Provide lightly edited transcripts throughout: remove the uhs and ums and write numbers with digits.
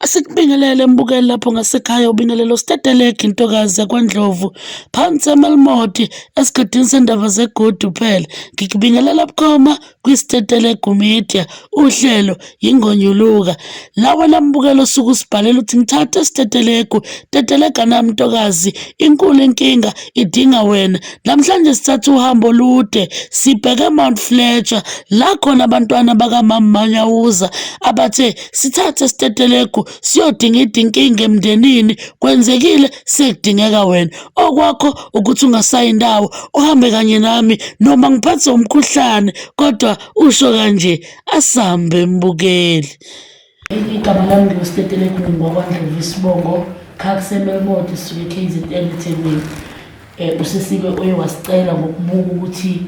Asikubingelele mbukeli lapho ngasekhaya, ubingelelo Stetelegu intokazi yakwaNdlovu phansi eMelmoth esigodini sendaba zeGudu. Phela ngikubingelela bukhoma kwiStetelegu Media, uhlelo yingonyuluka. La wena mbukelo osuke usibhalela uthi ngithathe Stetelegu, tetelega nami ntokazi, inkulu inkinga idinga wena. Namhlanje sithatha uhambo olude sibheke Mount Fletcher la khona abantwana bakamama Manyawuza abathe sithathe Stetelegu siyodingida inkinga emndenini. Kwenzekile sekudingeka wena, okwakho ukuthi ungasayi ndawo, uhambe kanye nami noma ngiphathe umkhuhlane, kodwa usho kanje. Asambe mbukeli. Igama lami nginguStetelegu, ngingwakwaNdlovu isibongo, khaya kuseMelmoth, sisuke e-KZN eThekwini. Usisi-ke uye wasicela ngokubuka ukuthi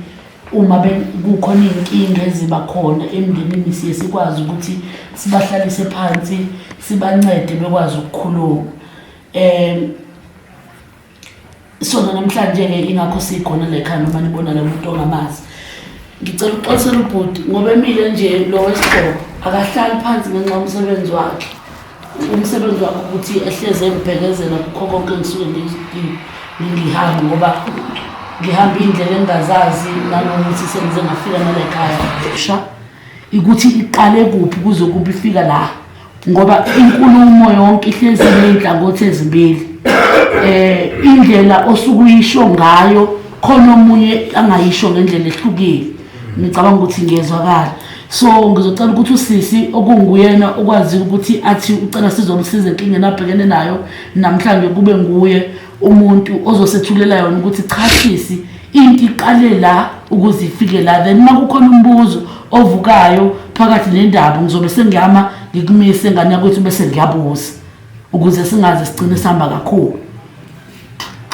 uma kukhona iy'nkinga eziba khona emndenini siye sikwazi ukuthi sibahlalise phansi sibancede bekwazi ukukhuluma. Sona namhlanje-ke ingakho sikhona la ekhaya noma nibona la muntu ongamazi. Ngicela ukuxolisela ubhuti ngoba emile nje lo wesigqoko akahlali phansi ngenxa yomsebenzi wakhe. Umsebenzi wakhe ukuthi ehlezi engibhekezela kukho konke engisuke ngihamba ngoba ngihamba iy'ndlela engingazazi nanokuthi sengize ngafika nala ekhaya. Sha ukuthi iqale kuphi kuze kube ifika la, ngoba inkulumo yonke ihlezi iney'nhlangothi ezimbili. Indlela osuke uyisho ngayo khona omunye angayisho ngendlela ehlukile. Ngicabanga ukuthi ngiyezwakala. So ngizocela ukuthi usisi okunguyena okwazi ukuthi athi ucela sizomsiza enkingeni abhekene nayo namhlanje kube nguye umuntu ozosethulela yona ukuthi cha sisi, into iqale la ukuze ifike la. Then uma kukhona umbuzo ovukayo phakathi nendaba ngizobe sengiyama ngikumise ngane yakwethu bese ngiyabuza ukuze singaze sigcine sihamba kakhulu.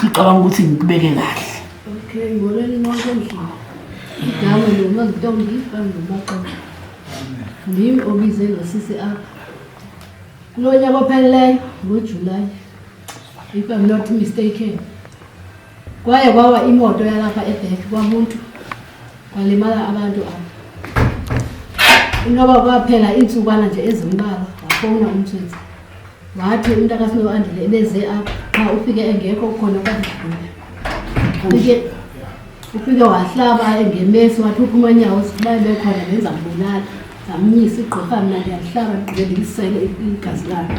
Ngicabanga ukuthi ngikubeke kahle. Okay, molweni nonke endlini. Igama nguMaNtombi kaNgumaxoxo. Ndim obize lo sisi apha. Kulo nyaka ophelileyo ngoJulayi, if I'm not mistaken, kwaye kwawa imoto yalapha ebhek kwamuntu, kwalimala abantu apha. Inoba kwaphela iintsukwana nje ezimbalwa wafowuna umtswetsi wathi umntu Andile ebeze apha qha ufike engekho ukhona kwazigula. Ufike wahlaba engemesi wathi uphuma nyawo uba bekhona benzambulala zamnyisa igqirha, mna ndiyalihlaba ndigqibe ndilisele igazi lakhe.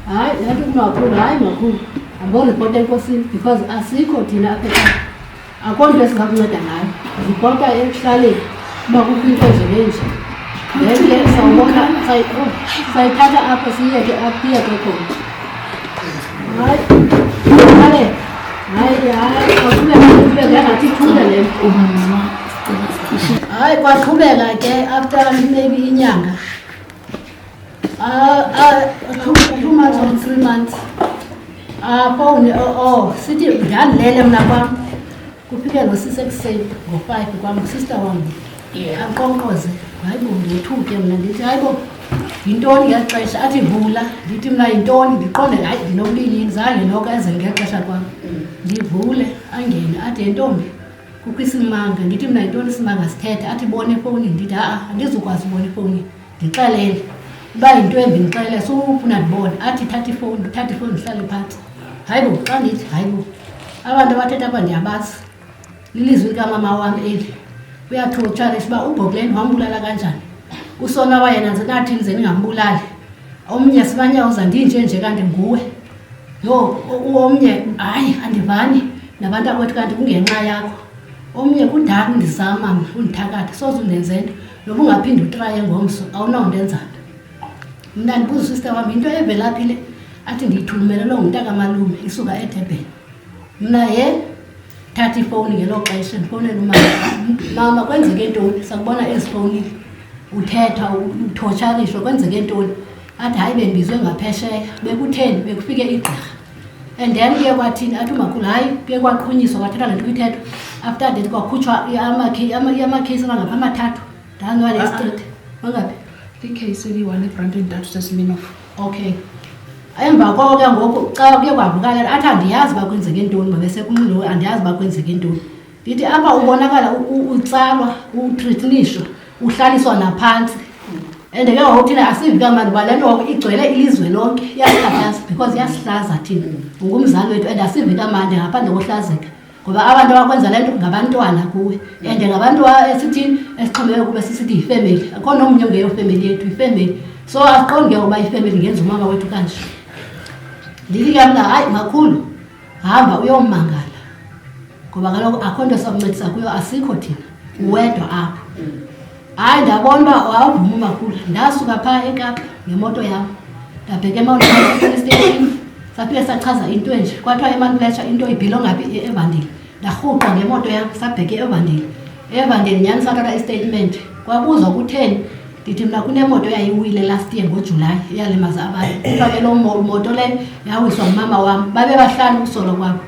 Hayi, ndathi kumakhulu, hayi makhulu, hamboripota enkosini because asikho thina apha ekhaya, akho nto esingakunceda ngayo, ripota ekuhlaleni uba kukho into enje nenje. Then ke sawubona sayithatha apho siyeke apho iyeke khona. Hayi qale, hayi hayi, kwaqhubeka qhubeka yangathi ithule le nto. Hayi, kwaqhubeka ke after maybe inyanga, 2 months or 3 months, afowune, oh, sithi ndandilele mna kwam, kufike lo sisi ekuseni ngo-5 kwam, sister wam, aqonkqoze. Hayi bo, ndothuke mna, ndithi hayi bo, yintoni ngeli xesha? Athi vula. Ndithi mna yintoni? Ndiqonde hayi ndinombilini, zange noko eze ngexesha kwam. Ndivule, angene, athi yentombi kukho isimanga. Ndithi mna yintoni isimanga sithetha? Athi bona efowunini. Ndithi ha-a, andizukwazi ubona efowunini, ndixelele uba yinto embi, ndixelele, sufuna ndibone. Athi thatha ifowuni, ndithathe ifowuni, ndihlale phantsi. Hayi bo, xa ndithi hayi bo, abantu abathetha apha ndiyabazi, lilizwi likamama wam eli, uyathotsharisha uba uBhokuleni wambulala kanjani usonwaba yena, nze nathini ze ningambulali. Omnye sibanyawuza ndinje nje kanti nguwe. Yho, omnye hayi andivani nabantu akwethu kanti kungenxa yakho. Omnye kudala undizama mna undithakatha, soze undenze nto, noba ungaphinde utraye ngomso awunawundenza nto. Mna ndibuza usister wam, yinto evelaphi le? Athi ndiyithumelelwe ngumntakamalume isuka eDurban. Mna ye thatha ifowuni ngelo xesha ndifowunele umama. Mama, kwenzeke ntoni? Sakubona ezifowunini uthetha uthotsharishwa, kwenzeke ntoni? Athi hayi, bendibizwe ngaphesheya. Bekutheni? Bekufike igqirha and then kuye kwathini? Athi umakhulu hayi, kuye kwaqhunyiswa kwathethwa le nto kuyithethwa. After that kwakhutshwa amakheyisi amangaphi? Amathathu ndanwale street mangaphi? Ikheyisi eliyi-one eBrandon, ntathu seSminoff. Okay, emva koko ke ngoku xa kuye kwavukala, athi andiyazi uba kwenzeke ntoni, babesekunxilo, andiyazi uba kwenzeke ntoni. Ndithi apha ubonakala utsalwa, uthreatenishwa, uhlaliswa naphantsi. And ke ngoku thina asivi kamandi uba le nto ngoku igcwele ilizwe lonke, iyasikhathaza because iyasihlaza thina. Ungumzali wethu and asivi kamandi ngaphandle kohlazeka. Ngoba abantu abakwenza le nto ngabantwana kuwe and ngabantu esithini esixhomeke kube sisithi yifemeli. Akho nomnye ongeyofemeli yethu, yifemeli. So asiqondi ke uba ifemeli ingenza umama wethu kanje. Ndithi ke mna, hayi makhulu, hamba uyomangala ngoba kaloku akho nto samncedisa kuyo, asikho thina, uwedwa apho. Hayi, ndabona uba wawuvuma umakhulu. Ndasuka phaa eKapa ngemoto yam, ndabheka eMount Fletcher police station. Safike sachaza into enje, kwathiwa eMount Fletcher into ibhilonga phi, e-Evandale. Ndarhuqa ngemoto yam sabheka e-Evandale. E-Evandale nyhani sathatha istatement, kwabuzwa kutheni. Ndithi mna kunemoto eyayiwile last year ngoJulayi eyalimaza abantu. Kuthiwa ke loo moto leyo yawiswa ngumama wam. Babe bahlanu usolo kwabo,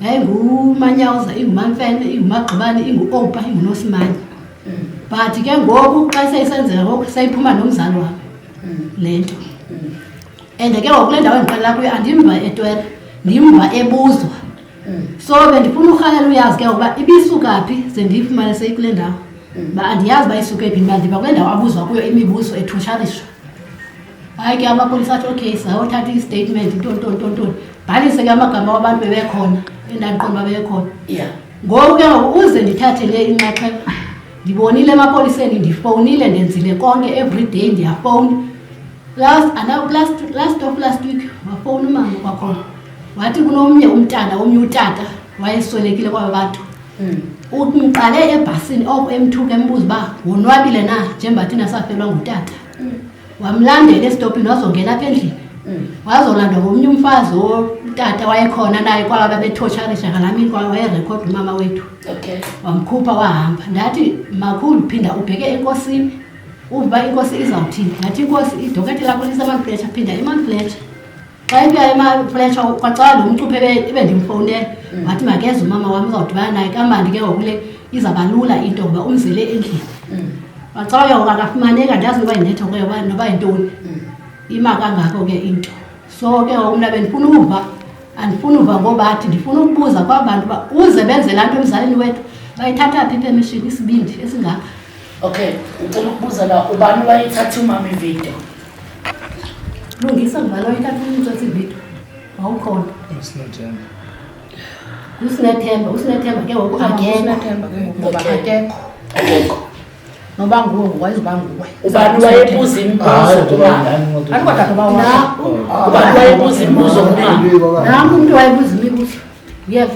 yayinguManyawuza, inguMamfene, inguMagxubane, ingu-Opa, inguNosimanye. But ke ngoku xa seyisenzeka ngoku seyiphuma nomzali wam le nto. And ke ngoku kule ndawo endiqalela kuyo andimva etwele, ndimva ebuzwa. So bendifuna urhalela uyazi ke ngokuba ibisuka phi, ze ndiyifumane seyikule ndawo. Uba andiyazi uba isuke phi, mna ndiva kule ndawo abuzwa kuyo imibuzo ethotsharishwa. Hayi ke amapolisa athi okay, sawothatha i-statement, ntoni ntoni ntoni ntoni. Bhalise ke amagama wabantu bebekhona, endandiqonda uba bebekhona. Ngoku ke ngoku uze ndithathe le inxaxheba, ndibonile emapoliseni, ndifowunile, ndenzile konke, every day ndiyafowuna. Last of last week wafowuna umama kwakhona, wathi kunomnye umntana womnye utata wayeswelekile kwaba bantu. Umqale ebhasini oko emthuka, embuza uba wonwabile na njengoba thina safelwa ngutata. Wamlandela esitopini, wazongena apha endlini, wazolandwa ngomnye umfazi wotata wayekhona naye kwaba babethotsharisha ngalaa mini, kwaye wayerekhoda umama wethu. Wamkhupha wahamba. Ndathi makhulu, phinda ubheke enkosini, uve uba inkosi izawuthini. Ndathi inkosi idokethi lakho liseMount Fletcher, phinda eMount Fletcher. Xa efika eMount Fletcher kwacala lo mcuphi ebendimfowunela, wathi makeze umama wam, uzawudibana naye kamandi ke ngoku, le izawuba lula into ngoba umzele endlini. Wacaba ke ngoku akafumaneki, andiyazi noba yinethiwekhi noba yintoni. Ima kangako ke into. So ke ngoku mna bendifuna uva, andifuni uva ngobathi, ndifuna ukubuza kwaba bantu uba uze benze laa nto emzalini wethu, bayithatha phi ipermission, isibindi esingaka? Okay, ngicela ukubuza la, ubani wayethatha umama ividiyo? Lungisa, ngubani wayethatha umtsotsi ividiyo? Wawukhona. Usinethemba. Usinethemba, usinethemba ke ngoku akekho. Usinethemba ke ngoku ngoba akekho. Akekho. Noba nguwe ngoku ayizuba nguwe. Ubani wayebuza imibuzo kumama? Andikwadade uba Na, Ubani wayebuza imibuzo kumama? Nanku umntu wayebuza imibuzo. Uyeva?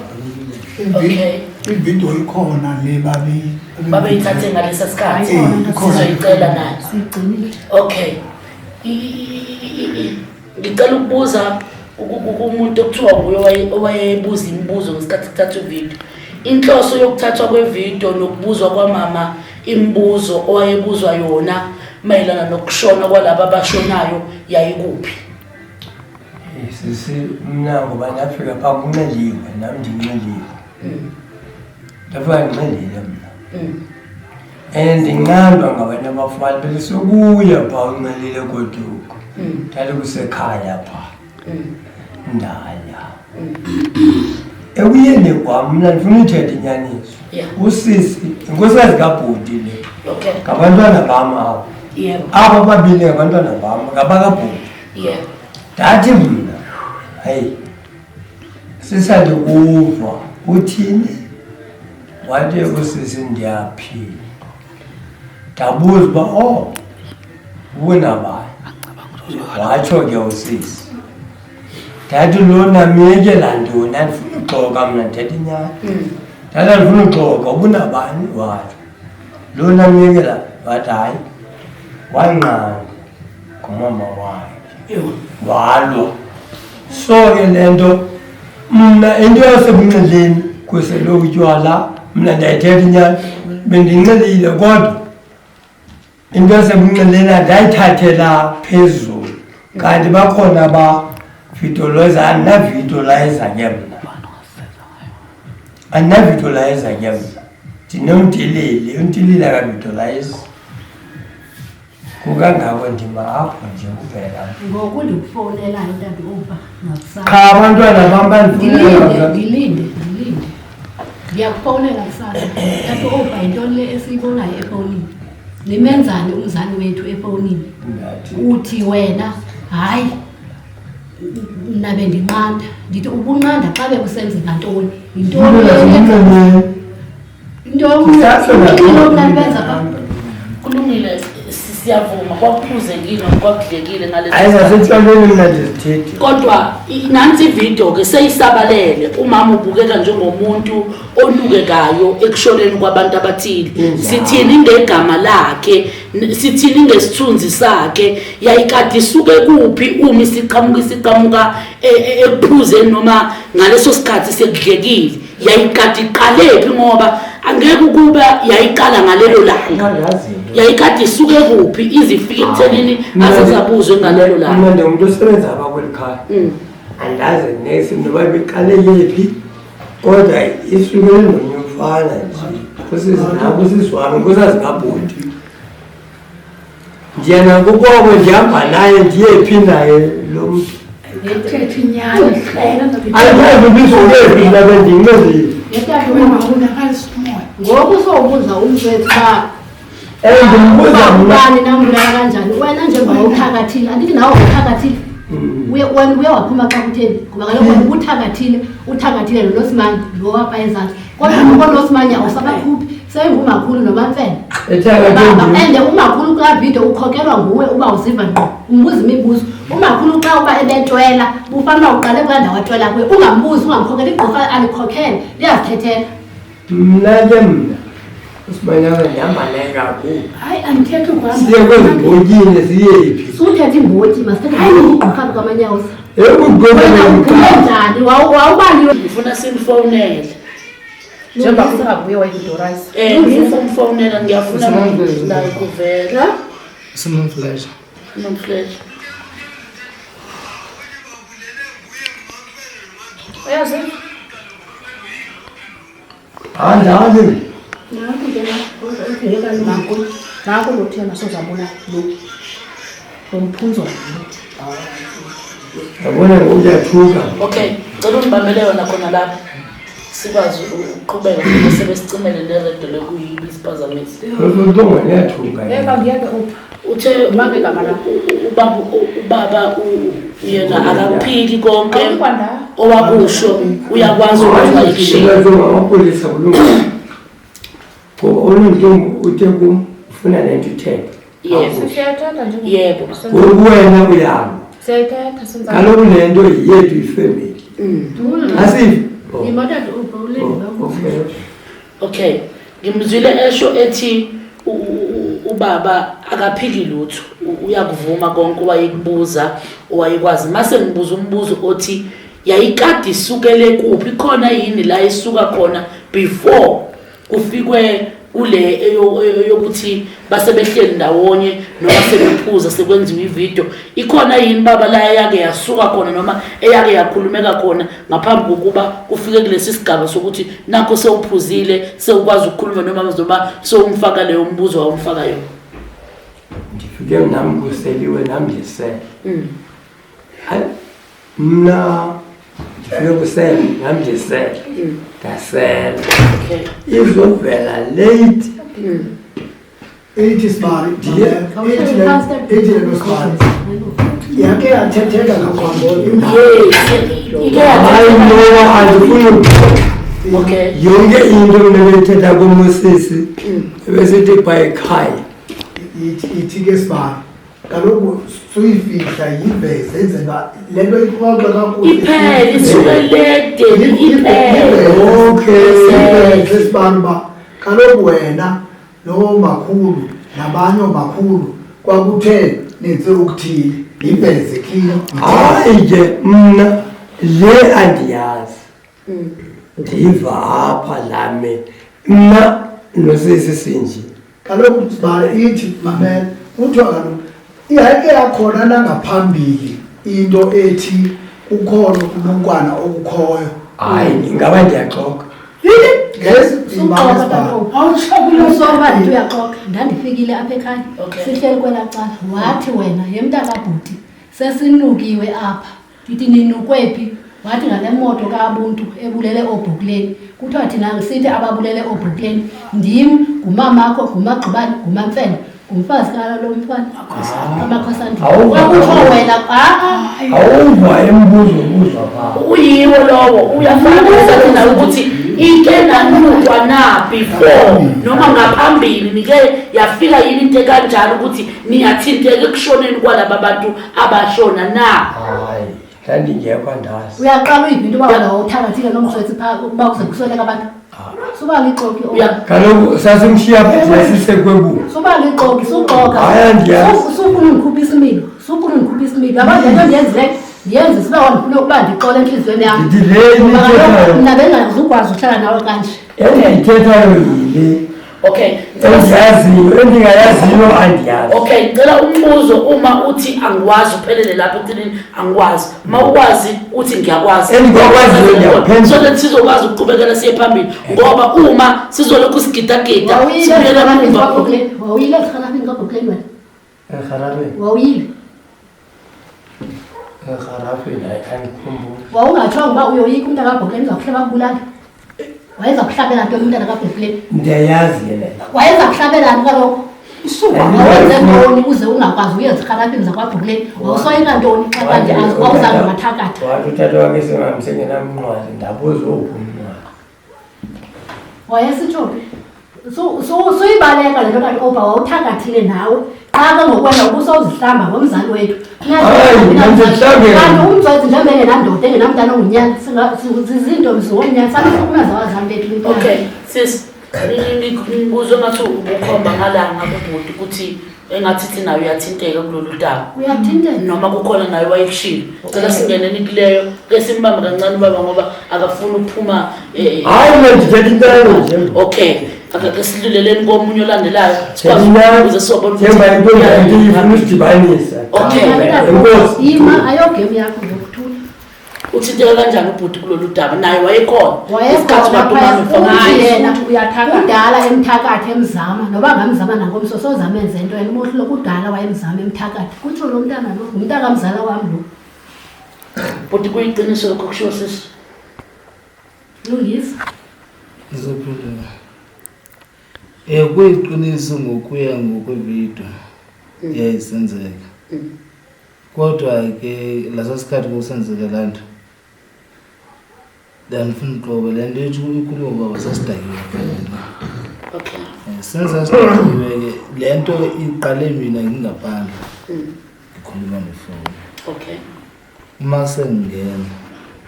Okay. Ividiyo ikhona le babe Babeyithathe ngalesa sikhathi. Ikhona. Sizoyicela nayo. Sigcinile. Okay. Ngicela ukubuza kumuntu okuthiwa nguye owayebuza imibuzo ngesikhathi kuthathwa ividiyo. Inhloso yokuthathwa kwevidiyo nokubuzwa kwamama imibuzo owayebuzwa yona mayelana nokushona kwalaba abashonayo yayikuphi? Sisi, mna ngoba ndafika phaa kunxiliwe, nam ndinxilile. Ndafika ndinxilile mna. And ndinqandwa ngabanye abafana, belisukuya phaa unxilile goduka. Ndathi kusekhaya phaa. Ndaya. Ekuyeni kwam mna ndifuna uyithetha inyaniso. Usisi, inkosikazi kabhuti le. Ngabantwana bam abo. Aba babini ngabantwana bam, ngabakabhuti. Ndathi mna, hayi, sisandikuva uthini? Wathi usisi ndiyaphila. Ndabuza uba, oh, ubunabani? Watsho ke usisi. Ndathi lona myekela ntoni? Andifuni uxoka mna, ndithetha inyani. Ndathi andifuni uxoka, ubunabani? Watsho. Lona myekela, wathi hayi, wanqanda ngumama wakhe. Walwa. So ke le nto mna into yasekunxileni kuselwe utywala, mna ndiyayithetha inyani, bendinxilile kodwa into yasekunxileni andayithathela phezulu. Kanti bakhona abavidoloza, andinavidolayiza ke mna. Andinavidolayiza ke mna. Ndinomtilili, umtilili akavidolayizi. Kukangako ndima apho nje kuphela. Ngoku ndikufowunelayo tata uba ngakusasa. Qha abantwana bam bandifonela. Ndilinde, ndilinde, ndilinde. Ndiyakufowunela kusasa. Tata uba yintoni le esiyibonayo efowunini? Nimenzani umzali wethu efowunini? Uthi wena hayi mna bendinqanda. Ndithi ubunqanda xa bekusenzeka ntoni? Yintoni into benza pha? Kulungile, siyavuma kwakuphuzekile kwakudlekile ngaleso. Ayisasetshwaleni mna ndizithethi. Kodwa nansi ividiyo ke seyisabalele, umama ubukeka njengomuntu onukekayo ekushoneni kwabantu abathile. Sithini ngegama lakhe, sithini ngesithunzi sakhe, yayikade isuke kuphi uma isiqhamuka ekuphuzeni noma ngaleso sikhathi sekudlekile. Yayikade iqalephi ngoba angeke ukuba yayiqala ngalelo langa. Yayikade isuke kuphi izifike ekuthenini azizabuzwe ngalelo langa. Mina ndingumuntu osebenza apha kweli khaya. Andazi nesi noba ibiqale yephi kodwa isuke nomnye umfana nje. Usisi naku usisi wami nkosikazi kabhuti. Ndiya nakukwabo ndihamba naye ndiyephi naye lo mntu. Thetha inyani. Andiyazi uba isuke phi mna bendiyincedile. Ngoku sowubuza umfethu uba Ndimbuza mna. Ubani nambulala kanjani? Wena njengoba uthakathile, andithi nawe uthakathile. Wena uye waphuma xa kutheni? Ngoba kaloku wena ubuthakathile, uthakathile lo Nosimanye lo wapha ezantsi. Kodwa ngoku Nosimanye awusabakhuphi, seyingumakhulu noMamfene. Ethakathile. And umakhulu kulaa video ukhokelwa nguwe uba uziva ngqo, umbuza imibuzo. Umakhulu xa uba ebetwela, ufanele uba uqale kulaa ndawo atwela kuyo. Ungambuzi, ungamkhokheli, igqirha alikhokhele, liyazithethela. Mna ke mna, uSimanyana ndihamba naye kakhulu. Hayi, andithethi ukuhamba. Siye kwezi mbotyi, siye phi? Suthetha imbotyi, masithethe ngokugqirha bukaManyawuza. Ekugqibeleni. Wena uphume njani? Wawubaliwe. Ngifuna simfowunele. Njengoba kusengabuye wayividorayiza. Ngifuna ukumfowunela, ngiyafuna la kuvela. Sinomflesh. Sinomflesh. Uyazi? Andazi. Nanku lo thena sozabona lo. Lo mphunzo. Yabona ngoku uyathuka. Okay, cela ungibambele yona khona lapha. Sikwazi ukuqhubeka ngoba sebesicimele le radio le kuyisiphazamisi. Lo uyathuka. Yeka ngiyeke upha. Uthe Ubambe igama lakho. Ubaba yena akakuphiki konke Awukwanda. owakusho uyakwazi ukuthi ayikushiye. Amapolisa kulungile. Ngoba oluntombi uthe kum ufuna le nto ithethe. Yebo. Siyayithatha nje. Yebo. Ngoku wena uyalwa. Siyayithatha senza. Kaloku le nto yeyethu ifemeli. Asivi? Okay. Okay. Ngimzwile esho ethi ubaba akaphiki lutho, uyakuvuma konke owayekubuza, owayekwazi. Mase ngibuza umbuzo othi yayikade isukele kuphi, khona yini la isuka khona before kufikwe kule eyokuthi basebehleli ndawonye noma sebephuza sekwenziwa ivideo, ikhona yini baba la eyake yasuka khona noma eyake yakhulumeka khona ngaphambi kokuba kufike kulesi sigaba sokuthi nakho sewuphuzile sewukwazi ukukhuluma noma sewumfaka leyo mbuzo awumfaka yona? Ndifike nami kuseliwe nami ndisele. Hayi, mna ndifike kusele nami ndisele. Ndasele. Izovela late. Eighty sibali. Eighty le sibali. Yake yathetheka ngaphambili. Hayi no, andifuni ukuxoxa. Yonke into mina beyithetha kuMosisi ebesithi bhayikhaya. Ithi ke sibali. Kaloku suyifihla yiveze enzela uba le nto ixoxe kakuhle. Iphele, isuke lede, iphele. Okay. Sesibali uba kaloku wena lo makhulu nabanye oomakhulu kwakuthe nenze ukuthile, yiveze clear. Hayi ke mna le andiyazi. Ndiva apha lame mna nosisi sinje. Kaloku sibali ithi mamela kuthiwa kaloku ihayike yakhona nangaphambili into ethi kukhona ukulungwana okukhoyo. Hayi, ngaba ndiyaxoka. Uyaxoka. Ndandifikile apha ekhaya. Sihleli kwelaa cala. Wathi wena yemntakabhuti sesinukiwe apha. Ndithi ninukwe phi? Wathi ngale moto kaBuntu ebulele ooBhukuleni. Kuthiwa thina sithi ababulele ooBhukuleni ndim, ngumamakho, ngumagqibane, ngumamfene. Ngumfazi kalo mfana. Amakhosana. Kwakutsho wena awuva embuzo ubuzwa phaa. Uyiwo lowo uyafana nawe ukuthi ike nanukwa na before noma ngaphambili nike yafika yini into kanjalo ukuthi niyathinteka ekushoneni kwalaba bantu abashona na? Hayi, ndandingekho andazi. Uyaqala uyiva into uba wena wawuthakathile nomtswetsi phaa ukuba kuze kusweleka abantu. Suba lixoki. Kaloku sasimshiya sasisekwebu. Suba lixoki, suxoka. Hayi, andiyazi. Sufuna undikhupha isimilo, sufuna undikhupha isimilo. Yabo le nto ndiyenzileyo, ndiyenze siba wandifuna ukuba ndixole entliziyweni yam. Ndithi le Ngoba mna bendingazukwazi uhlala nawe kanje. Endiyithethayo yile. Okay. Endiyaziyo, endingayaziyo andiyazi. Okay, ngicela umbuzo uma uthi angikwazi uphelele lapho ekugcineni angikwazi. Uma ukwazi uthi ngiyakwazi. Endikwaziyo ndiyakuphendula. So that sizokwazi ukuqhubekela siye phambili ngoba uma sizolokhu sigidagida sibuyele emuva. Wawuyile ezirhalafini kaBhukleni wena? Erharafeni. Wawuyile. Erharafeni hayi andikhumbuli. Wawungatshongo uba uyoyika umntana kaBhukleni uza kuhleba akubulale. Wayeza kuhlabela ntoni umntana kaBhukleni? Ndiyayazi ke leyo. Wayeza kuhlabela ntoni kaloku? Usuka wawenze ntoni uze ungakwazi uye ezirhalafini zakwaBhukleni? Wawusoyika ntoni xa kanje wawuzange wathakatha? Wathi utata wakhe sengamsengenamnqwazi ndabuza uphi umnqwazi. Wayesitsho phi? Suyibaleka le nto kanti oba wawuthakathile nawe. Xa ke ngokwena ubusowuzihlamba ngomzali wethu. Hayi, Kanti umtswetsi njengoba engenandoda engenamntana ongunyana, zizintombi ziwonyana, sanihlukumeza abazali bethu. Okay, sis, ngikuzwe ngathi ubukhomba ngalanga kubhuti ukuthi engathi thi nayo uyathinteka kulolu daba. Uyathinteka. Noma kukhona nayo wayekushilo. Cela singeneni kuleyo, ke simbambe kancane ubaba ngoba akafuni ukuphuma. Hayi, mina ndithetha intwana nje. Okay. Ake sidluleleni komunye olandelayo. Sikwazi ukuze sobona ukuthi Themba into ndiyifuna usidibanisa. Okay. Enkosi. Ima ayogame yakho ngokuthula. Uthinteka kanjani ubhuti kulolu daba? Naye wayekhona. Isikhathi Wayekhona badumana phaya. umfana. Uthi yena kudala emthakathi emzama, noba ngamzama nangomso soze amenze into yena umohlulo kudala wayemzama emthakathi. Kutsho lo mntana lo, ngumntakamzala wam lo. Bhuti kuyiqiniso lokho kushiwo sisi. Lungisa. Ngizophendula. Kuyiqiniso ngokuya ngokwevidiyo eyayisenzeka. Kodwa ke leso sikhathi kusenzeka laa nto, ndandifuna uxoka le nto itsho ikhuluma ngoba sasidakiwe vele. Okay. Since sasidakiwe ke le nto iqale mina ngingaphandle. Ngikhuluma nefoni. Okay. Uma sengingena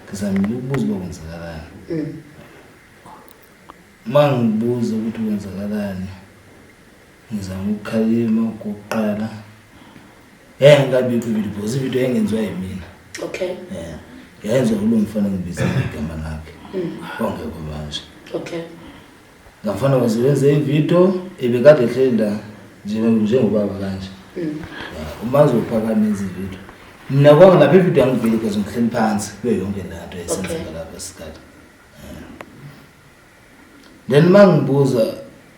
ngizamile ukubuza uba kwenzakalani. Uma ngibuza ukuthi kwenzakalani, ngizama ukukhalima okokuqala. Yayingekabikho ividiyo because ividiyo yayingenziwa yimina. Okay. Yayenziwa kulo mfana engibiza ngegama lakhe. Ongekho manje. Okay. Laa mfana wasebenza ividiyo ebekade ehleli la njengobaba kanje. Uma azophakamisa ividiyo. Mina kwangilapha ividiyo angiveli because ngihleli phansi kuyo yonke laa nto eyayisenzeka lapha esikhathi. Then uma ngibuza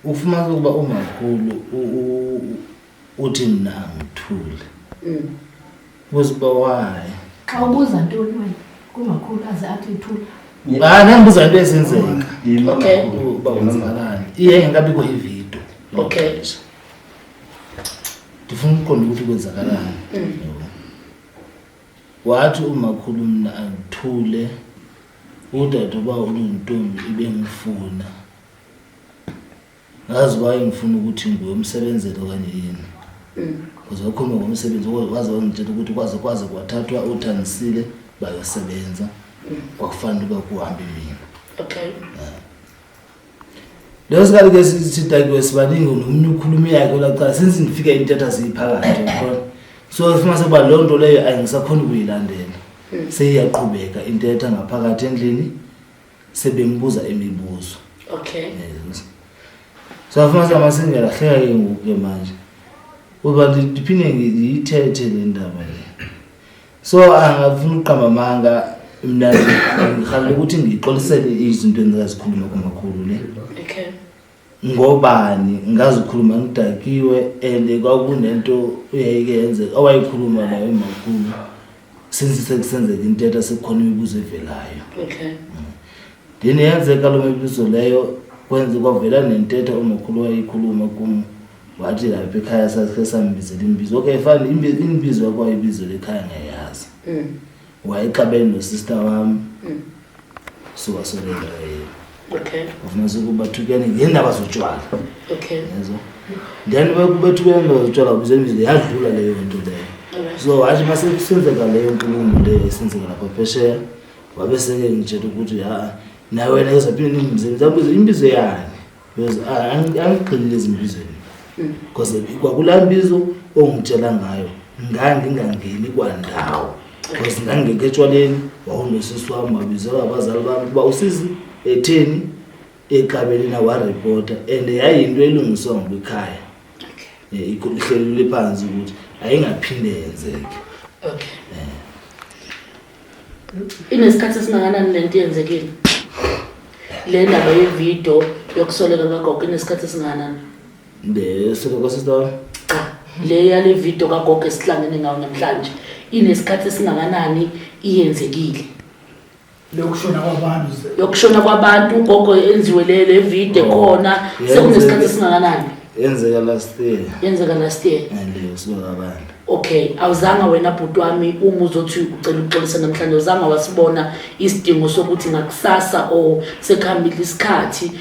ufumanisa ukuba umakhulu uthi mna angithule. Ubuza uba why? Xa ubuza ntoni wena? Kumakhulu aze athi uthule. Hayi, ndandibuza into esenzeka. Okay. Uba kwenzakalani. Iye ingekabikho ividiyo. Okay. Ndifuna ukuqonda ukuthi kwenzakalani. Wathi umakhulu mna angithule, udade uba uluntombi ibengifuna. Ngazi uba engifuna ukuthi nguyomsebenzela okanye yini. Because wakhuluma ngomsebenzi, waze wangitshela ukuthi kwaze kwathathwa uthandisile bayosebenza. Kwakufanele uba kuhambe mina. Okay. Leso sikhathi ke sidakiwe sibaningi nomunye ukhuluma yakhe lacala since ngifika intetha siyiphakathi ukhona. So fumanise uba loo nto leyo angisakhoni ukuyilandela. Seyiyaqhubeka intetha ngaphakathi endlini sebembuza imibuzo. Okay. Yes. So fumanise masengiyalahleka ke ngoku ke manje. Uba ndiphinde ngiyithethe le ndaba le. So angafuna ukuqamba amanga mina ngirhalela ukuthi ngiyixolisele izinto engingazikhuluma kumakhulu le. Okay. Ngobani ngazikhuluma ngidakiwe and kwakunento eyayike yenzeka awayikhuluma naye umakhulu. Since sekusenzeka intetha sekukhona imibuzo evelayo. Okay. Then yenzeka lo mibuzo leyo kwenze kwavela nentetha umakhulu wayikhuluma kum Wathi lapha ekhaya sasike sambizela imbizo. Okay, fine, imbizo kwayibizo ekhaya ngiyayazi. Wayexabene nosister wami. Suka solela yena. Okay. Ufuna ukuba thukene ngendaba zotshwala. Okay. Yezwa. Then bethukene ngendaba zotshwala bizo imbizo yadlula leyo nto leyo. So wathi mase kusenzeka leyo nkulumo leyo esenzeka lapha phesheya, wabe seke ngitshela ukuthi ha nawe wena uzophinde imbizo imbizo yani. Because angigxilile ezimbizweni. Because kwakulaa mbizo ongitshela ngayo ngangingangeni kwandawo. Because ngangingekho etshwaleni, wawunosisi wami wabizelwa abazali bami kuba usisi etheni exabene na waripota and yayinto elungiswa ngokwekhaya. Ihlelule phansi ukuthi ayingaphinde yenzeke. Okay. Inesikhathi esingakanani lento yenzekile? Le ndaba yevideo yokusoleka kagogo inesikhathi esingakanani? Le soka sister. Cha, le yale video kagogo esihlangene ngayo namhlanje inesikhathi esingakanani iyenzekile? Lokushona kwabantu. Yokushona kwabantu ugogo enziwe le video khona sekunesikhathi esingakanani? Yenzeka last year. Yenzeka last year. Le usuka abantu. Okay, awuzanga wena bhuti wami uma uzothi ucela ukuxolisa namhlanje, awuzanga wasibona isidingo sokuthi ngakusasa or sekuhambile isikhathi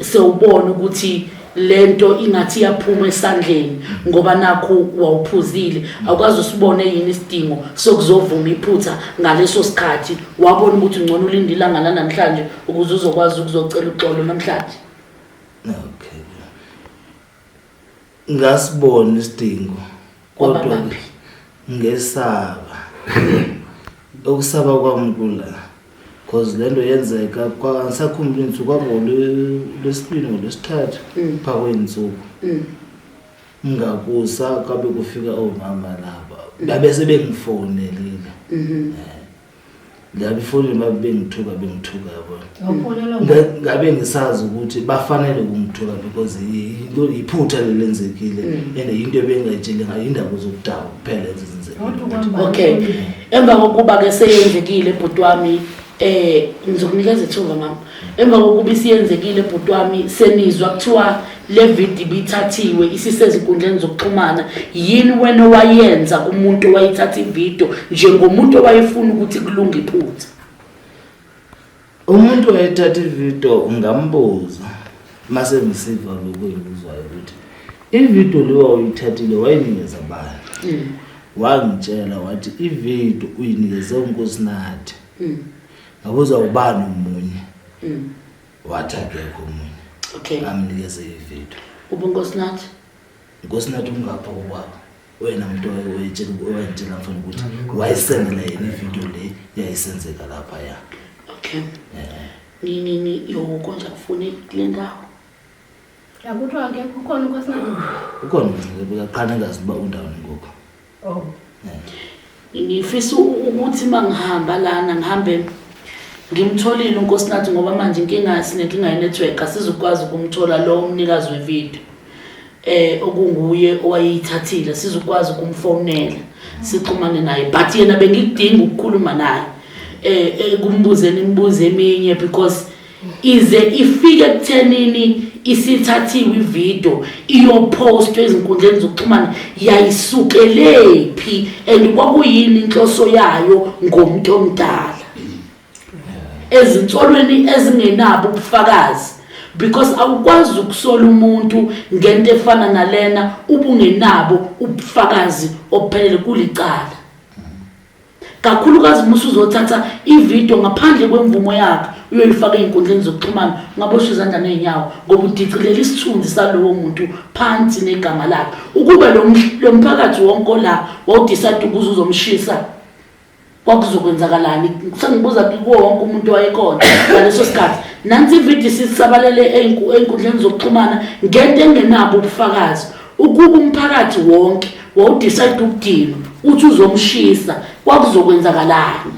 sewubona ukuthi lento ingathi iyaphuma esandleni ngoba nakho wawuphuzile, awukwazi usibone yini isidingo sokuzovuma iphutha ngaleso sikhathi? Wabona ukuthi ngcono ulinde ilanga la namhlanje ukuze uzokwazi ukuzocela uxolo namhlanje? Okay. Ngasibona isidingo kodwa ngesaba. Ukusaba kwami kula because lento yenzeka kwangisakhumbula insuku kwangolwesibili ngolwesithathu pha kwey'nsuku. Ngakusa kwabe kufika omama laba babe sebengifonelile. Laba ifonini babe bengithuka yabona. Ngabe ngisazi ukuthi bafanele ukungithuka because into iphutha lelenzekile and into ebengayitshele ngayo indaba zokudakwa kuphela ezenzekile. Okay. Emva kokuba ke seyenzekile bhuti wami, ngizokunikeza ithuba mama. Emva kokuba isiyenzekile bhuti wami, senizwa kuthiwa le video ibithathiwe isisezinkundleni zokuxhumana, yini wena owayenza kumuntu owayithatha ivideo njengomuntu owayefuna ukuthi kulunge iphutha? Umuntu owayethatha ivideo ungambuza mase ngisiva lokho engikuzwayo ukuthi ivideo leyo wawuyithathile wayinikeza bani? Wangitshela wathi ivideo uyinikeze uNkosinathi. Ngabuza ubani omunye? Wathi akekho omunye. Okay. Amnikeze ivideo. UbuNkosinathi? Nkosinathi ungapha kokwabo. Wena umuntu owayetshela mfana ukuthi wayisendela yena ivideo le yayisenzeka lapha ya. Okay. Nini yoko nje akufuni kule ndawo. Yakuthiwa ke ukhona uNkosinathi. Ukhona uNkosinathi bekaqala ngazi uba undawoni ngoku. Oh. Ngifisa ukuthi mangihamba lana ngihambe ngimtholile uNkosinathi ngoba manje inkinga sinenkinga ye-network, asizukwazi ukumthola lo mnikazi wevideo okunguye owayeyithathile, sizukwazi ukumfonela sixhumane naye, but yena bengidinga ukukhuluma naye kumbuzeni imibuzo eminye because ize ifike ekuthenini isithathiwe ivideo iyopostwa ezinkundleni zokuxhumana yayisukelephi and kwakuyini inhloso yayo ngomuntu omdala ezinsolweni ezingenabo ubufakazi, because awukwazi ukusola umuntu ngento efana nalena ubungenabo ubufakazi obuphelele kulicala. Kakhulukazi uma usuzothatha ivideo ngaphandle kwemvumo yakhe uyoyifaka ey'nkundleni zokuxhumana, ungaboshwa izandla ney'nyawo ngoba udicilela isithunzi salowo muntu phansi negama lakhe. Ukube lo mphakathi wonke la wawudecide ukuze uzomshisa, kwakuzokwenzakalani? Sengibuza kuwo wonke umuntu owayekhona ngaleso sikhathi. Nansi ividiyo isisabalele ey'nkundleni zokuxhumana ngento engenabo ubufakazi. Ukuba umphakathi wonke wawudecide ukudinwa uthi uzomshisa, kwakuzokwenzakalani?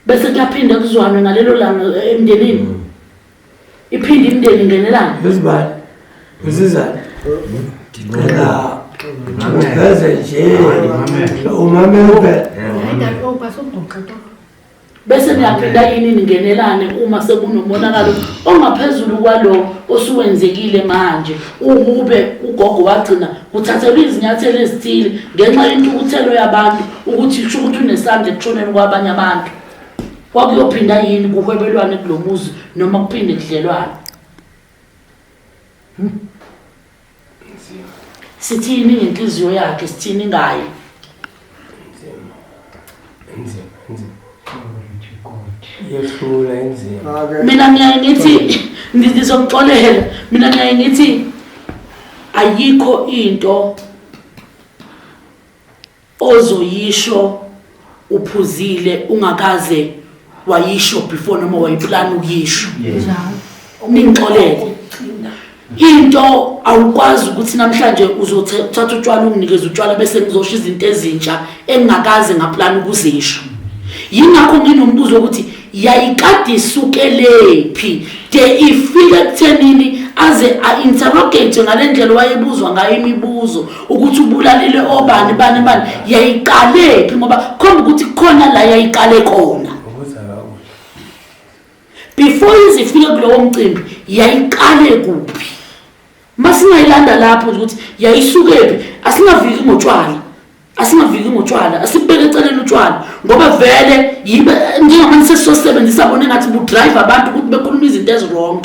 Bese kuyaphinde kuzwanwe ngalelo langa emndenini. Iphinde imindeni ingenelana. Uzibani? Uzizani? Ndicela uveze nje umamele. Bese niyaphinda yini ningenelane uma sekunomonakalo ongaphezulu kwalo osuwenzekile manje, ukube ugogo wagcina kuthathelwa izinyathelo ezithile ngenxa yentukuthelo yabantu ukuthi kusho ukuthi unesandla ekushoneni kwabanye abantu. Kwakuyophinda yini kuhwebelwane kulo muzi noma kuphinde kudlelwane? Sithini ngenhliziyo yakhe, sithini ngaye? Yehlula inzima. Mina ngiyaye ngithi ngizomxolela, mina ngiyaye ngithi ayikho into ozoyisho uphuzile ungakaze wayisho before noma wayiplana ukuyisho. Ningixolele. Into awukwazi ukuthi namhlanje uzothatha utshwala unginikeze utshwala bese ngizosho izinto ezintsha engingakaze ngaplana ukuzisho. Yingakho nginombuzo ukuthi yayikade isukelephi de ifike ekuthenini aze a-interrogate ngale ndlela wayebuzwa ngayo imibuzo ukuthi ubulalile obani bani bani, yayiqalephi? Ngoba khomba ukuthi kukhona la yayiqale khona. Before ize ifike kulowo mcimbi yayiqale kuphi? Masingayilanda lapho ukuthi yayisukephi, asingaviki ngotshwala. Asingaviki ngotshwala, asibeke eceleni utshwala ngoba vele yibe njengamanje sesisosebenzisa bona engathi bu-drive abantu ukuthi bekhuluma izinto ezi-wrong.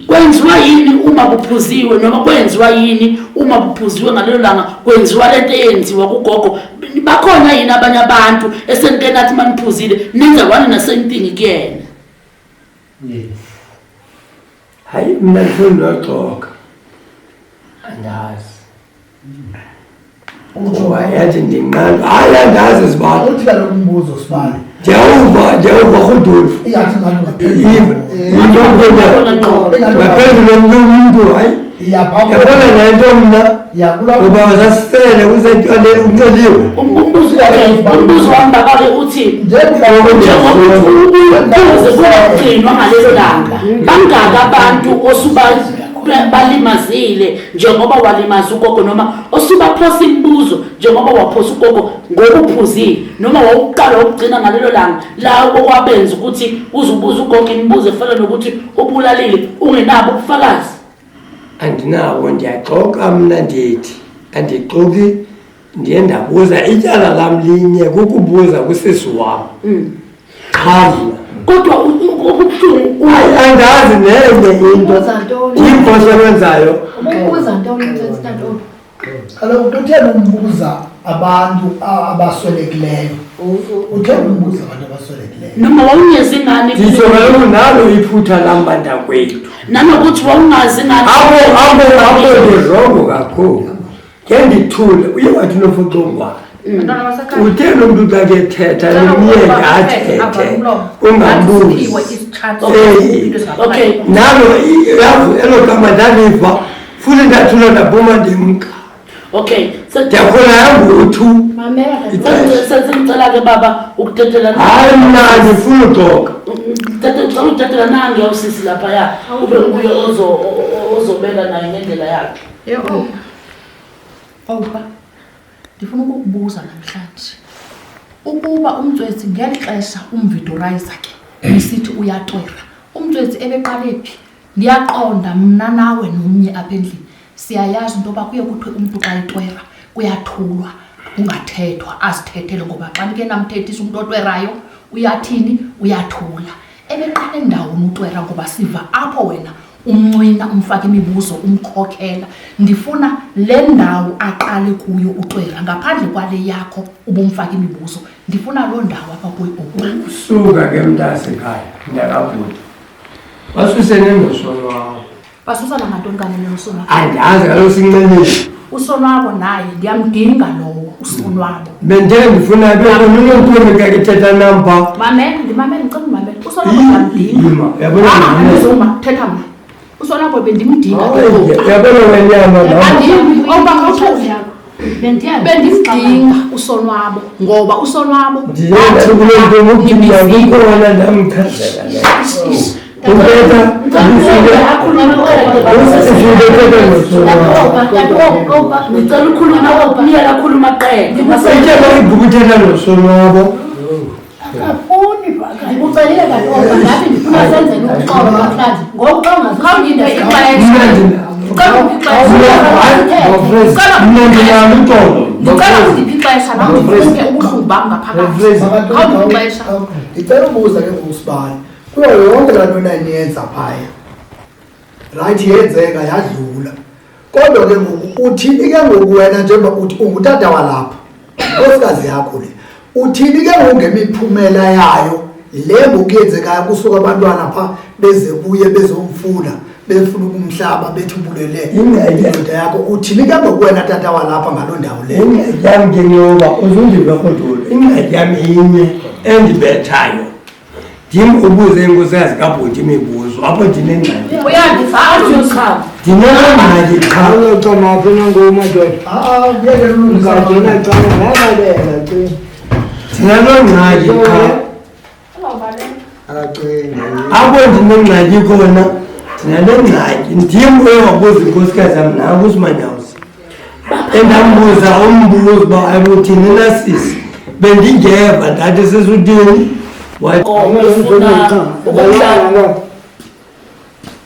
Kwenziwa yini uma kuphuziwe noma kwenziwa yini uma kuphuziwe ngalelo langa, kwenziwa lento eyenziwa kugogo? Bakhona yini abanye abantu esenike nathi maniphuzile nenza one na same thing kuyena? Yes. Hayi mina ngifuna noxoxa. Andazi. Uthi yathi ndinqanda. Hayi andazi sibali. Uthi kaloku umbuzo sibali. Ndiyawuva, ndiyawuva Rudolf. Ingathi ngathi ungaphendula. Into ngaphendula omnye umntu hayi. Yabona le nto mna ngoba sasisele kusetywaleni unceliwe. Umbuzo wami baba-ke uthi njengoba ubuze kungagcinwa ngalelo langa, bangaki abantu osuba balimazile njengoba walimaza ugogo, noma osubaphosa imibuzo njengoba waphosa ugogo ngokuphuzile, noma wawuqala wokugcina ngalelo langa la okwabenza ukuthi uzubuza ugogo imibuzo efana nokuthi ubulalile ungenabo ubufakazi? Andinawo, ndiyaxoka mna, ndithi andixoki, ndiye ndabuza ityala lam linye kukubuza kusisi wam. Qha mna. Kodwa okubuhlungu andazi nenye into. Imposo yenzayo. Ubuza ntoni umtsotsi tata? Kaloku utheni umbuza abantu abaswelekileyo? Utheni umbuza abantu abaswelekileyo? Noma wawungezi ngani? Nditsho kaloku nalo iphutha lam bantakwethu. Nanokuthi wawungazi ngani? Apho ndirongo kakhulu. Ke ndithule, uye wathi unofuxongwana. Uthe lo mntu xa kethetha nomyeni athethe ungambuzi. Okay. Nalo yazi elo gama ndaliva futhi ndathula ndaphuma ndimka. Okay. Ndiyakhona yangu-2. Sengicela ke baba ukutetela. Hayi mna andifuni uxoka. Ngicela ukutetela nange usisi laphaya ube nguye ozobeka naye ngendlela yakhe. Yebo. Opa, ndifuna ukukubuza namhlanje. Ukuba umtswetsi ngeli xesha umvidorayisa ke nisithi uyatwera, umtswetsi ebeqale phi? Ndiyaqonda mna nawe nomnye apha endlini siyayazi into yoba kuye kuthiwe umntu xa etwera kuyathulwa, kungathethwa, azithethele ngoba xa nike namthethisa umntu otwerayo uyathini? Uyathula. Ebeqale ndawoni utwera ngoba siva apho wena umncwina, umfaka imibuzo, umkhokhela. Ndifuna le ndawo aqale kuyo utwera ngaphandle kwale yakho ubumfaka imibuzo. Ndifuna loo ndawo apha kuyo uba. Suka ke mntasekhaya, mntakabhuti. Basusene nosonwabo. Basusana ngantoni kanye nosonwabo? Andazi kaloku sincelile. Usonwabo naye ndiyamdinga lowo usonwabo. Bendike ndifuna benomntombi xa kethetha nam pha. Mamela, ndimamele, ndicela undimamele. Usonwabo ndiyamdinga. Ima, uyabona Ah, mna. andizuma, thetha mna. Usonwabo bendimdinga ke Hayi, ngoku. uyabona wena nyama nam. Andimi, oba khawuthule. Bendimdinga usonwabo ngoba usonwabo Ndiye ndathi kulo ntombi ukudinga kukhona ndamchazela le. Uthetha Ngicela ukhuluma, umyeni akhuluma qede. Uthetha ibhuku uthetha nosonwabo. Akafuni ndikucelile kanti oba ndathi ndifuna senzele uxolo namhlanje. Ngoku xa ungazukulinda Mna ndinalo uxolo. Ndicela undiphe ixesha nam ndifunke ubuhlungu bam ngaphakathi. Khawundiphe ixesha. Ndicela ubuza ke ngoku sibani. Kuyo yonke laa nto naniyenza phaya. Right, yenzeka yadlula. Kodwa ke ngoku uthini ke ngoku wena njengoba uthi ungutata walapha, inkosikazi yakho le. Uthini ke ngoku ngemiphumela yayo le ngoku yenzekayo kusuka abantwana pha beze kuye bezomfuna, befuna ukumhlaba bethi ubulele indoda yakho. Uthini ke ngoku wena tata walapha ngaloo ndawo leyo? Ingxaki yam ke nyoba uzundive rhodolo, ingxaki yam inye endibethayo. Ndim ubuze inkosikazi kabhuti imibuzo apho ndinengxaki. Uyandiva uchaza. Ndinengxaki qha. Uyochama phi nangoku madoda? Ah, ngeke lulungisa. Ungangena cala ngabalela cinga. Ndinaloo ngxaki qha. Akacingi. Apho ndinengxaki khona, ndinale ngxaki. Ndim oye wabuza inkosikazi yam nanku uSimanyawusi. Endambuza umbuzo uba ayibuthini na sisi. Bendingeva ndathi sisi uthini?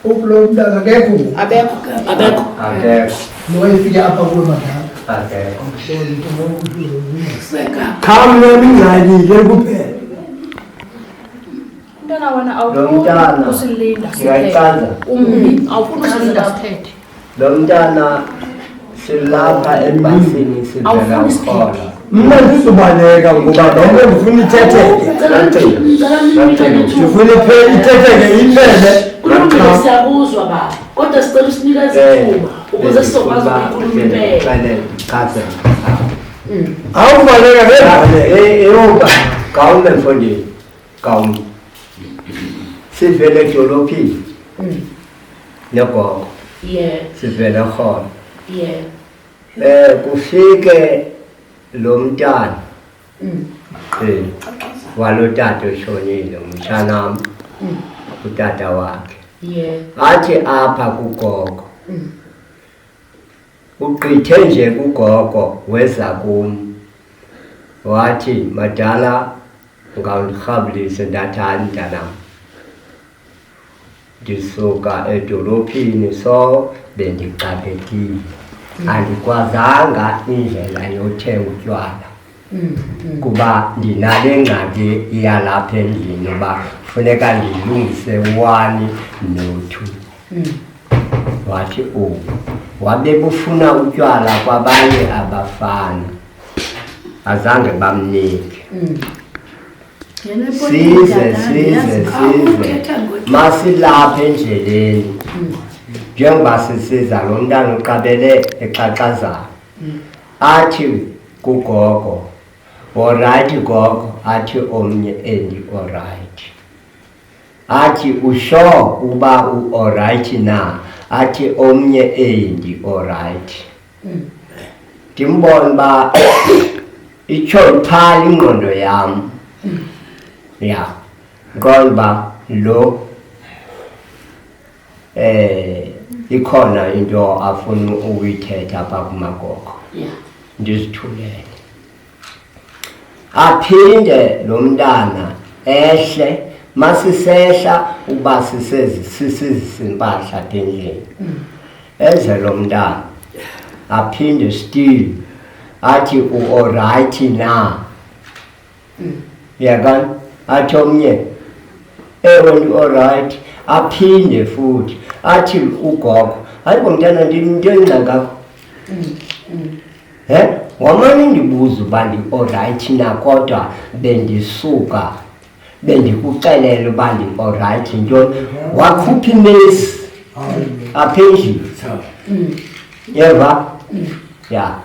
Uphi lo mntana akekho ngoku? Abekho. Abekho. Akekho. Lo wayefike apha kuwe madala. Akekho. Qha mna ingxaki ke kuphela. Mntana wena Lo mntana awufuni usilinda sithethe. ndingayichaza. Umbi awufuni usilinda sithethe. Lo mntana silapha ebhasini sivela Awufuni sithethe. ukhola. Mna ndizobaleka ngoba le nto ndifuna ithetheke. Ngicela ninikane ithuba. Ndifuna ithetheke iphele. Kulungile, siyakuzwa baba. Kodwa sicela usinikeze ithuba ukuze sizokwazi ukuyikhuluma impela. Ndichaze. Awubaleka ngebaleka. Eyoba khawume mfondini, khawume. Sivele edolophini negogo, sivele khona. Kufike lo mntana walo tata oshonile, umshanam, utata wakhe. Athi apha kugogo. Ugqithe nje kugogo weza kum. Wathi madala ngawundirhabulise, ndathi hayi mntanam. Ndisuka edolophini so bendixakekile. Andikwazanga indlela yothenga utywala. Kuba ndinale ngxaki yalapha endlini uba funeka ndilungise 1 no 2. Wathi o, wabe bufuna utywala kwabanye abafana. Azange bamnike. Size, size, size. Masilapha endleleni. Njengoba sisiza lo mntana uqabele exhaxhazayo. Athi kugogo, Alright gogo, athi omnye endi alright. Athi usho uba u alright na, athi omnye endi alright. Ndimbona uba itsho phala ingqondo yam. Ya, ngiqonda uba lo ikhona into afuna ukuyithetha apha kumagogo. Ndizithulele. Aphinde lo mntana ehle, masisehla uba sisizisa impahla apha endlini. Eze lo mntana aphinde still athi u-alright na. Uyabona? Athi omnye ewe ndi-alright, aphinde futhi athi ugogo, hayi bo mntana, ndinto engxaki yakho. He? Wamane ndibuza uba ndi-alright na, kodwa bendisuka bendikuxelela uba ndi-alright ntoni. Wakhupha imesi apha endlini. Yeva? Ya.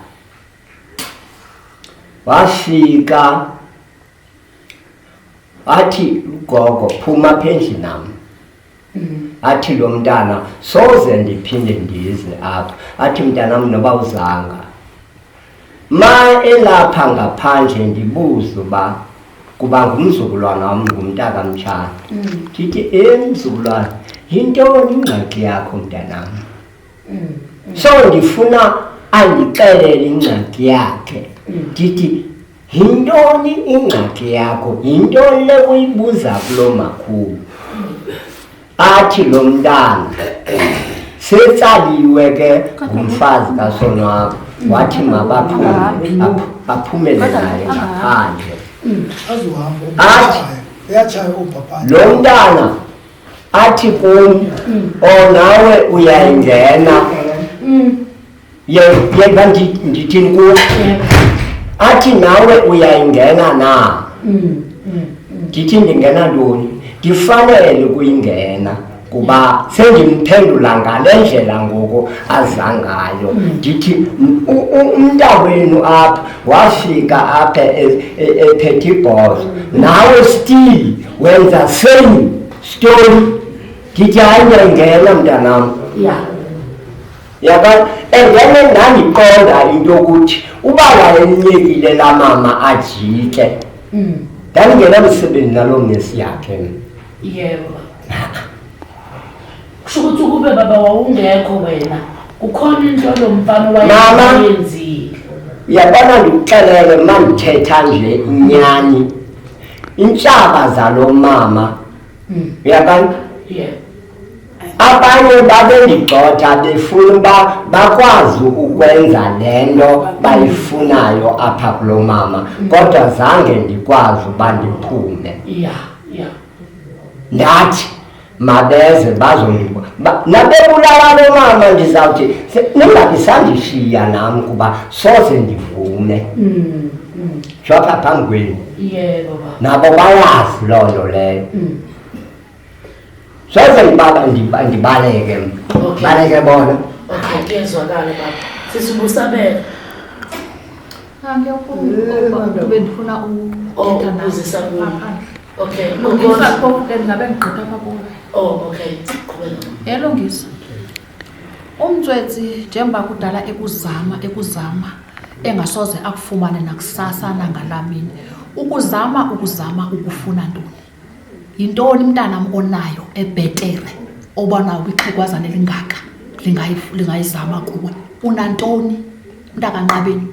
Wafika athi ugogo phuma apha endlini nam. Athi lo mntana soze ndiphinde ndize apha. Athi mntanam noba uzanga. Ma elapha ngaphandle ndibuze uba kuba ngumzukulwana wam, ngumntakamtshana. Ndithi, mzukulwana, yintoni ingxaki yakho mntanam? So ndifuna andixelele ingxaki yakhe. Ndithi, Yintoni ingxaki yakho? Yintoni le uyibuza kulo makhulu? Athi lo mntana setsaliwe ke ngumfazi kaSonwabo, wathi mabaphume aphumele naye ngaphandle. Athi lo mntana athi kum, o nawe uyayingena. Yeba ndithini kuwe? Athi nawe uyayingena na? Ndithi ndingena ntoni? Ndifanele ukuyingena kuba sendimphendula ngale ndlela ngoku aza ngayo. Ndithi umntakwenu apha wafika apha ephethe ibhozo, nawe still wenza same story. Ndithi hayi, ndiyayingena mntanam. Yabona, and then ndandiqonda into yokuthi uba wayemyekile laa mama ajike, ndandingenamsebenzi naloo nesi yakhe mna. Yebo. Kusho ukuthi ukube baba wawungekho wena, kukhona into lo mfana Mama. wayeyenzile. Uyabona, ndikuxelele, ma ndithetha nje inyani, iintshaba zalo mama, uyabona, abanye babendigxotha befuna uba bakwazi ukwenza le nto bayifunayo apha kulo mama, kodwa zange ndikwazi uba ndiphume. Yeah, yeah. Ndathi mabeze bazondibuka. Nabebulala lo mama ndizawuthi ningabi sandishiya nam kuba soze ndivume. Jwapha phambi kwenu. Yebo baba. Nabo bayazi loo nto leyo. Soze ndibaleke mna. Okay. Baleke bona. Okay, kuyezwakala baba. Sisubusabela. Ah, ngiyakubona. Bendifuna Oh, ukuthetha nawe. ubuzisa kuwe. Ngaphandle. Okay. Lungisa, phofu ke ndingabe ndigqitha apha kuwe. Oh, okay. Qhubeka. Yelungisa. Umtswetsi njengoba kudala ekuzama, ekuzama engasoze akufumane nakusasa nangalamini. Ukuzama, ukuzama ukufuna ntoni? Yintoni mntanam onayo ebhetere obonayo kwixhegwazana elingaka lingayizama kuwe? Unantoni mntakanqabeni?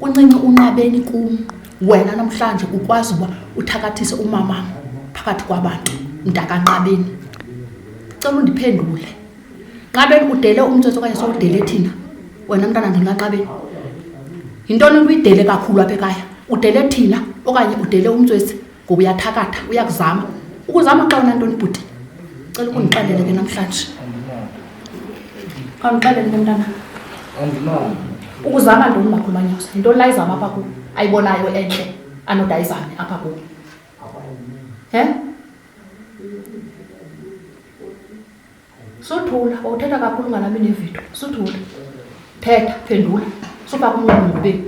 Kuncinci unqabeni kum. Wena namhlanje ukwazi uba uthakathise umamam phakathi kwabantu, mntakanqabeni. Cela undiphendule. Nqabeni, udele umtsotsi okanye sowudele thina? Wena mntana ndinganqabeni. Yintoni into uyidele kakhulu apha ekhaya? Udele thina okanye udele umtsotsi? Ngoba uyathakatha, uyakuzama. Ukuzama xa unantoni bhuti? Cela ukundixelele ke namhlanje. Khawundixelele ke mntana. Andinalo. Ukuzama ntoni makhulu manyosa? Yintoni la izama apha kuwe? Ayibonayo entle anoda ayizame apha kuwe. He? Suthula, wawuthetha kakhulu ngalaa mini yevidiyo. Suthula. Thetha, phendula. Sufaka umlomo ngubeni.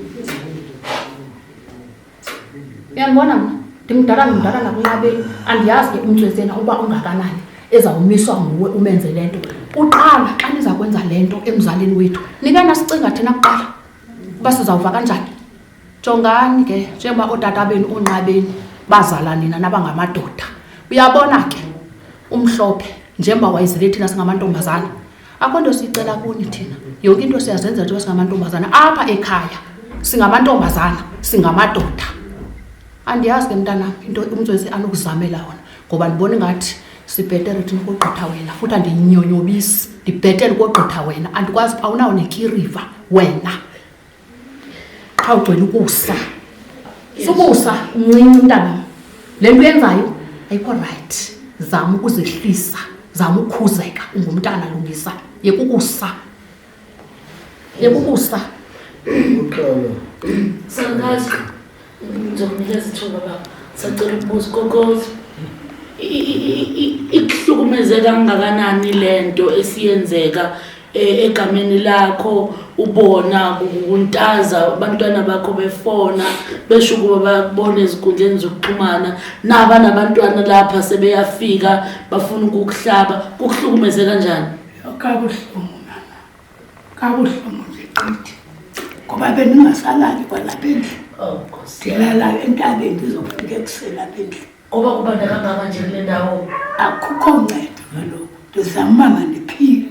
Uyandibona mna? Ndimdala, ndimdala nakunqabeni. Andiyazi ke umtswetsi yena uba ungakanani ezawumiswa nguwe umenze le nto. Kuqala xa niza kwenza le nto emzalini wethu, nike nasicinga thina kuqala uba sizawuva kanjani. Jongani ke njengoba ootata benu oonqabeni bazala nina nabangamadoda. Uyabona ke umhlophe njengoba wayezele thina singamantombazana. Akho nto siyicela kuni thina. Yonke into siyazenza njengoba singamantombazana apha ekhaya. Singamantombazana, singamadoda. Andiyazi ke mntanam into umtswetsi anokuzamela wona ngoba ndibona ingathi sibhetere thina ukogqitha wena, futhi andinyonyobisi, ndibhetere ukogqitha wena. Andikwazi, awunawo nekiriva wena. Qha ugcwele ukusa. Sukusa umncinci mntanam. Le nto uyenzayo ayikho right. Zama ukuzehlisa, zama ukukhuzeka ungumntana, Lungisa. Yeka ukusa. Yeka ukusa. Uxolo. Sangazi ngizokunikeza ithuba baba. Sacela ukubuza Gogozi. Ikuhlukumeze kangakanani lento esiyenzeka egameni lakho, ubona kuntaza abantwana bakho befona besho ukuba bayakubona ezinkundleni zokuxhumana, naba nabantwana lapha sebeyafika bafuna ukukuhlaba, kukuhlukumeze kanjani? Kabuhlungu mama, kabuhlungu nje gqithi, ngoba bendingasalali kwalapha endlini. Oh, Nkosi. Ndilala entabeni ndizofika ekuseni apha endlini. Ngoba kubanda kangaka nje kule ndawo? Akukho ncedo kaloku, ndizama uba mandiphile.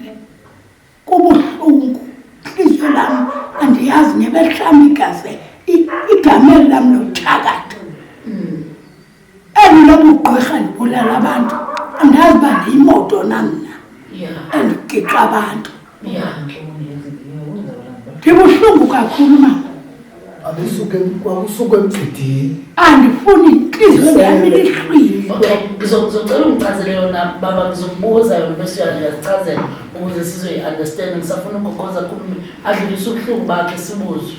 Kubuhlungu, intliziyo lam andiyazi ngebehlam igazi, igama eli lam Ndinayo imoto na mna endigixa abantu. Ndibuhlungu kakhulu mama. Kwakusuka emgidini. Andifuni intliziyo yam ilihlwili. Okay, ngizocela ungichazele yona baba, ngizokubuza yona bese uyazichazela ukuze sizoyi-understand. Ngisafuna ugogoza khulume adlulise ubuhlungu bakhe sibuzwe.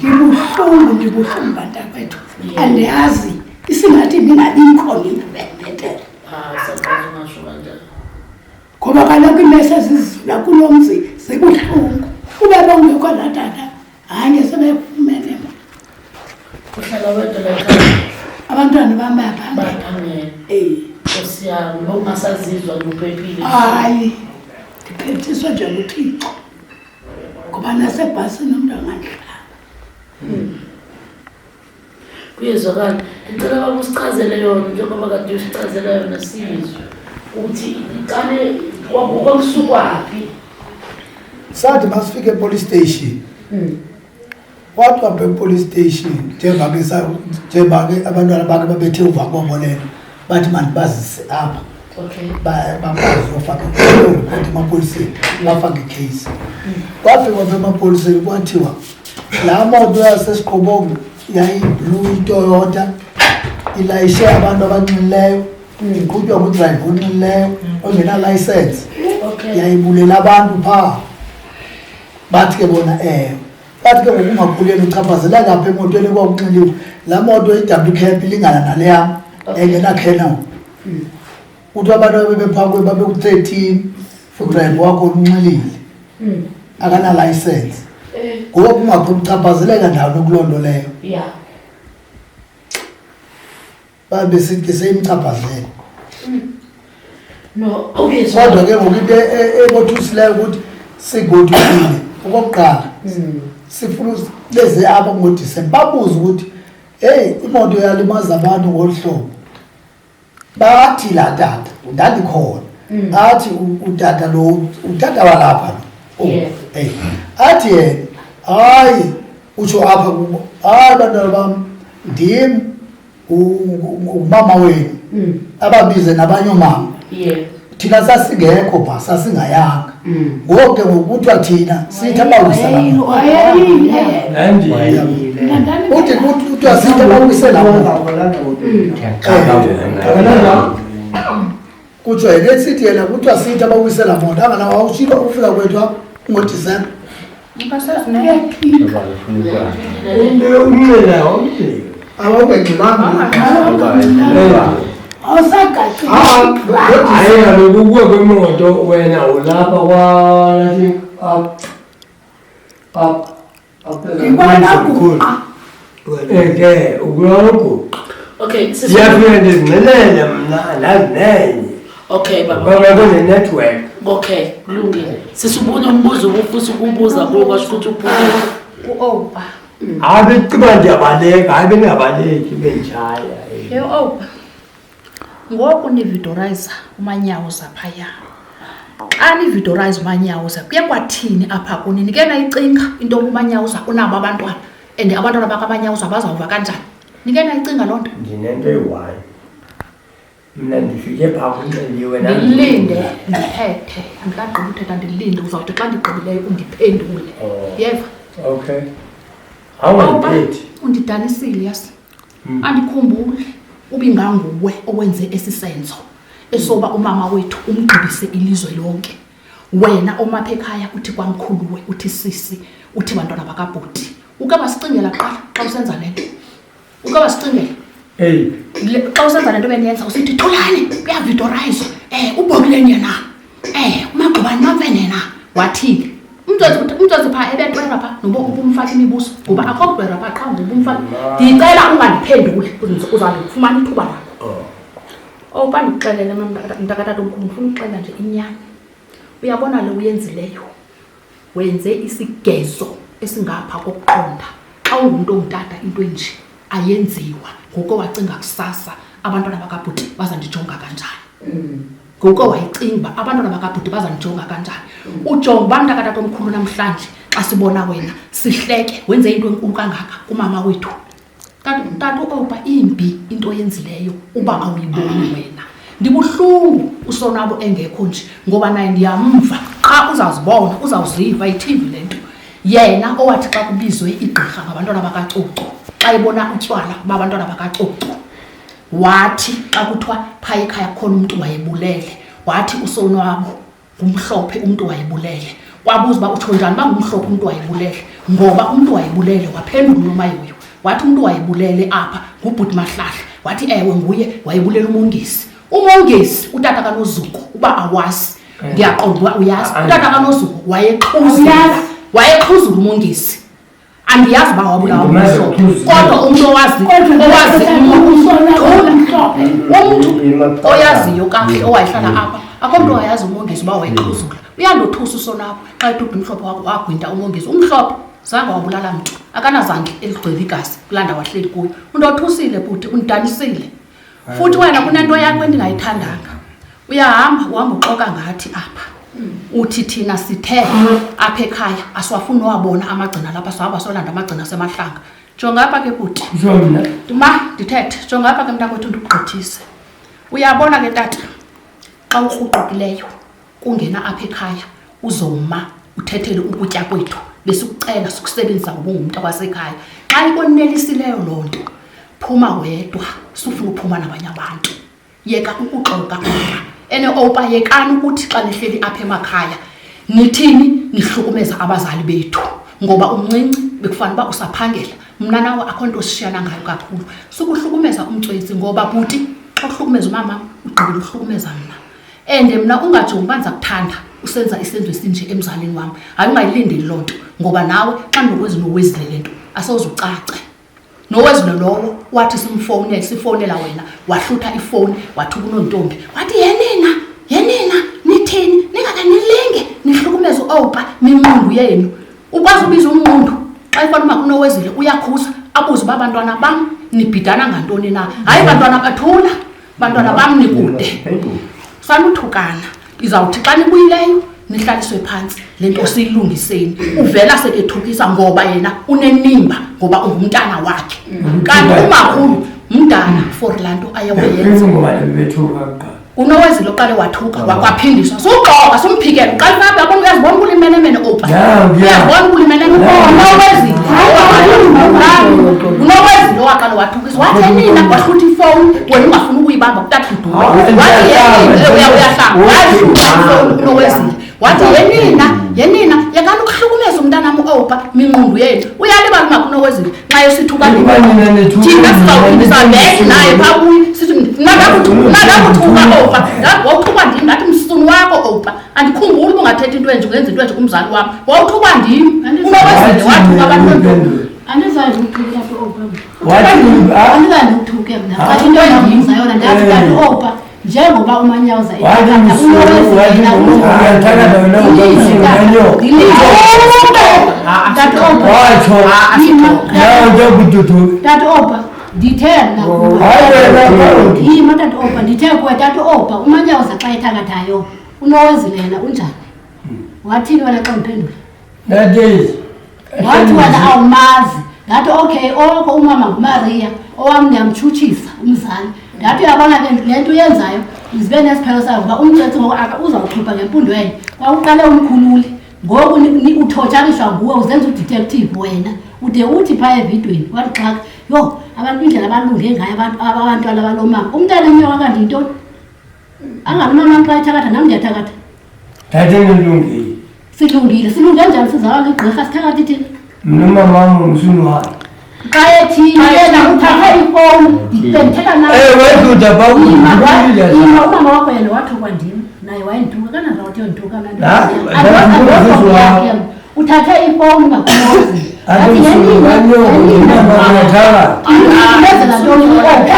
Ndibuhlungu bantakwethu. Andiyazi isingathi ndingabikho ndibetele. Ah, saqala ungasho kanjalo. Ngoba kaloku iimesi ezizula kulo mzi zibuhlungu. Ube bongekho laa tata, hayi ngesebefumene. Uhlala wedwa la ekhaya? Abantwana bam bayaphangela. Bayaphangela. Nkosi yami, ngokungasazizwa ngiphephile. Hayi, ndiphephiswa nje nguThixo. Ngoba nasebhasini umntu angandihlaba. Kuyezwakala. Ngicela baba usichazele yona njengoba kade usichazela yona sizwe. Ukuthi iqale kwakusukwaphi? Sathi masifike epolice station. Wathi wapha epolice station njengoba ke abantwana bakhe babethe uva kobolelo bathi mandibazise apha. Okay. Bakwazi ufaka report emapoliseni, bafake icase. Kwafika apha emapoliseni kwathiwa laa moto yaseSiqobongo yayiblue iToyota ilayishe abantu abanxilileyo, iqhutywa ngudrayiva onxilileyo ongenalayisensi. Yayibulela abantu phaa. Bathi ke bona ewe. Bathi ke ngoku umakhulu uchaphazeleka apha emotweni kwakunxiliwe. Laa moto i-W cab ilingana nale yam, engenakhenel. Uthi abantu abebephaa kuyo babeku-13, udrayiva wakho unxilile, akanalayisensi. Ngoku umakhulu uchaphazeleka ndawoni kuloo nto leyo? Babe sithi ke seyimchaphazele. No, okay. Kodwa ke ngoku into ebothusileyo ukuthi sigodukile okokuqala. Sifuna beze apha ngoDisemba babuze ukuthi hey imoto yalimaza abantu ngolu hlobo. Bathi laa tata ndandikhona. Athi utata lo, utata walapha lo. Athi yena hayi utsho apha kubo, hayi bantwana bam ndim ngumama wenu. Ababize nabanye oomama. Thina sasingekho pha, sasingayanga. Ngoku ke ngokuthiwa thina sithi abawisa la moto. Uthi kuthiwa sithi abawise la moto. Kutsho yena esithi yena kuthiwa sithi abawise la moto. Angana wawutshilo ukufika kwethu apha ngoDisemba. Awungenxilanga. Hayi kaloku ukuwa kwemoto wena ulapha kwalathi up up up ke ukulona uguqa. Okay, Ndiyafika ndizinxilele mna ndazinenye. Okay baba. Ngoba kune-network. Okay, kulungile. Sisubona umbuzo ubufisa ukubuza kuwo kwasho ukuthi uphumile. U-Opa. Hayi beciba ndiyabaleka, hayi bendingabaleki benditshaya. Ye Opa. Ngoku nividoriza uManyawuza phaya. Xa nividoriza uManyawuza kuye kwathini apha kuni? Nike nayicinga into yokuba uManyawuza unabo abantwana and abantwana bakaManyawuza bazawuva kanjani? Nike nayicinga loo nto? Ndinento eyi-one. Mna ndifike phaa kunxiliwe Ndilinde, ndithethe. Andikagqibi uthetha, ndilinde. Uzawuthi xa ndigqibileyo undiphendule. Yeva? Okay. Awungandithethi. Undidanisile yazi. Andikhumbuli ubinganguwe owenze esi senzo esoba umama wethu umgqibise ilizwe lonke. Wena omapha ekhaya uthi kwamkhuluwe, uthi sisi, uthi bantwana bakabhuti. Uke wasicingela kuqala xa usenza le nto? Uke wasicingela? Eyi. Xa usenza le nto beniyenza usithi thulani kuyavidorayizwa. Ubokileni yena. uMagqobani Mamfene na? Wathini? Umtsotsi phaa ebetwera phaa noba ubumfaka imibuzo ngoba akho kutwera phaa qha ngobumfaka. Ndicela ungandiphenduli uzawufumana ithuba lakho. Oh, uba ndikuxelele mntakatatomkhulu, ndifuna ukuxelela nje inyani. Uyabona le uyenzileyo, wenze isigezo esingapha kokuqonda. Xa ungumntu ongutata into enje ayenziwa. Ngoko wacinga kusasa abantwana bakabhuti bazandijonga kanjani. Ngoko wayicinga uba abantwana bakabhuti bazandijonga kanjani. Ujonga uba mntakatatomkhulu namhlanje xa sibona wena sihleke wenze into enkulu kangaka kumama wethu. Tata uOpa imbi into oyenzileyo uba awuyiboni wena. Ndibuhlungu uSonwabo engekho nje ngoba naye ndiyamva xa uzawuzibona, uzawuziva ithimbi le nto. Yena owathi xa kubizwe igqirha ngabantwana bakaCucu, xa ebona utywala babantwana bakaCucu, wathi xa kuthiwa phaya ekhaya kukhona umntu wayebulele, wathi uSonwabo ngumhlophe umntu wayebulele. Wabuza uba utsho njani uba ngumhlophe umntu wayebulele, ngoba umntu wayebulele waphendula uNomayoyo wathi umntu wayebulele apha ngubhuti Mahlahla, wathi ewe nguye wayebulele uMongezi. UMongezi utata kaNozuko uba awazi, ndiyaqonda uba uyazi, utata kaNozuko wayexhuzula, wayexhuzula uMongezi. Andiyazi uba wabulawa ngumhlophe, kodwa umntu owazi umntu oyaziyo kakuhle owayehlala apha, akho mntu owayazi uMongezi uba wayexhuzula. Uyandothusa uSonwabo xa etubha umhlophe wakho wagwinta uMongezi. Umhlophe zange wabulala mntu, akanazandla eligcwele igazi kulaa ndawo ahleli kuyo. Undothusile bhuti, undidanisile. Futhi wena kunento yakho endingayithandanga. Uyahamba uhamba uxoka ngathi apha. Uthi thina sithe apha ekhaya asiwafuni wabona amagcina lapha, sihamba solanda amagcina asemahlanga. Jonga apha ke bhuti. Ma ndithethe, jonga apha ke mntakwethu ndikugqithise. Uyabona ke tata, xa ukruqukileyo kungena apha ekhaya uzoma uthethele ukutya kwethu besikucela sikusebenzisa ngoba ungumntu wasekhaya. Xa ikonelisileyo loo nto, phuma wedwa, sufuna uphuma nabanye abantu. Yeka ukuxoka apha. Ene opa yekani ukuthi xa nihleli apha emakhaya nithini nihlukumeza abazali bethu, ngoba umncinci bekufanele uba usaphangela. Mna nawe akho nto sishiyana ngayo kakhulu. Sukuhlukumeza umtswetsi ngoba bhuti xa uhlukumeza umama ugqibela uhlukumeza mna. Ende mna ungajongi uba ndiza kuthanda usenza isenzo esinje emzalini wam. Hayi ungayilindeli loo nto ngoba nawe xa ndinokwenza unowezile le nto asoze ucace. Nowezile lowo wathi simfowunele, sifowunela wena, wahlutha ifowuni wathuka unontombi. Wathi yenina, yenina nithini ningakanilinge nihlukumeze uOpa minqundu yenu. Ukwazi ubiza umnqundu xa ifana uba kunowezile uyakhuza abuze uba bantwana bam nibhidana ngantoni na. Hayi bantwana bathula, bantwana bam nikude. Sanuthukana. Izawuthi xa nibuyileyo nihlaliswe phantsi le nto siyilungiseni. Uvela sekethukisa ngoba yena unenimba ngoba ungumntana wakhe. Kanti umakhulu mdala for laa nto aye wayenza. Unowezile oqale wathuka wakwaphindiswa. Suxoka sumphikela. Uqala apha uyabona uyazibona ukulimenemene opa. Uyazibona ukulimenemene unowezile. Unowezile owaqala wathukiswa. Wathi enina wahlutha ifowuni wena ungafuni ukuyibamba kutata uDube. Wathi yenina uyahlamba. Wahlutha ifowuni unowezile. Wathi yenina, yenina yekani ukuhlukumeza umntanam uOpa minqundu yenu. Uyalibala uba kunowezile nxa esithuka thina sizawuphindisa back naye phaa kuye sithi mna ndakuthuka Opa, wawuthukwa ndim ndathi msunu wakho Opa, andikhumbuli uba ungathetha into enje ungenza into enje kumzali wam. Wawuthukwa ndim unowezile wathuka abantu. Andizange ndikuthuke tata Opa. Andizange ndikuthuke mna. Xa into endibuza yona ndathi tata Opa njengoba uManyawuza tata Opa ndithe mna yima tata Opa ndithe kuwe tata Opa uManyawuza xa ethakathayo unowezile yena unjani? Wathini wena xa ndiphendula? Wathi wena awumazi. Ndathi okay oko umama nguMaria owam ndiyamtshutshisa umzali. Ndathi uyabona ke le nto uyenzayo izibe nesiphelo sayo ngoba umtswetsi ngoku uzawuxhupha ngempundo enye. Kwawuqale umkhululi ngoku uthotshaniswa nguwe uzenza udetective wena. Ude uthi phaa evidweni wathi xhaka yho abantu indlela abalunge ngayo abantwana balo mama. Umntana enyoka kanti yintoni? Angabi umama xa ethakatha nam ndiyathakatha. Ndathi nilungile. Silungile, silunge njani sizalwa ligqirha sithakatha ithini? Mna umama wam ngumsunu wakhe. Xa ethini yena uthathe ifowuni ndithetha nawe. Weduda phaa Ima umama wakho yena wathukwa ndim naye wayendithuka kanazawuthi yondithuka mna. Uthathe ifowuni ngakunozi. Wathi yenina, yenina. Imezela ntoni uOpa?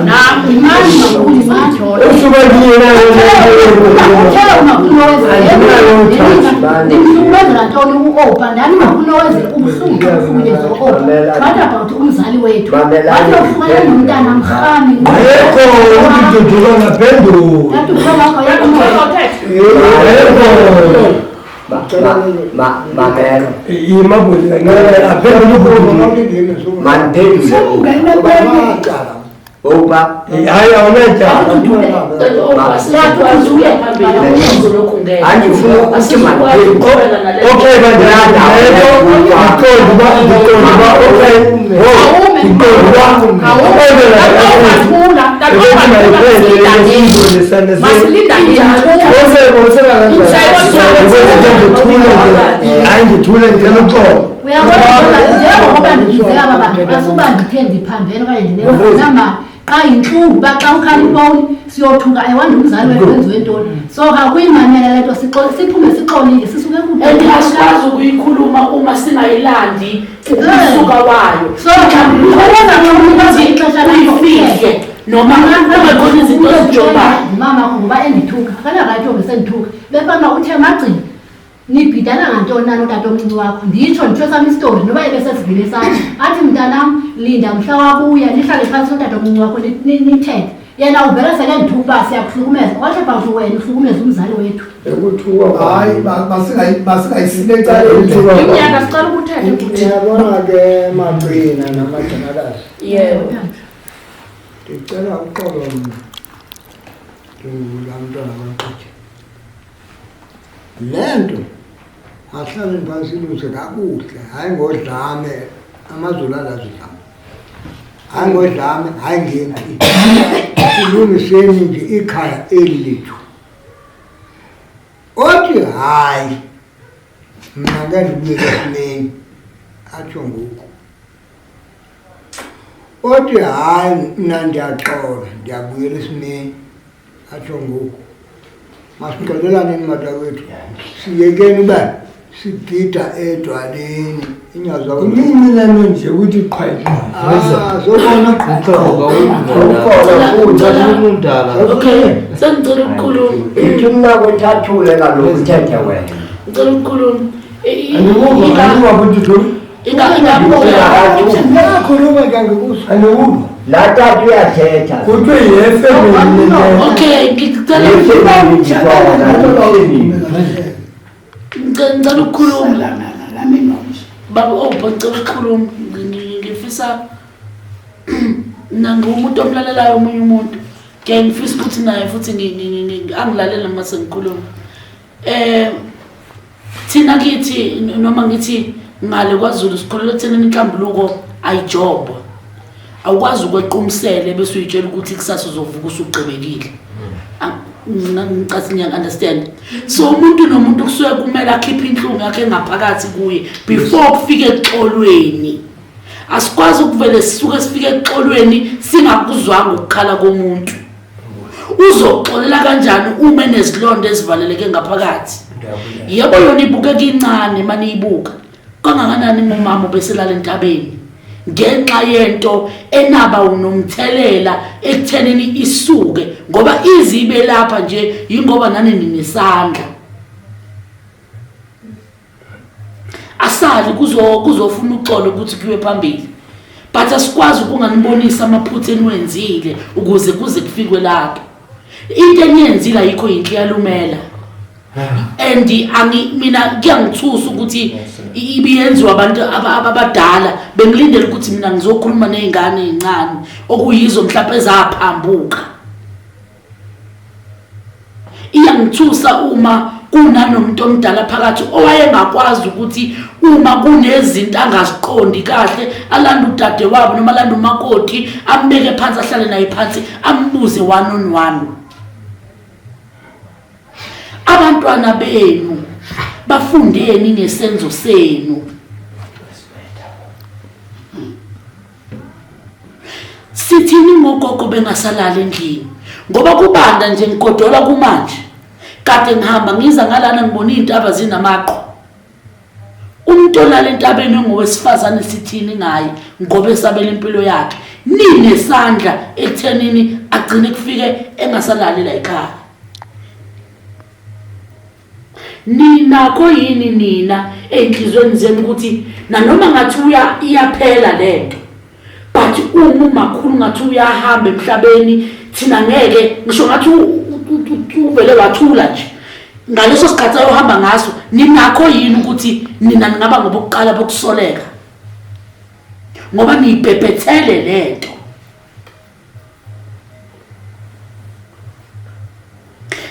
Nam imani makhulu izondyolo. Uthe umakhulu ndimhlukumezela ntoni uOpa? Ndani makhulu owezile ubuhlungu xa uhlukunyezwa uOpa. What about umzali wethu? Wathi uhlukane nomntana mrhami. Ayekho ududuka ngaphendula. Ndathi ukhona wakho Ayekho. Mamela. Ima bhuti kancane aphendule ubhuti. Mandiphendule. Opa. Hayi awunatyala. Andifuna ukuthi mandiphendule. Okay bandilanda. Ndiqonda uba ndiqonda uba okay. Ndiqonda uba hayi ndithule ndicela uxolo. Uyabona njengoba ndibizela aba bantu asuba ndithe ndiphambene okanye ndinenama xa yintlungu uba xa ukhala ifowuni siyothuka ewanda umzali wethu wenziwe ntoni so akuyimamela le nto siphume sixolile sisuke kude. And asikwazi ukuyikhuluma uma singayilandi umsuka wayo. So ixesha uyifihle noma kungekhona izinto ezijobayo. Mama ngoba endithuka akanarayithi obesendithuka befana uthe magcini nibhidana ngantoni na notatomncinci wakho nditsho nditsho sam isitori noba ebesesivile sathi athi mntanam linda mhla wabuya nihlale phantsi notatomncinci wakho nithethe yena uvele sele ndithuka uba siyakuhlukumeza what about wena uhlukumeza umzali wethu. Ekuthuka hayi masingayisile ecaleni. Iminyaka sicela ukuthetha ukuthi Uyabona ke Magcina namajanakazi. Yebo. Ndicela uxolo mna. Ndingulaa mntwana kaQatha. Le nto ahlale phantsi ilungise kakuhle, hayi ngodlame, amaZulu alazi udlame. Hayi ngodlame, hayi ngempi. Silungiseni nje ikhaya eli lethu. Othi hayi mna ngeke ndibuyele esimeni, atsho ngoku. Othi hayi mna ndiyaxola, ndiyabuyela esimeni, atsho ngoku. Masixolelaneni madawethu, siyekeni uba sigida edwaleni inyawo zakho. Incinci le nto nje ukuthi qhwayi Ah, sowubona Okay, sengicela ukukhuluma. Ithi mna kuthathule kaloku uthethe wena. Ngicela ukukhuluma. Andikuva, andikuva futhi thula. Uyakhuluma ke ngikuso. Andikuva. Laa tata uyathetha. Kuthiwe yefemeli le. Okay, ngicela ngicela ukukhuluma. Baba Opa ngicela ukukhuluma. Ngifisa mina ngiwumuntu omlalelayo omunye umuntu. Ke ngifisa ukuthi naye futhi angilalele uma sengikhuluma. Thina kithi noma ngithi ngale kwaZulu sikholelwa ekutheni inhlambuluko ayijobwa. Awukwazi ukwequmsele bese uyitshela ukuthi kusasa uzovuka usugqibekile. Ngicathi ngiya-understand. So umuntu nomuntu kusuke kumele akhiphe inhlungu yakhe engaphakathi kuye before kufike exolweni. Asikwazi ukuvele sisuke sifike exolweni singakuzwanga ukukhala komuntu. Uzoxolela kanjani uma enezilonda ezivaleleke ngaphakathi? Yebo yona ibukeka incane maniyibuka. Kangakanani umama obeselala entabeni ngenxa yento enaba unomthelela ekuthenini isuke ngoba izibe lapha nje yingoba nani ninesandla. Asali kuzofuna uxolo ukuthi kuyiwe phambili. But asikwazi ukunganibonisa amaphutha eniwenzile ukuze kuze kufikwe lapho. Into eniyenzile ayikho yinhle iyalumela. And mina kuyangithusa ukuthi ibiyenziwa abantu abadala bengilindele ukuthi mina ngizokhuluma nezingane ezincane okuyizo mhlawumbe ezaphambuka. Iyangithusa uma kunanomuntu omdala phakathi owayengakwazi ukuthi uma kunezinto angaziqondi kahle alande udade wabo noma alande umakoti ambeke phansi ahlale naye phansi ambuze one on one. Abantwana benu bafundeni ngesenzo senu? Sithini ngogogo bengasalali endlini? Ngoba kubanda nje ngigodola kumanje. Kade ngihamba ngiza ngalana ngibona iy'ntaba zinamaqhwa. Umuntu olala entabeni ongowesifazane sithini ngaye ngoba esabela impilo yakhe? Ninesandla ekuthenini agcine kufike engasalali la ekhaya. Ninakho yini nina ey'nhliziyweni zenu ukuthi nanoma ngathi iyaphela lento but uma umakhulu ngathi uyahamba emhlabeni thina ngeke ngisho ngathi uvele wathula nje ngaleso sikhathi ayohamba ngaso, ninakho yini ukuthi nina ningaba ngobokuqala bokusoleka ngoba niyibhebhethele lento?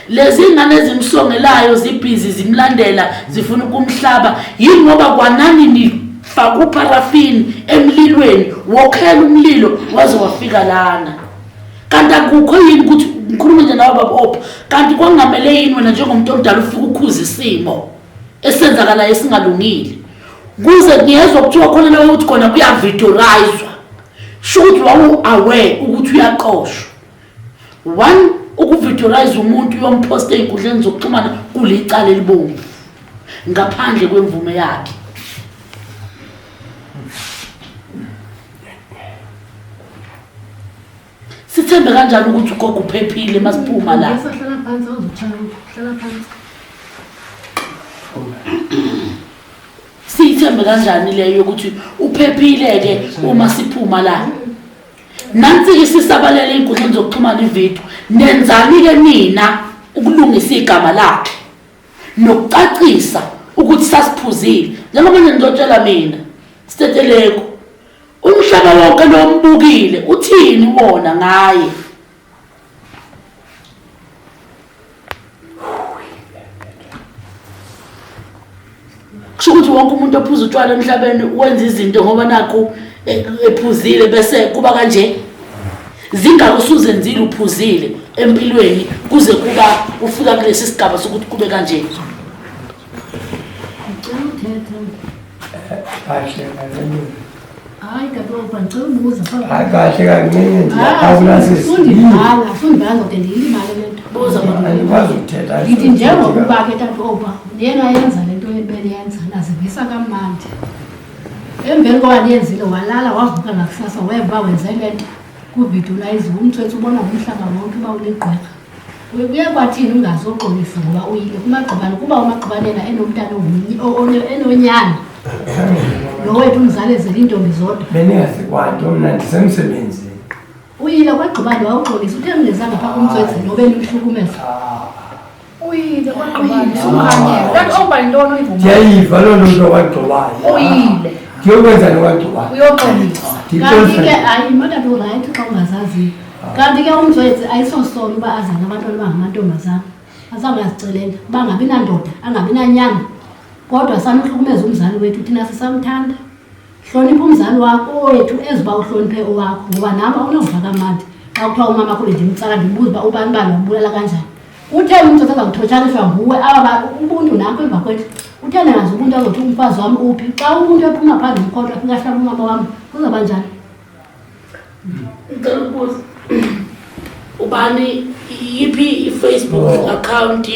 Lezi ngane ezimsongelayo zibhizi zimlandela zifuna ukumhlaba yini ngoba kwanani nifaka uparafini emlilweni wokhela umlilo waze wafika lana. Kanti akukho yini ukuthi ngikhulume nje nawe baba Opha, kanti kwakungamele yini wena njengomuntu omdala ufike ukhuza isimo esenzakalayo esingalungile, kuze ngiyezwa kuthiwa khona la ukuthi khona kuyavidorizwa, sho ukuthi wawu-aware ukuthi uyaqoshwa. One, ukuvidorize umuntu uyomphosta ey'nkundleni zokuxhumana kulicala elibomvu ngaphandle kwemvume yakhe. Sithembe kanjani ukuthi ugogo uphephile masiphuma la? Hlala phansi, awuzohlala hlala phansi. Siyithembe kanjani leyo yokuthi uphephile ke uma siphuma la? Nansi-ke sisabalele ey'nkundleni zokuxhumana ividiyo. Nenzani-ke nina ukulungisa igama lakhe nokucacisa ukuthi sasiphuzile? Njengoba nje ngizotshela mina Steteleko, umhlaba wonke lo mbukile uthini wona ngaye? Kusho ukuthi wonke umuntu ophuza utshwala emhlabeni wenza izinto ngoba nakhu ephuzile bese kuba kanje. Zingaka usuzenzile uphuzile empilweni kuze kuba ufika kulesi sigaba sokuthi kube kanje. Ngicela uthetha. Kahle kancane. Hayi tata, ngicela ubuza. Hayi kahle kancane ndiyaphawula sisi. Sundibhala, sundibhala ke ndiyilibale le nto. Buza baba. Andikwazi ukuthetha. Ngithi njengokuba ke tata Opa, niye nayenza le nto ebeniyenza, nazivisa kamnandi. Emveni koba niyenzile walala wavuka ngakusasa weva wenze le nto kuvidiyolayizwa umtswetsi ubona ngumhlaba wonke uba uligqwirha. Kuye kwathini ungazoxolisa ngoba uyile kuMagqibane, kuba uMagqibane yena enomntana enonyana. Lo wethu umzalezele iintombi zodwa. Bendingazi kwanto mna ndisemsebenzini. Uyile kwaGqibane wawuxolisa, uthe ungezanga phaa kumtswetsi lo benimhlukumeza. Uyile kwaGqibane, sumkhanyela. Kanti oba yintoni oyivumayo? Ndiyayiva loo nto kwaGqibane. Uyile. Ndiyokwenza nokwaGqibane. Uyoxolisa. Kanti ke hayi matata urayithi xa ungazaziyo. Kanti ke umtswetsi ayisosono uba azale abantwana abangamantombazana. Azange azicelela uba angabi nandoda, angabi nanyana. Kodwa sanuhlukumeza umzali wethu, thina sisamthanda. Hlonipha umzali wakho owethu ezi uba uhloniphe owakho, ngoba nam awunokuva kamnandi xa kuthiwa umama wakho bendimtsala ndimbuza uba ubani bani wambulala kanjani. Utheni umntu azakuthotshaniswa nguwe aba ubuntu nakho emva kwethu? Utheni angazi ubuntu azothi umfazi wam uphi? Xa ubuntu ephuma phandle umkhonto afika ahlaba umama wam, kuzawuba njani? Ngicela ukubuza, ubani yiphi i-Facebook account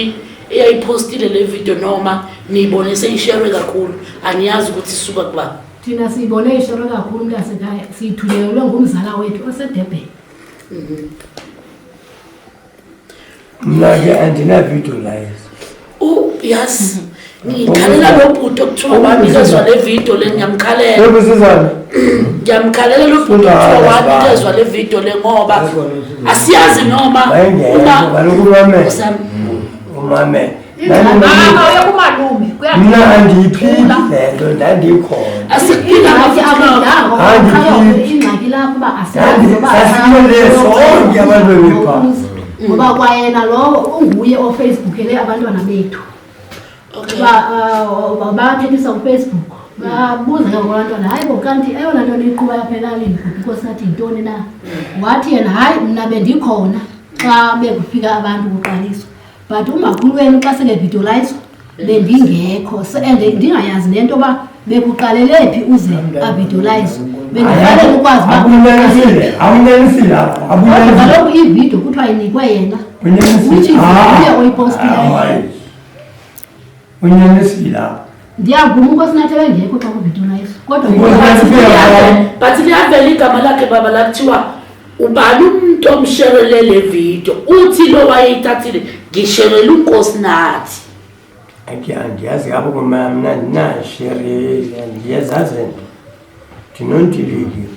eyayiphostile le video noma niyibone seyisherwe kakhulu? Aniyazi ukuthi isuka kubani? Thina siyibone isherwe kakhulu mntasekhaya, siyithunyelelwe ngumzala wethu oseDurban. Mna ke andina-video lies. Yazi ngikhalela lo bhuti okuthiwa wanikezwa le video le, ngiyamkhalela. Yebo sizana. Ngiyamkhalela lo bhuti okuthiwa wanikezwa le video le ngoba asiyazi noma uma kaloku umamele. Umamele. Mama uye kumalume. Mna andiyiphili le nto, ndandikhona. Ingxaki lapho uba Sasilele sonke abantu bebephaa. Ngoba kwayena lowo unguye ofacebookele abantwana bethu. Uba bathethisa kuFacebook, babuza ke ngoku abantwana, hayi bo kanti eyona nto niyiqhubayo apha elalini bhuti Nkosinathi yintoni na? Wathi yena hayi mna bendikhona xa bekufika abantu kuqaliswa, but umakhulu wenu xa selevidolayizwa bendingekho, and ndingayazi nento yoba bekuqalele phi uze avidolayizwe. Bendifanele ukwazi uba Akunyanisile, akunyanisile apho, akunyanisile. Kodwa kaloku ividiyo kuthiwa inikwe yena, which is nguye oyipostileyo. Unyanisile apho. Ndiyavuma uNkosinathi ebengekho xa kuvidolayizwa, kodwa But liyavela igama lakhe baba la kuthiwa ubani umuntu omsherele le video, uthi lo wayeyithathile ngisherele uNkosinathi. Ake andiyazi apho kuma mna ndinashereli, andiyazazi nto. Ndinontilili.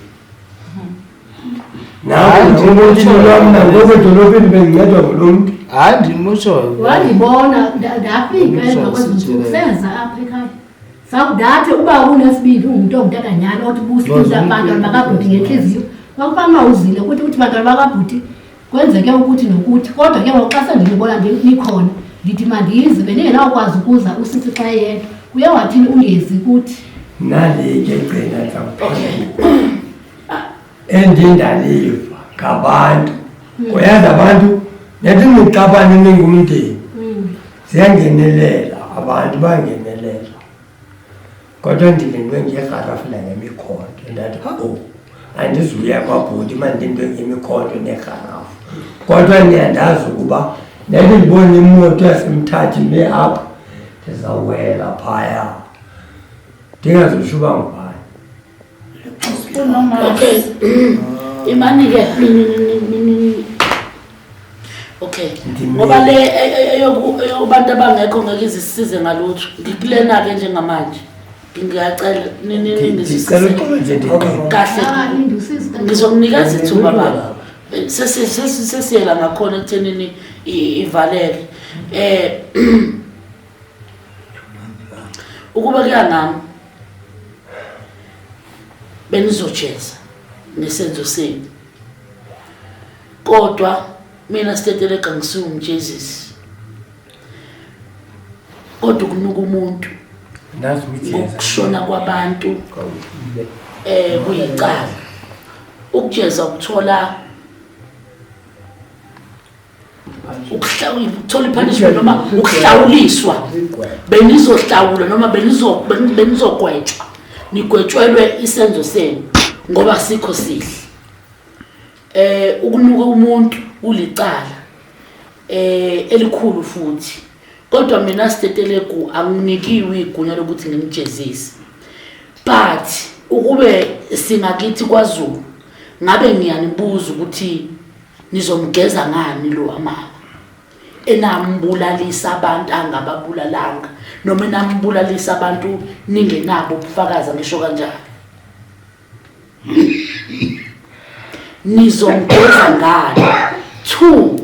Nawe ndinontilili wam nangoku edolophini bendincedwa ngulo mntu. Hayi ndimutshoyo. Wandibona ndafika emva kwezi ntsuku seza apha ekhaya. Ndathi uba unesibindi ungumntu ongutata nyhani othi ubusiza abantwana bakabhuti ngentliziyo. Kwakufanele uba uzile kuthi uthi bantwana bakabhuti Kwenzeke ukuthi nokuthi, kodwa ke ngoku xa sendinibona nikhona ndithi mandize, bendingenawukwazi ukuza usisi xa eyedwa. Uye wathini ungezi kuthi? Nale ke gcina ndizawuphendula. Endindaliva ngabantu. Uyazi abantu nethi nixabane ningumndeni. Ziyangenelela abantu bangenelela. Kodwa ndilindwe ngerharafu nangemikhonto ndathi oh andizuya kwabhuti mandilindwe ngemikhonto nerharafu. Kodwa ndiyandazi ukuba nethi ndibone imoto yaseMthatha ime apha ndizawuwela phaya. Ndingazutsho uba ngubani. Okay. Imani ke Okay. Ngoba le eyokubantu abangekho ngeke izisize ngalutho. Ngikulena ke njengamanje. Ngiyacela Ndicela uxolo nje kahle. Ngizokunikeza ithuba baba. Sesiyela ngakhona ekuthenini ivaleke. Ukuba kuya ngami benizojeza ngesenzo senu. Kodwa mina siteteleka ngisiwumjezisi. Kodwa ukunuka umuntu ngokushona kwabantu kuyicala. Ukujeza ukuthola ukuthola i-punishment noma ukuhlawuliswa. Benizohlawulwa noma benizogwetshwa. Nigwetshwelwe isenzo senu ngoba sikho sihle. Ukunuka umuntu ulicala elikhulu futhi. Kodwa mina Stetelegu anginikiwe igunya lokuthi ngimjezise. But ukube singakithi kwaZulu ngabe ngiyanibuza ukuthi nizomgeza ngani lo mama enambulalisa abantu angababulalanga noma enambulalisa abantu ningenabo ubufakazi ngisho kanjalo. Nizomgeza ngani? 2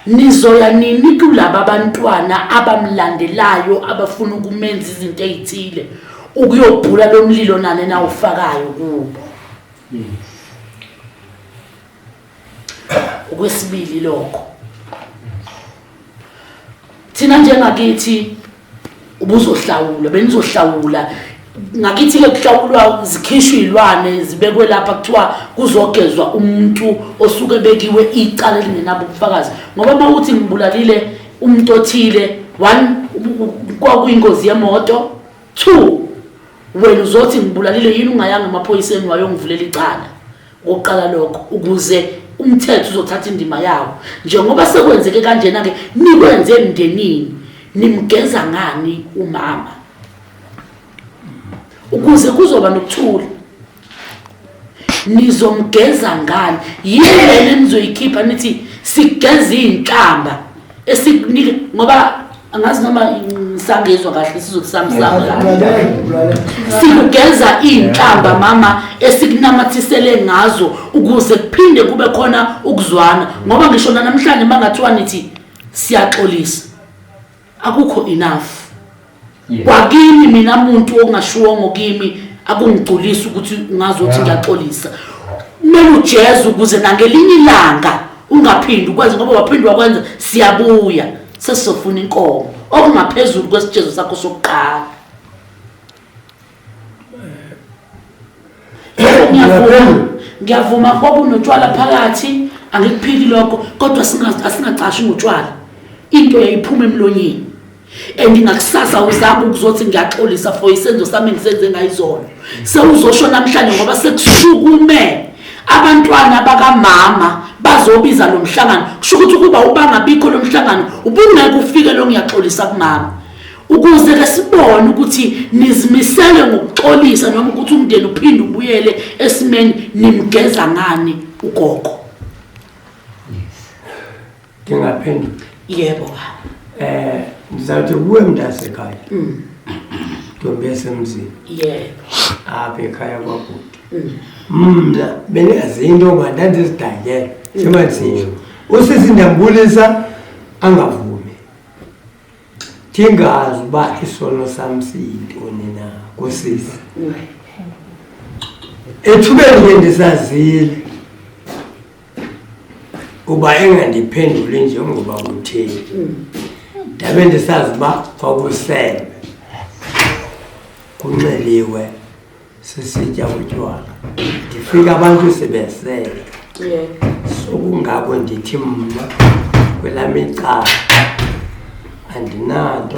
nizoya nini kulaba abantwana abamlandelayo abafuna ukumenza izinto ezithile ukuyobhula lo mlilo nane nawufakayo kubo? Okwesibili lokho, thina njengakithi ubuzohlawula, benizohlawula ngakithi ke kuhlawulwa zikhishwa izilwane zibekwe lapha kuthiwa kuzogezwa umuntu osuke bekiwe icala elingenabo ubufakazi. Ngoba uma uthi ngibulalile umuntu othile, 1 kwakuyingozi yemoto, 2 wena uzothi ngibulalile yini ungayanga emaphoyiseni wayongivulela icala. Okokuqala lokho, ukuze umthetho uzothatha indima yawo. Njengoba sekwenzeke kanjena ke nikwenze emndenini, nimgeza ngani umama ukuze kuzoba nokuthula? Nizomgeza ngani? Yini lena enizoyikhipha nithi sigeza iy'nhlamba esikunike? Ngoba angazi noma ngisangezwa kahle isiZulu sami Sikugeza iy'nhlamba mama esikunamathisele ngazo ukuze kuphinde kube khona ukuzwana. Ngoba ngisho namhlanje mangathiwa nithi siyaxolisa, akukho enough. Kwakimi mina muntu ongashiwongo kimi akungigculisi ukuthi ungazothi ngiyaxolisa. Kumele ujeze ukuze nangelinye ilanga ungaphindi ukwenza, ngoba waphinde wakwenza siyabuya sesizofuna inkomo okungaphezulu kwesijezo sakho sokuqala. Ngiyavuma ngoba unotshwala phakathi, angikuphiki lokho, kodwa asingacashi ngotshwala. Into yayiphuma emlonyeni. And ngakusasa uzama ukuzothi ngiyaxolisa for isenzo sami engisenze ngayizolo. Sewuzosho namhlanje ngoba sekusukume abantwana bakamama bazobiza lo mhlangano. Kusho ukuthi ukuba ubangabikho lo mhlangano ubungeke ufike lo ngiyaxolisa kumama. Ukuze ke sibone ukuthi nizimisele ngokuxolisa noma ukuthi umndeni uphinde ubuyele esimeni, nimgeza ngani ugogo? Ngingaphendula. Yebo baba. Ngizawuthi kuwe mntasekhaya. Ntombi yasemzini. Yebo. Apha ekhaya kwabhuti. Mna bengazi into yoba ndandizidakele. Njengoba ndisitsho. Usisi ndiyambulisa angavumi. Ndingazi uba isono sam siyintoni na kusisi. Ethubeni ke ndisazile. Kuba engandiphenduli njengoba kutheni. Ndabe ndisazi uba kwakuselwe, kunxeliwe, sisitya utywala. Ndifika abantu sebesele. So kungako ndithi mna kwelam icala andinanto,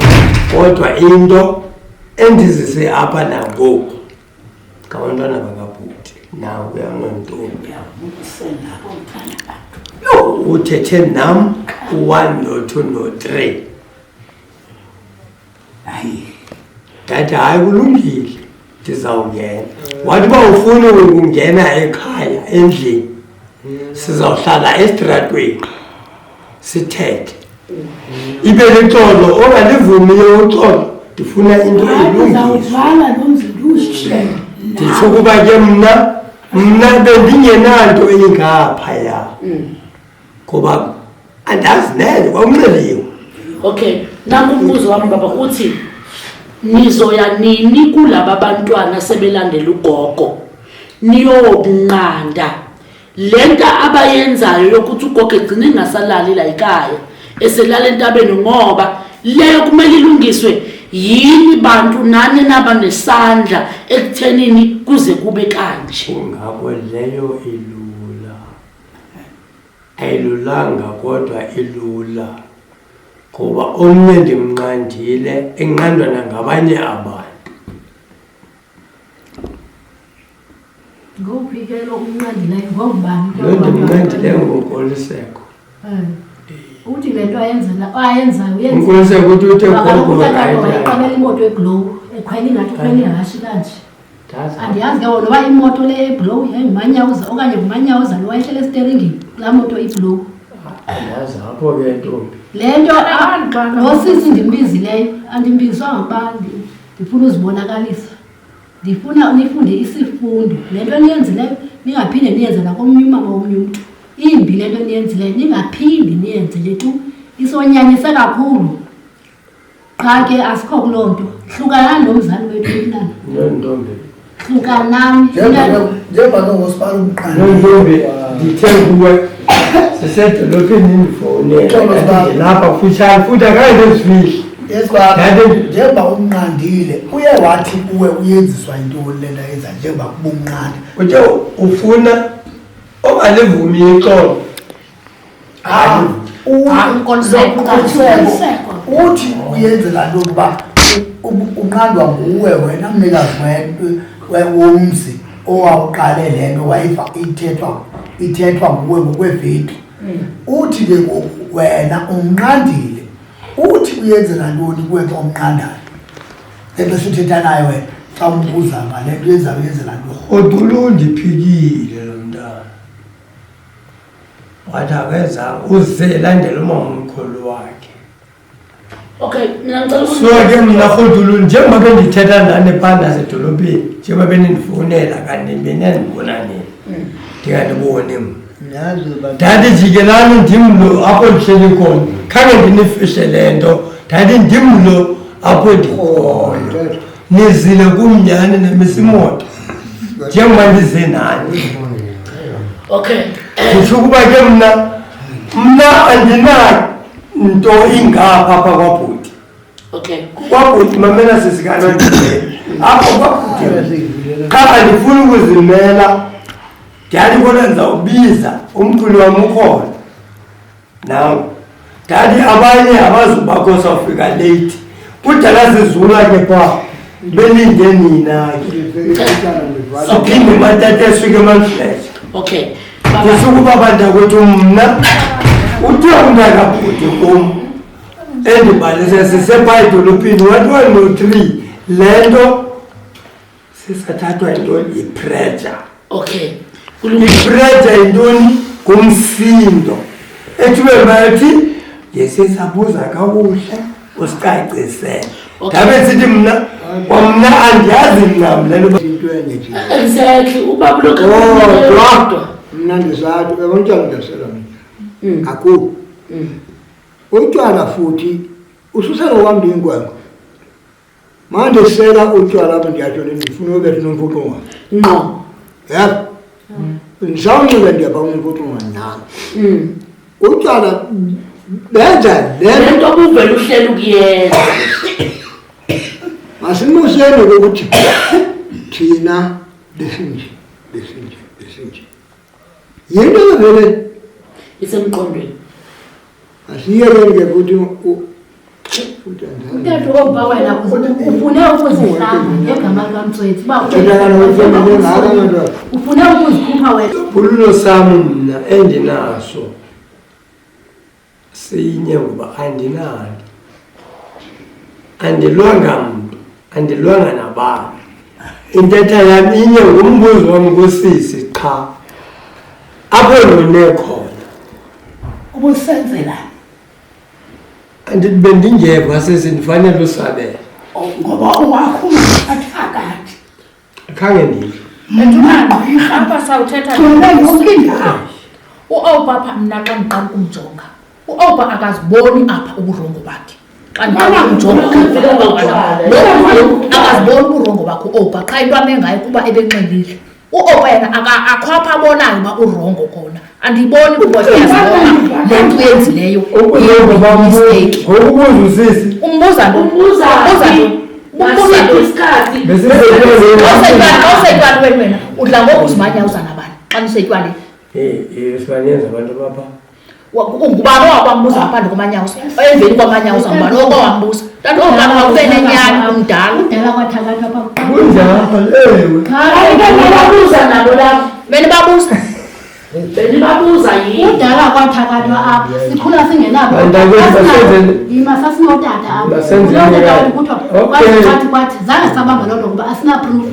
kodwa into endizise apha nangoku ngabantwana bakabhuti nawe uyanontombi. Yho, uthethe nam u-1 no-2 no-3. Hayi, ndathi hayi kulungile, ndizawungena. Wathi uba ufuna ukungena ekhaya endlini, sizawuhlala esitratweni sithethe. Ibe lixolo, ongalivumiyo uxolo, ndifuna into ilungiswe. Ndizawuvala lo mzi ndiwushiye. Nditsho ukuba ke mna bendingenanto ingaphaya. Ngoba andazi nento, kwakunxeliwe. Okay, nanku umbuzo wami baba uthi nizoya nini kulaba bantwana sebelandela ugogo niyonqanda lento abayenzayo yokuthi ugogo egcine engasalali la ekhaya eselala entabeni, ngoba leyo kumele ilungiswe yini bantu nani naba nesandla ekuthenini kuze kube kanje. Kungako leyo ilula, ayilulanga kodwa ilula, ngoba omnye ndimnqandile enqandwa nangabanye abantu. Ngowuphi ke lo umnqandileyo? Ngowubani ke Lo ndimnqandileyo nguNkoliseko. Uthi le nto ayenzayo uyenza. UNkoliseko uthi uthe Ngoba kaloku gogo utata akayenzayo. wayeqabela imoto eblowu, ekhwela ingathi ukhwela ihashe kanje. Ndazi. Andiyazi ke noba imoto le eblowu yayingumanyawuza okanye ngumanyawuza lo wayehlele esiteringini kulaa moto iblowu. Andazi apho ke ntombi. Le nto, lo sisi ndimbizileyo, andimbizwanga ukuba ndifuna uzibonakalisa. Ndifuna nifunde isifundo. Le nto niyenzileyo ningaphinde niyenze nakomnye umama womnye umntu. Imbi le nto niyenzileyo, ningaphindi niyenze le tu. Isonyanyise kakhulu. Qha ke asikho kuloo nto. Hlukanani nomzali wethu umntana. Nontombi. Hlukanani. Njengoba ke ngosibala umqandi. Nontombi, ndithe kuwe sisedolophini ndifowunele. Ndilapha kufutshane futhi akhange ndizifihli. Yes, baba. Njengoba umnqandile, uye wathi kuwe uyenziswa yintoni le nto ayenza njengoba kuba umnqanda? Uthe ufuna ongalivumi ixolo. Uthi uyenzela ntoni uba unqandwa nguwe wena mnikazi womzi owawuqale le nto wayiva ithethwa nguwe ngokwevidiyo. Uthi ke ngoku wena umnqandile, uthi uyenzela ntoni kuwe xa umnqandayo? Le nto sithetha naye wena xa umbuza ngale nto uyenzayo, uyenzela ntoni? Rhotulu undiphikile lo mntana. Wathi akezanga, uze elandela umamkhulu wakhe. Okay, mina ngicela ukuthi So ke mna Rhotulu, njengoba bendithetha nani phaa nasedolophini, njengoba benindifowunela kanti beniyandibona nini? Ndingandiboni mna. Ndathi jikelani ndim lo apho ndihleli khona, khange ndinifihle le nto. Ndathi ndim lo apho ndikhoyo. Nizile kum nyhani namisa imoto njengoba ndize nani. Okay. Nditsho ukuba ke mna andinanto ingapha apha kwabhuti. Okay. Kwabhuti mamela sisikanandibele. Apho kwabhuti qha andifuni ukuzimela. Ndathi kodwa ndizawubiza umkhulu wam ukhona. Naw. Ndathi abanye abazubakho sawufika late. Kudala sizula ke phaa belinde nina ke. Siphinde matata esifike emamfleshe. Okay. Ndisukuba bantakwethu mna uthe umntakabhuti kum endibalise sisephaa edolophini wathi 1 no 3 le nto sisathathwa yintoni? Yipressure. Okay. Ipressure yintoni? Ngumsindo. Ethiwe bathi ngesisabuza kakuhle usicacisele. Ndabe sithi mna kwamna andiyazi ncam le nto. Into enye nje. Exactly. Ubaba lo Kodwa mna ndisathi uyabona utywala ndiyasela mina. Kakhulu. Utywala futhi ususela kwam ndiyinkwenkwe. Mandisela utywala apha ndiyatsho le ndifuna ube sinomfuxungwane. Ngqo. Yebo. Ndisawunxiba ndiyapha umfuxungwane nam. Utywala benza le nto buvele uhleli ukuyenza. Masimuseni ukuthi thina besinje besinje besinje. Yinto vele isemqondweni. Asiyekeni ke futhi Utata oba wena ufune ukuzihlamba ngegama likaMtswetsi uba ufune ukuzikhupha wena. Isiphululo sam mna endinaso sinye ngoba andinanto. Andilwanga mntu, andilwanga nabani. Intetha yam inye ngumbuzo wam kusisi qha. Apho ndone khona. Ubusenzelani? Andithi bendingeva sisi ndifanele usabela. Oh, ngoba owakho ungathakathi. Khange nditsho. Mna Apha sawuthetha gcwele yonke indawo. U-Oupa apha mna xa ndiqala ukumjonga. U-Oupa akaziboni apha uburongo bakhe. Xa ndiqala ukumjonga lo akaziboni uburongo bakhe u-Oupa qha into ame ngayo kuba ebenxilile. U-Oupa yena akho apha abonayo uba urongo khona. Andiyiboni kuba uyazibona le nto uyenzileyo. Uburongo bam Mistake. ngokubuza usisi. Umbuza ntoni? Umbuza Umbuza phi? ntoni? Umbuza ntoni? Isikhathi. Xa usetywaleni wena wena udla ngokuzimanyawuza nabani xa nisetywaleni. Eh, sibaninzi abantu bapha. Ungubani owakwambuza ngaphandle kwamanyawuza? Emveni kwamanyawuza ngubani okwawambuza? Tata oobani wakube nenyani umdala. Kudala kwathakathwa apha kuqala. Kunjalo, ewe. Benibabuza nabo lapho. Benibabuza. Benibabuza yini? Kudala kwathakathwa apha sikhula singenabo. Bantakwethu, basenzele- Yima sasinotata apha. Basenzele Loo nto kahle. kuthiwa Okay. kwathi kwathi kwathi zange sabamba loo nto ngoba asina-proof.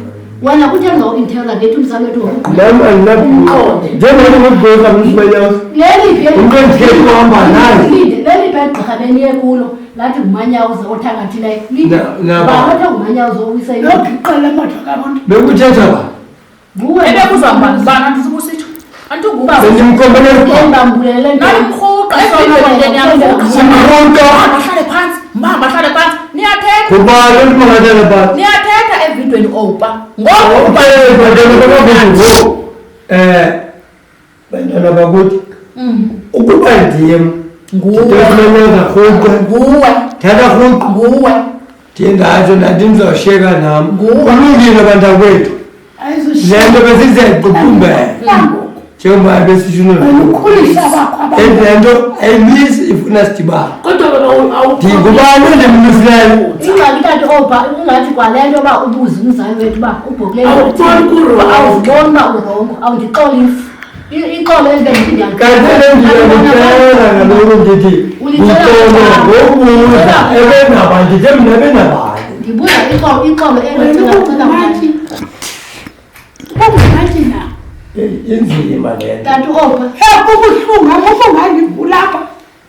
Wena kutheni ngoku-interrogate umzali wethu ngokuqonda? Nam andinabhuqa. Njengoba ngugqirha msimanyawo. Leliphi eli- Umntu endikhe kuhamba naye. Linde, leliphi eli gqirha beniye kulo lathi ngumanyawuza othakathileyo? Linde. Na- Ubani othe ngumanyawuza owise into? Nogiqela imoto kabantu. Bekuthetha ba? Nguwe. Ebebuzwa ngubani? Ngubani andithi ubusitsho? Andithi Bendimkhombele Bambulele nto. Nayimrhuqa evidweni niyamrhuqa. Simrhuqa. Mama ahlale phantsi, mama ahlale phantsi. Niyathetha. Ngubani othi makahlale phantsi? Niyathetha evidweni Oupa. Ngoku Okay, bantwana bakuthi ngoku. Bantwana bakuthi. Ukuba ndim. Nguwe. Ndithetha rhuqe. Nguwe. Thetha rhuqe. Nguwe. Ndingatsho ndathi ndizawushiyeka nam. Nguwe. Kulungile bantakwethu. Le nto besizayiqukumbela. Njengoba besitsho Ukhulisa abakho abantu. And le nto ayimisi ifuna sidibane. Kodwa baba Ndingubani ondimlisileyo? Ingxaki tata Oupa ungathi kwale nto uba ubuze umzali wethu uba ubhokuleyo. Awuboni kurongo. Awuziboni uba urongo, awundixolisi. Ixolo eli bendithi ndiyalicela. Kanti le ndiyalicela kaloku ndithi Ulicela uxolo ngokubuza ebenabani, ndithe mna ebenabani. Ndibuza ixolo, ixolo eli Wena cela cela ubungumantyi. Ubungumantyi na? Inzima le nto. Tata Oupa. Hey, kubuhlungu akukho ungandivula apha.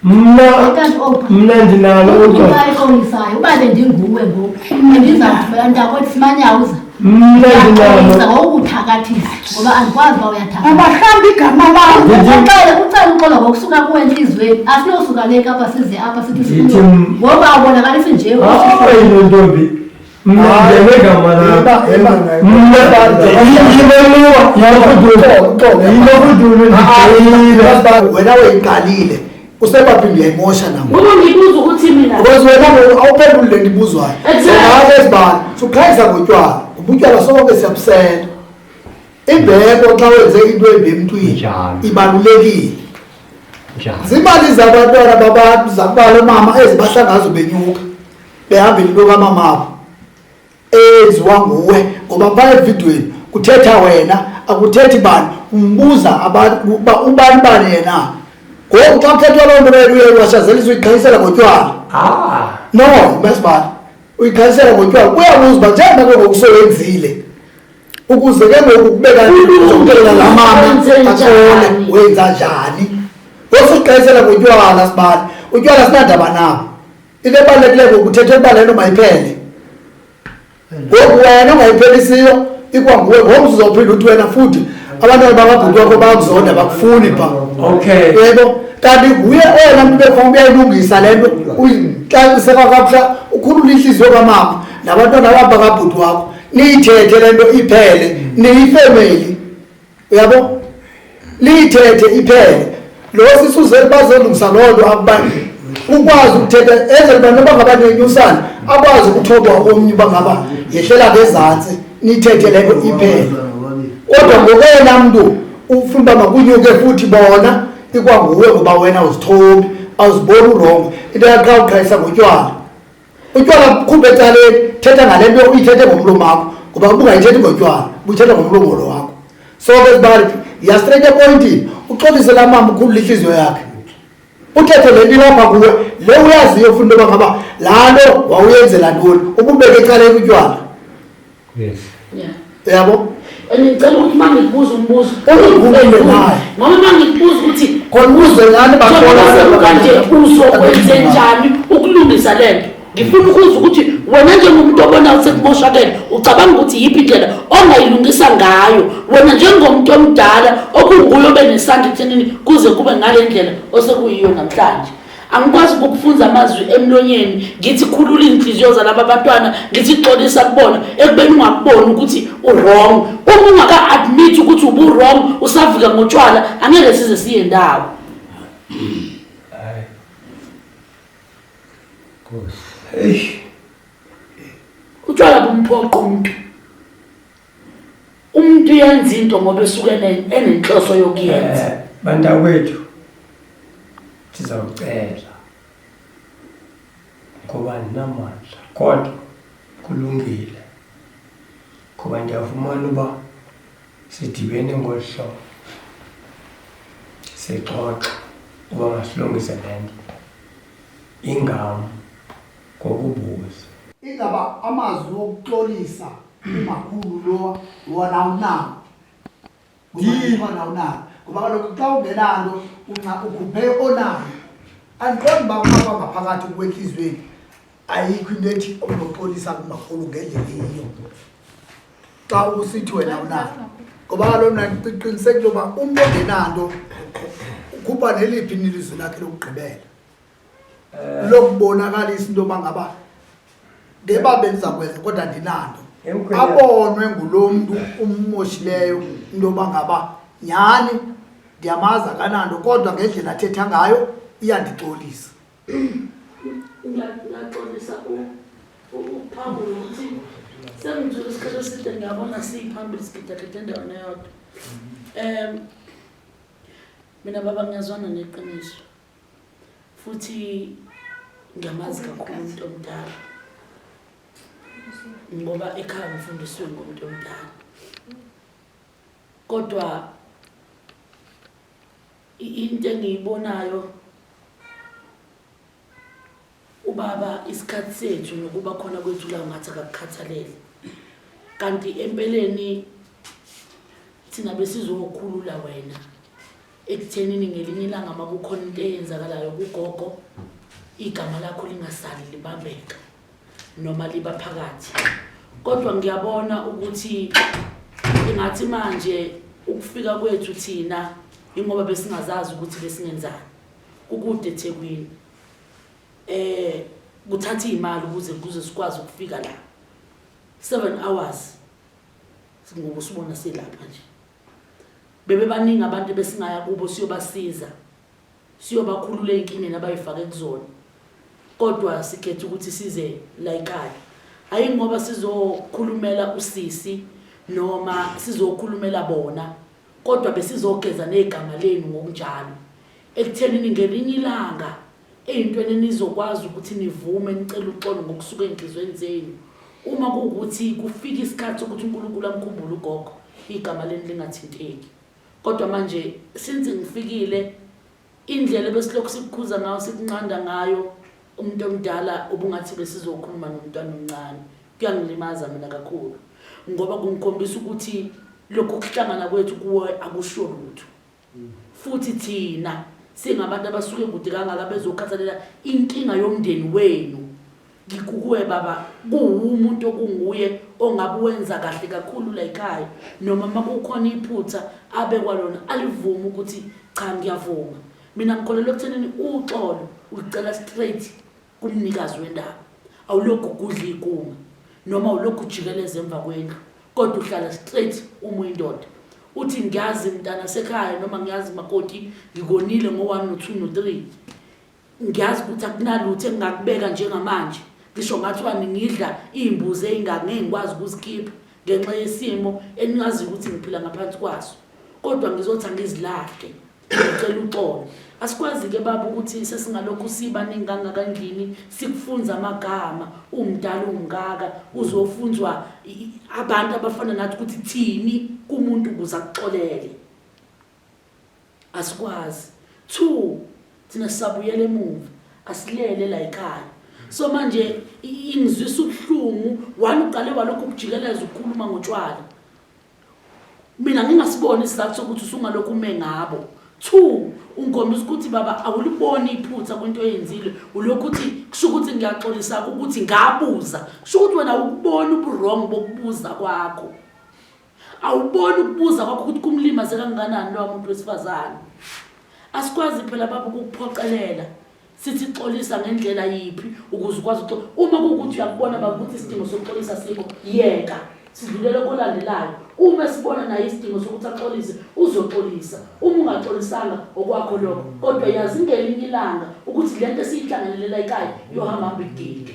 Mna Tata Oupa. mna ndinalo uxolo. Into exolisayo uba bendinguwe ngoku bendizawuthi ntakwethu simanyawuza. Mna Ndiyaxolisa ndinalo. ngokukuthakathisa ngoba andikwazi uba uyathakatha. Abahlamba igama lam. Ucele ucele uxolo ngokusuka kuwe entliziyweni. Asinosuka le Kapa size apha sithi Ndithi sifuna. Ngoba awubonakalisi nje. Hayi nontombi. Mna ndinegama lam. Mna imeluwa yinofudulu ndijeyile. Wena uyiqalile. Usebaphinde uyayimosha nam. Ngoba ngibuza ukuthi mina Because wena ngoku awuphenduli le nto ibuzwayo. Exactly. Ngathi esibali, suqhayisa ngotywala. Ngoba utywala sonke siyabusela. Imbeko xa wenze into embi emntwini Njalo. ibalulekile. Njalo. Zimali zabantwana babantu zakubala omama ezibahla ngazo benyuka behambela into kamamabo eyenziwa nguwe ngoba phaa evidweni kuthetha wena akuthethi bani umbuza abantu uba ubani bani yena. Ngoku xa kuthethwa loo nto wena uyayiwashazelisa uyiqhayisela ngotywala. No, masibali uyiqhayisela ngotywala. Kuyabuza uba njengoba ke ngoku sowenzile ukuze ke ngoku kube kanti uzokuxelela laa mama axole wenza njani. Ngosuqhayisela ngotywala sibali, utywala sinandaba nabo. Into ebalulekileyo ngoku kuthethwe uba le nto mayiphele. Ngoku wena ongayiphelisiyo ikwanguwe ngomso uzawuphinda uthi wena futhi abantwana bakabhuti wakho bayakuzonda bakufuni pha. Okay. Yebo, kanti nguye oyena mntu bekufanele uyayilungisa le nto uyixabise kakuhle ukhulule intliziyo kamama nabantwana babo bakabhuti wakho niyithethe le nto iphele niyifemeli. Uyabo? Liyithethe iphele. Lo sisi uzele bazolungisa loo nto akuba ukwazi ukuthetha enzele uba noba ngaba niyenyusana akwazi ukuthobwa omnye uba ngaba yehlela ngezantsi nithethe le nto iphele. Kodwa ngokwena mntu ufuna uba makunyuke futhi bona ikwanguwe ngoba wena uzithobi awuziboni urongo into yaqha uqhayisa ngotywala. Utywala bukhuphe ecaleni thetha ngale nto uyithethe ngomlomo wakho ngoba ubungayithethi ngotywala ubuyithetha ngomlomo lo wakho. So ke sibali yiya straight epointini uxolise laa mama ukhulule intliziyo yakhe. Uthethe le nto ilapha kuwe le uyaziyo ufuna into yoba ngaba laa nto wawuyenzela ntoni ububeke ecaleni utywala. Yes. Yeah. Uyabo? And ngicela ukuthi uma ngikubuza umbuzo Ungivumele naye. Ngoba uma ngikubuza ukuthi Khona uze nani bakhola kanje uzokwenze njani ukulungisa le nto. Ngifuna ukuzwa ukuthi wena njengomuntu obona sekumoshakele ucabanga ukuthi yiphi indlela ongayilungisa ngayo wena njengomuntu omdala okunguye obe nesandla ekuthenini kuze kube ngale ndlela osekuyiyo namhlanje. Angikwazi ukukufunza amazwi emlonyeni ngithi khulula iy'nhliziyo zalaba bantwana ngithi xolisa kubona ekubeni ungakuboni ukuthi u-wrong. Uma ungaka-admit ukuthi ubu-wrong usavika ngotshwala angeke size siye ndawo. Utshwala bumphoqa umuntu. Umuntu uyenza into ngoba esuke enenhloso yokuyenza. Bantakwethu ndizawucela ngoba andinamandla kodwa kulungile ngoba ndiyafumana uba sidibene ngolu hlobo sixoxa uba masilungise le nto ingam ngokubuza. Ingaba amazwi wokuxolisa umakhulu lo wona awunawo? Ngoba awunawo. Ngoba kaloku xa ungenanto ukhuphe onayo. Andiqondi uba apha ngaphakathi kuwe entliziyweni ayikho into ethi unoxolisa kumakhulu ngendlela eyiyo. Xa usithi wena unayo. Ngoba kaloku mna ndiqinisekile uba umntu ongenanto ukhupha neliphi ilizwi lakhe lokugqibela. Lokubonakalisa into yoba ngaba ngeba bendiza kwenza kodwa ndinanto. Abonwe ngulo mntu ummoshileyo into yoba ngaba nyhani ndiyamazi akananto kodwa ngendlela athetha ngayo iyandixolisa. Ngiyaxolisa ukuphawula ukuthi sengijule isikhathi eside ngiyabona siyiphambili sigidagida endaweni eyodwa. Mina baba ngiyazwana neqiniso. Futhi ngiyamazi kakhulu umuntu omdala ngoba ekhaya ngifundisiwe ngomuntu omdala, kodwa into engiyibonayo ubaba isikhathi sethu nokuba khona kwethu la ngathi akakukhathalele, kanti empeleni thina besizokhulula wena ekuthenini ngelinye ilanga uma kukhona into eyenzakalayo kugogo igama lakho lingasali libambeka noma liba phakathi. Kodwa ngiyabona ukuthi ingathi manje ukufika kwethu thina ingoba besingazazi ukuthi besingenzani kukude eThekwini, kuthatha imali ukuze sikwazi ukufika la 7 hours ngoba usibona silapha nje. Bebebaningi abantu besingaya kubo siyobasiza siyobakhulula ey'nkingeni abayifake kuzona, kodwa sikhetha ukuthi size la ekhaya. Hhayi ngoba sizokhulumela usisi noma sizokhulumela bona, kodwa besizogeza negama lenu ngokunjalo ekuthenini ngelinye ilanga ey'ntweni enizokwazi ukuthi nivume nicele uxolo ngokusuka ey'nhliziyweni zenu. Uma kuwukuthi kufika isikhathi sokuthi uNkulunkulu amkhumbule ugogo, igama lenu lingathinteki. Kodwa manje since ngifikile, indlela ebesilokhu sikukhuza ngayo sikunqanda ngayo umuntu omdala ubungathi besizokhuluma nomntwana omncane, kuyangilimaza mina kakhulu ngoba kungikhombisa ukuthi lokhu kuhlangana kwethu kuwe akusho lutho. Futhi thina singabantu abasuke kude kangaka bezokhathalela inkinga yomndeni wenu. Ngikukuwe baba, kuwumuntu okunguye ongabe wenza kahle kakhulu la ekhaya, noma uma kukhona iphutha abekwa lona alivume ukuthi cha ngiyavuma. Mina ngikholelwa ekuthenini uxolo ulicela straight kumnikazi wendaba, awulokhu ugudla ikunga noma ulokhu ujikeleza emva kwendlu, kodwa uhlala straight uma uyindoda. Uthi ngiyazi mntana sekhaya noma ngiyazi makoti ngikonile ngo-1 no-2 no-3. Ngiyazi ukuthi akunalutho engingakubeka njengamanje. Ngisho ngathiwa ningidla iy'mbuzi ey'ngaki ngeke ngikwazi ukuzikhipha ngenxa yesimo eningaziyo ukuthi ngiphila ngaphansi kwaso. Kodwa ngizothi angizilahle. Ngicela uxolo. Asikwazi-ke baba ukuthi sesingalokhu sibaningi kangaka endlini sikufunza amagama umdala ungaka uzofunzwa abantu abafana nathi ukuthi thini kumuntu ukuze akuxolele. Asikwazi. Two, thina sisabuyela emuva asilele la ekhaya. So manje ingizwisa ubuhlungu one uqale walokhu ukujikeleza ukukhuluma ngotshwala. Mina ngingasiboni isizathu sokuthi usungalokhu ume ngabo. Two, ungikhombisa ukuthi baba awuliboni iphutha kwinto oyenzile. Ulokhu uthi kusho ukuthi ngiyaxolisa ukuthi ngabuza. Kusho ukuthi wena awukuboni ubu-wrong bokubuza kwakho. Awuboni ukubuza kwakho ukuthi kumlimaze kangakanani lowa muntu wesifazane. Asikwazi phela baba ukukuphoqelela. Sithi xolisa ngendlela yiphi ukuze ukwazi ukuxolisa. Uma kuwukuthi uyakubona baba ukuthi isidingo sokuxolisa sikho, yeka. Sidlulele kolandelayo. Uma esibona naye isidingo sokuthi axolise, uzoxolisa. Uma ungaxolisanga okwakho lokho. Kodwa yazi ngelinye ilanga ukuthi lento esiyihlanganele la ekhaya iyohamba hamba igige.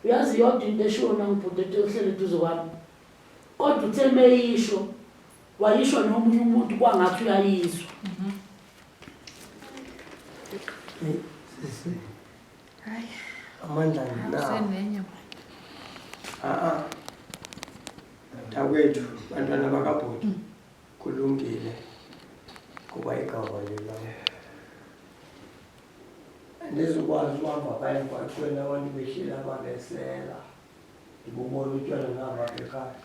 Uyazi yodwa into eshiwo nangubhuti ethi ohleli eduze kwami. Kodwa uthe meyisho wayisho nomunye umuntu kwangathi uyayizwa. Sisi. Hayi. Amandla ndinawo. Senenye. A-a. Mntakwethu, bantwana bakabhuti. Kulungile. Kuba igama lelam. Andizukwazi uhamba phaya emgwaqweni abantu behleli apha besela. Ndibubona utywala ngaba apha ekhaya.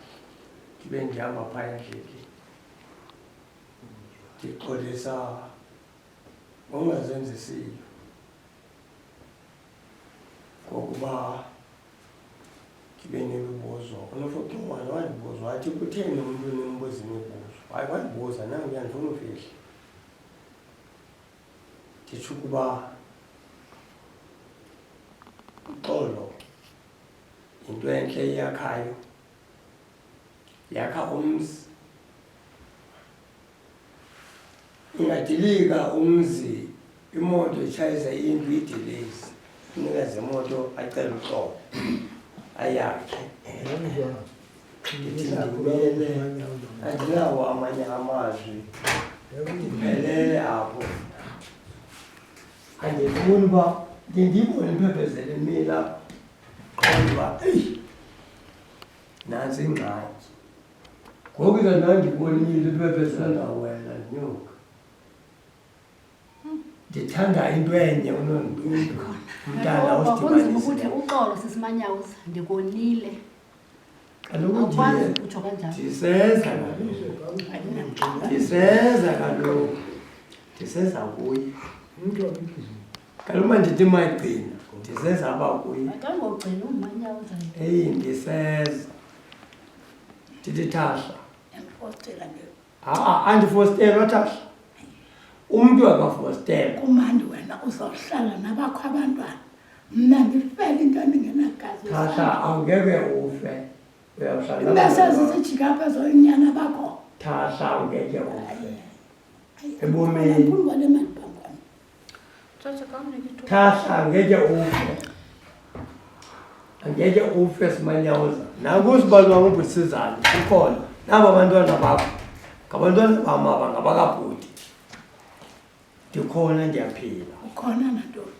Ndibe ndihamba phaya endleleni. Ndixolisa ngokungazenzisiyo ngokuba ndibe nemibuzo. Unofoxongwane wandibuza wathi kutheni umntu nimbuza imibuzo? Hayi wandibuza nanguya ndifuna ufihla. Nditsho ukuba uxolo yinto entle eyakhayo, yakha umzi. Ingadilika umzi, imoto itshayisa indlu idilisi, umnikazi emoto acele uxolo ayakhe. Ndithi ndimele, andinawo amanye amazwi, ndiphelele apho. Andifuni uba ndiyibone iphephezele imile apha, qonda uba eyi nantsi ingxaki. Ngoku ke ndandibonile iphephezela ndawela ndinyuka. Ndithanda into enye unondundu umntana Kwakunzima ukuthi uxolo sisiManyawuza ndikonile. Kaloku Awukwazi ukutsho kanjalo. ndiseza kaloku ndiseza kaloku ndiseza kuye kaloku mandithi magcina ndiseza apha kuye Akangogcina uManyawuza. Eyi ndiseza ndithi thahla Ha-a andifostelwa thahla umntu akafostelwa Kumandi wena uzawuhlala nabakho abantwana mna ndifele into endingenagazi thahla awungeke ufe uyawuhlala Iimesezi zijika apha zonyana bakho thahla awungeke ufe ebomini Andifuni kwale mali phambi kwam Thahla angeke ufe. Angeke ufe simanyawuza. Nangu usibali wam ubusizana ukhona. Naba abantwana bakho. Ngabantwana bam aba ngabakabhuti. Ndikhona ndiyaphila. Ukhona nantoni?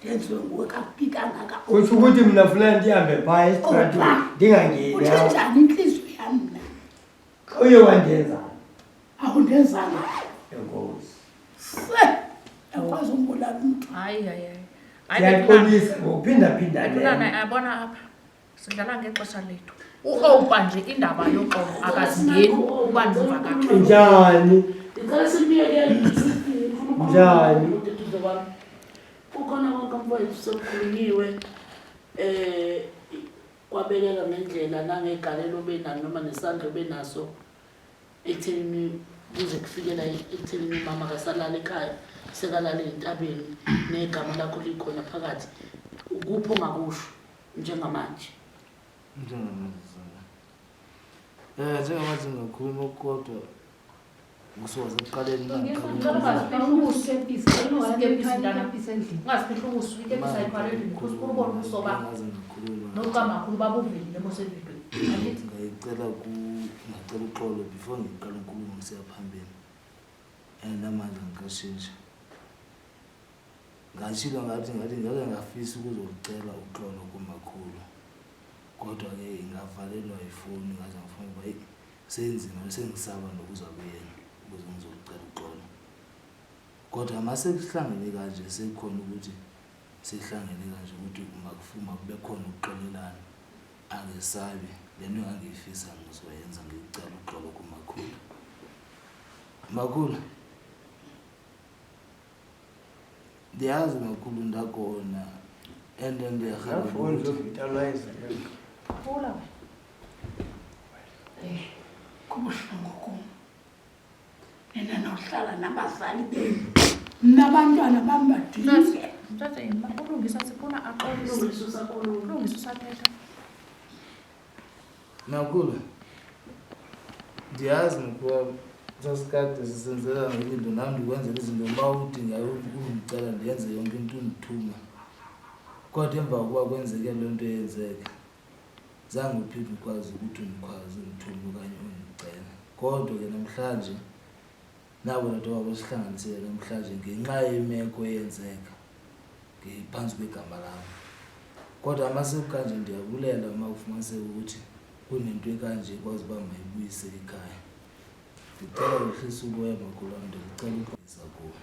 Ndenziwe nguwe kakubi kangaka. Utsho ukuthi mna funa ndihambe phaa esitratweni ndingangeni. Uthe njani intliziyo yam mna? Uye wandenzani? Awundenzanga. Enkosi. Se akwazi umbulala umntu. Hayi hayi hayi. Hayi Ndiyaxolisa ngokuphindaphinda le. Bethunana yabona apha. Sidlala ngexesha lethu. U-Oupa nje indaba yoxolo akazingeni uba ndiva kakuhle. Njani? Ndicela simyekele Njani? eduze kwami. Kukhona konke mfowethu sekukhulunyiwe eh kwabekeka ngendlela nangegalelo obenalo noma nesandla obenaso ekuthenini kuze kufikela ekuthenini umama akasalali ekhaya sekalala ey'ntabeni negama lakho likhona phakathi. Ukuphi ongakusho njengamanje? Njengamanje sana. Njengamanje ngingakhuluma kodwa kusuka sekuqaleni Ungazifihli ubuso, ikepisi ayithwaleli because ubone ubuso bakho. Ngaze ngakhuluma. Nokuka makhulu babuvelile mos evidweni. Angithi? Ngayicela ku ngacela uxolo before ngiqala inkulumo ngisiya phambili. And namanje ngikashintsha. Ngashilo ngathi ngake ngafisa ukuzokucela uxolo kumakhulu. Kodwa-ke ngavalelwa ifoni ngaze ngafuna ukuba eyi senzima sengisaba nokuza kuyena ukuze ngizokucela uxolo. Kodwa mase kuhlangene kanje sekukhona ukuthi sihlangene kanje ukuthi makube khona ukuxolelana. Angesabi le nto engangiyifisa ngizoyenza ngikucela uxolo kumakhulu. Makhulu, ndiyazi makhulu ndakona and ndiyarhalela Nafoni ukuthi zovitalize ke. Thula. Kubuhlungu kum. Nina nohlala nabazali benu. Mna abantwana bam badinge. Mthathe yima, uLungisa sifuna axolise. Ulungisa usathetha. Makhulu, ndiyazi makhulu sasikade sisenzela yonke into nam ndikwenzela izinto uba udinga undicela ndiyenze yonke into undithuma. Kodwa emva kokuba kwenzeke loo nto eyenzeka zange uphinde ukwazi ukuthi undikhwaze undithume okanye undicele. Kodwa ke namhlanje nabo tata wabo sihlanganisile namhlanje ngenxa yemeko eyenzeka phantsi kwegama lam. Kodwa amaseko kanje ndiyabulela uma kufumaniseka ukuthi kunento ekanje ekwazi uba mayibuyise ekhaya. Ndicela wehlise uboya makhulu wam, ndicela uxolisa kuwe.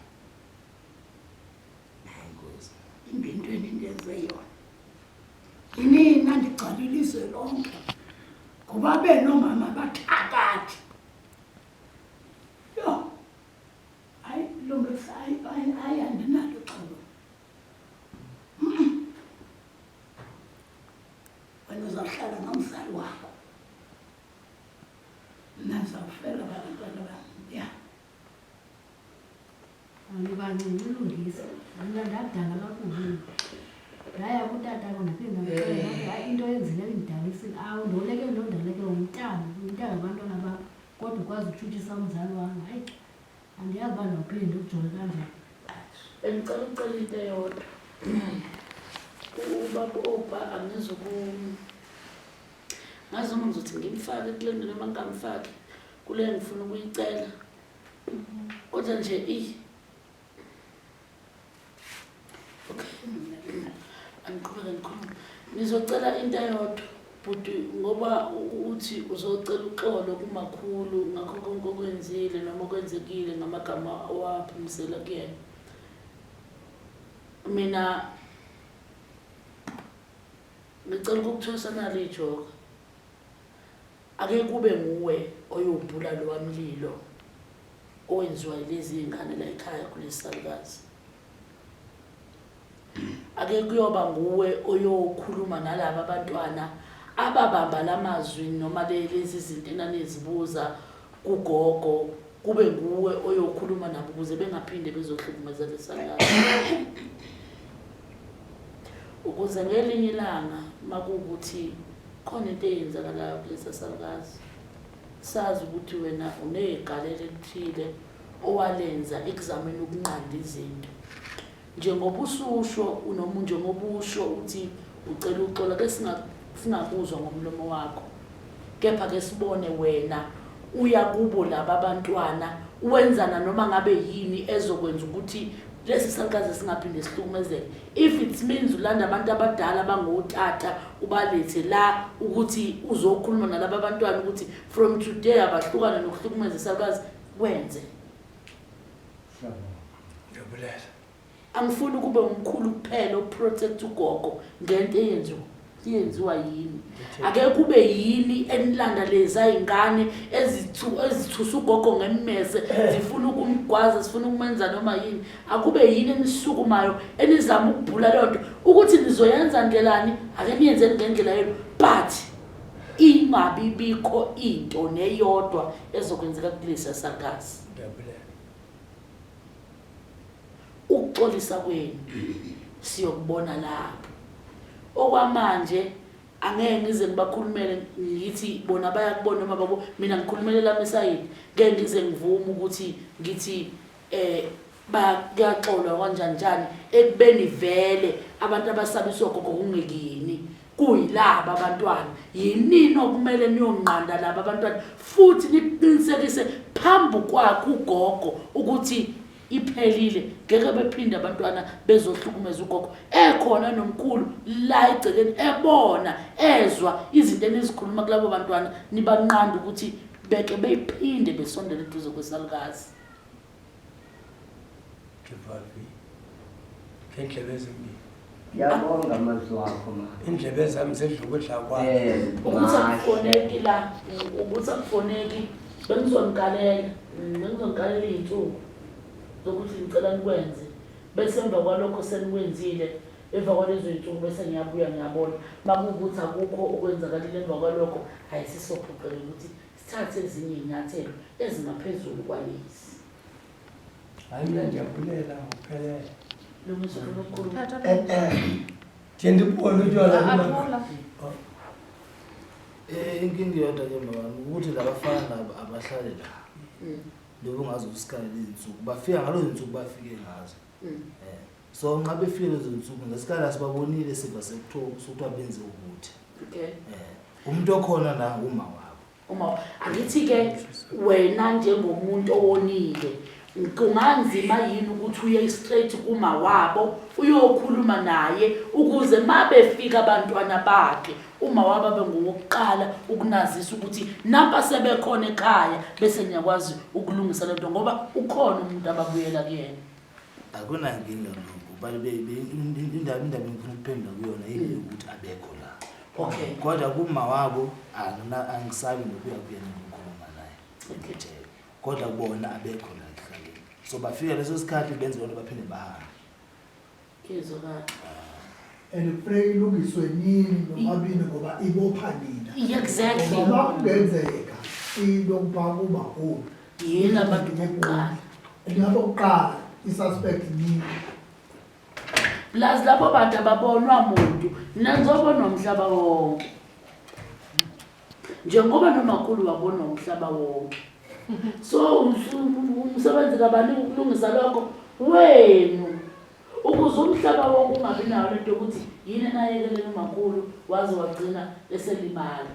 Enkosi. Imbi into enindenze yona. Yinina ndigcwala ilizwe lonke. Ngoba benoomama bathakathi. Yho, hayi Lungisa, hayi hayi hayi andinalo uxolo. Wena uzawuhlala nomzali wakho. Mna ndizawufela abantwana bam. Ya. Andibancinci uLungisa. Mna ndadala kakubi. Ndaya kutata ndaphinde ndamxelela ndathi hayi into oyenzileyo indidanisile. Awu ndoleke ndondaleke umntana, umntana wabantwana bam kodwa ukwazi ukutshutshisa umzali wam. Hayi andiyazi uba ndawuphinde ndikujonge kanjani. Bengicela ukucela into eyodwa. Ubaba Opa angizuku ngazi noma ngizothi ngimfake kule nto noma ngingamfaki kule ngifuna ukuyicela. Kodwa nje i Okay. Angiqhubeke ngikhulume. Ngizocela into eyodwa bhuti ngoba uthi uzocela uxolo kumakhulu ngakho konke okwenzile noma okwenzekile ngamagama owaphumisela kuyena. Mina ngicela ukukuthwesa nalo ijoka. Ake kube nguwe oyobhula lowa mlilo owenziwa yilezi iy'ngane la ekhaya kulesi salukazi. Ake kuyoba nguwe oyokhuluma nalaba abantwana ababamba lamazwi noma lezi zinto enanizibuza kugogo, kube nguwe oyokhuluma nabo ukuze bengaphinde bezohlukumeza lesalukazi. Ukuze ngelinye ilanga makuwukuthi khona into eyenzakalayo kulesa salukazi, sazi ukuthi wena unegalelo elithile owalenza ekuzameni ukunqanda izinto. Njengoba ususho noma njengoba usho uthi ucela uxolo, ke singakuzwa ngomlomo wakho, kepha ke sibone wena uya kubo laba abantwana wenzana noma ngabe yini ezokwenza ukuthi lesi salukazi singaphinde sihlukumezeke. If it means ulanda abantu abadala abangotata ubalethe la ukuthi uzokhuluma nalaba abantwana ukuthi from today abahlukane nokuhlukumeza isalukazi, wenze. Ngiyabulela. Angifuni kube umkhulu kuphela oprotect ugogo ngento eyenziwa yini. Ake kube yini enilanda leza ingane ezithusa ugogo ngemmese, zifuna ukumgwaza, zifuna ukumenza noma yini. Akube yini enisukumayo enizama ukubhula leyo nto ukuthi nizoyenza ndlelani, ake niyenzeni ngendlela yenu, but ingabi bikho into neyodwa ezokwenzeka kulesa salukazi. Ngiyabulela. Ukuxolisa kwenu siyokubona lapho. Okwamanje angeke ngize ngibakhulumele ngithi bona bayakubona noma babo, mina ngikhulumele lami isayidi. Ngeke ngize ngivume ukuthi ngithi bayaxolwa kanjani njani, ekubeni vele abantu abasabiswa gogo kungekini kuyilaba abantwana. Yinini okumele niyonqanda laba abantwana futhi niqinisekise phambi kwakhe ugogo ukuthi iphelile, ngeke bephinde abantwana bezohlukumeza ugogo ekhona nomkhulu la egcekeni, ebona ezwa izinto enizikhuluma kulabo bantwana, nibanqanda ukuthi beke beyiphinde besondele eduze kwesalukazi. Ngivavi ngendlebe ezimbili. Ngiyabonga amazwi akho ma. Indlebe zami zidla ukudla kwami. Ukuthi akufoneki la, ukuthi akufoneki, bengizonikalela, bengizonikalela iy'nsuku zokuthi ngicela nikwenze. Bese emva kwalokho senikwenzile, emva kwalezo y'nsuku bese ngiyabuya ngiyabona. Makuwukuthi akukho okwenzakalile emva kwalokho, hhayi sisophoqeleka ukuthi sithathe ezinye iy'nyathelo ezingaphezulu kwalezi. Hayi mina ngiyabulela ngokuphelele. Lungisa ufuna ukukhuluma. Ndiye ndibone utywala. Inkinga iyodwa ke mama ukuthi labafana laba abahlale la. Njengoba ungazi usikale izinsuku, bafika ngalezo zinsuku bafike ngazo. So nxa befike lezo zinsuku ngesikhala asibabonile siva sekuthiwa benze ukuthi. Okay. Umuntu okhona la uma wabo. Uma angithi ke wena njengomuntu owonile kunganzima yini ukuthi uye straight kuma wabo uyokhuluma naye ukuze mabefika abantwana bakhe uma wabo abe ngowokuqala ukunazisa ukuthi nampa sebekhona ekhaya, bese niyakwazi ukulungisa lento ngoba ukhona umuntu ababuyela kuyena. Akunankinga lokho, indaba engifuna ukuphendula kuyona yile ukuthi abekho la. Okay. Kodwa kuma wabo angisabi nokuya kuyena ukukhuluma naye. Okay. Kodwa bona abekho la ekuhlaleni. So bafika leso sikhathi benze lona baphinde bahambe. Izwakala. And kufuneka ilungiswe nini nomabini ngoba ibopha nina. Exactly. Ngoba kungenzeka into yokuba kumakhulu. Yini abantu bokuqala. Ngabokuqala i-suspect nini. Plus labo bantu ababonwa muntu, nizobona umhlaba wonke. Njengoba nomakhulu wabona umhlaba wonke. So umsebenzi kabani ukulungisa lokho wenu. Ukuze umhlaba wonke ungabi nayo lento yokuthi yini enayekelele umakhulu waze wagcina eselimala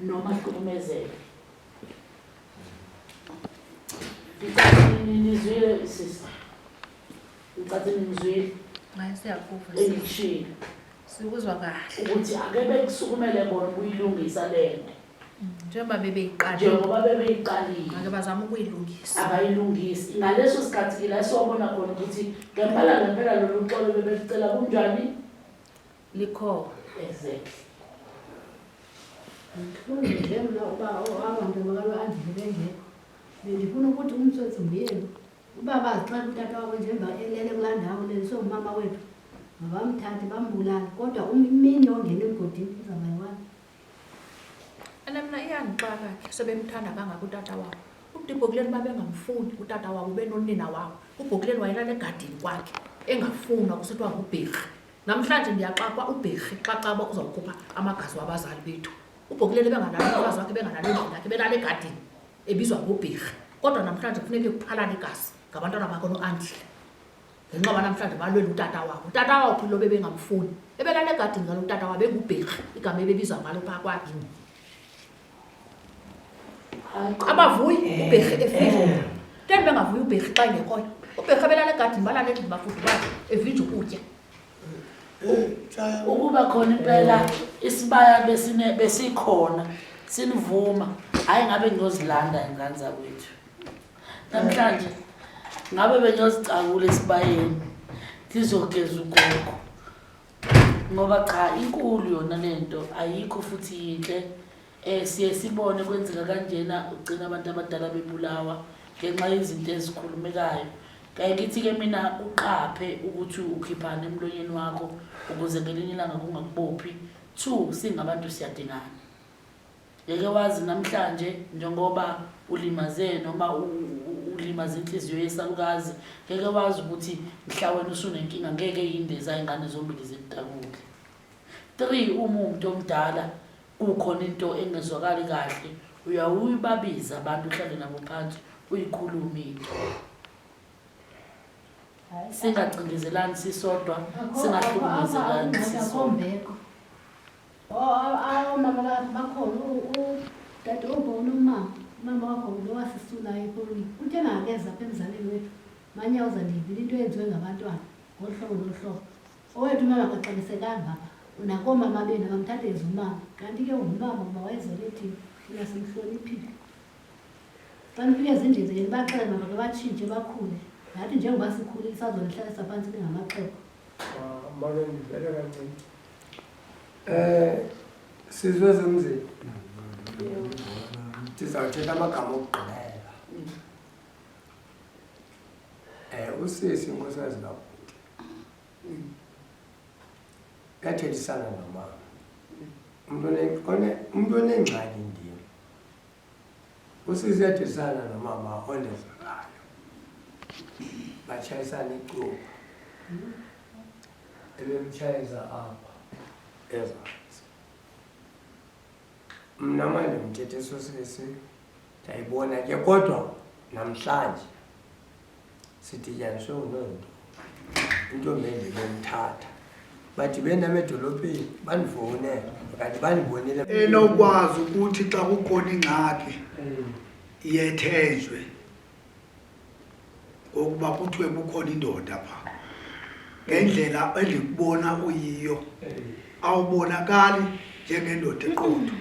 noma ahlukumezeke. Nizwile sisi? Ngicathe nizwile. Hayi siyakuva. Engishilo. Sikuzwa kahle. Ukuthi ake bekusukumele bona ukuyilungisa lento. Njengoba bebeyiqalile. Njengoba bebeyiqalile. Ake bazame ukuyilungisa. Abayilungisi. Ngaleso sikhathi ke la siwabona khona ukuthi ngempela ngempela lolu xolo bebelicela kunjani? Likhona. Exactly. Ngifuna mna uba abantu makalwa-andile bengekho. Bendifuna ukuthi umtsotsi nguyena. Uba bazixela utata wabo njengoba elele kulaa ndawo leliswe ngumama wethu, mabamthathe bambulale. Kodwa imini yongena emgodini izawuba yiwani. And mna iyandixaka ke sebemthanda kangaka utata wabo. Umntu ibhokileni babengamfuni utata wabo benonina wabo. Ubhokileni wayelala egadini kwakhe engafunwa kusithiwa ngubherhi. Namhlanje ndiyaxakwa ubherhi xa caba uzawukhupha amagazi wabazali bethu. Ubhokileni bengalali umfazi wakhe bengalali endlini yakhe belala egadini ebizwa ngobherhi. Kodwa namhlanje kufuneka kuphalane igazi ngabantwana bakho noAndile. Ngenxa yoba namhlanje balwela utata wabo. Utata wabo phi lo bebengamfuni. Ebelala egadini kaloku utata wabo engubherhi, igama ebebizwa ngalo phaa kwakhe. Abavuyi ubherhi efile. Kutheni bengavuyi ubherhi xa engekhoyo? Ubherhi ebelala egadini balala endlini bafudumale evinja ukutya. Ukuba khona impela isibaya besikhona sinivuma, hayi ngabe ngiyozilanda ingane zakwethu. Namhlanje ngabe bengiyozicakula esibayeni ngizogeza ugogo. Ngoba cha inkulu yona lento ayikho futhi yinhle. Siye sibone kwenzeka kanjena ugcina abantu abadala bebulawa ngenxa yezinto ezikhulumekayo. Kaye ngithi ke mina uqaphe ukuthi ukhiphane emlonyeni wakho ukuze ngelinye ilanga kungakubophi. 2, singabantu siyadingana. Ngeke wazi namhlanje njengoba ulimaze noma ulimaze inhliziyo yesalukazi, ngeke wazi ukuthi mhla wena usunenkinga ngeke yini leza ingane zombili zikutakule. Three, uma uwumuntu omdala kukhona into engezwakali kahle uyawuyibabiza abantu uhlale nabo phansi uyikhulume into. Singacindezelani sisodwa, singahlukumezelani sisodwa. Omama bakhona udade ubona umama umama wakho lo wasisulayo efonini uthe ngakeza apha emzaleni wethu manyawuza ndiyivile into eyenziwe ngabantwana ngolu hlobo nolu hlobo owethu umama akaxabisekanga apha nakoomama benu abamthathe as umama kanti ke ungumama uba wayezele thina thina simhloniphile xa nifika ezindlini ke nibaxele mama ke batshintshe bakhule nathi njengoba sikhulile sazonihlalisa phantsi ningamaxhego. Make ndivele kancinci. Eh sizwe zemzini. Ndizawuthetha amagama okugqibela. Eh usisi inkosikazi kabhuti. Uyathethisana nomama. Umuntu one umuntu onengxaki ndim. Usisi uyathethisana nomama ondezalayo. Batshayisana icuba. Ebemtshayisa apha ezantsi. Mna manje ndimthethe sisi ndiyayibona ke kodwa namhlanje sidityaniswe ngunonto intombi endibemthatha badibene nam edolophini bandifowunele kanti bandibonile Enokwazi ukuthi xa kukhona ingxaki yethenjwe ngokuba kuthiwe kukhona indoda pha ngendlela endikubona uyiyo awubonakali njengendoda eqotho.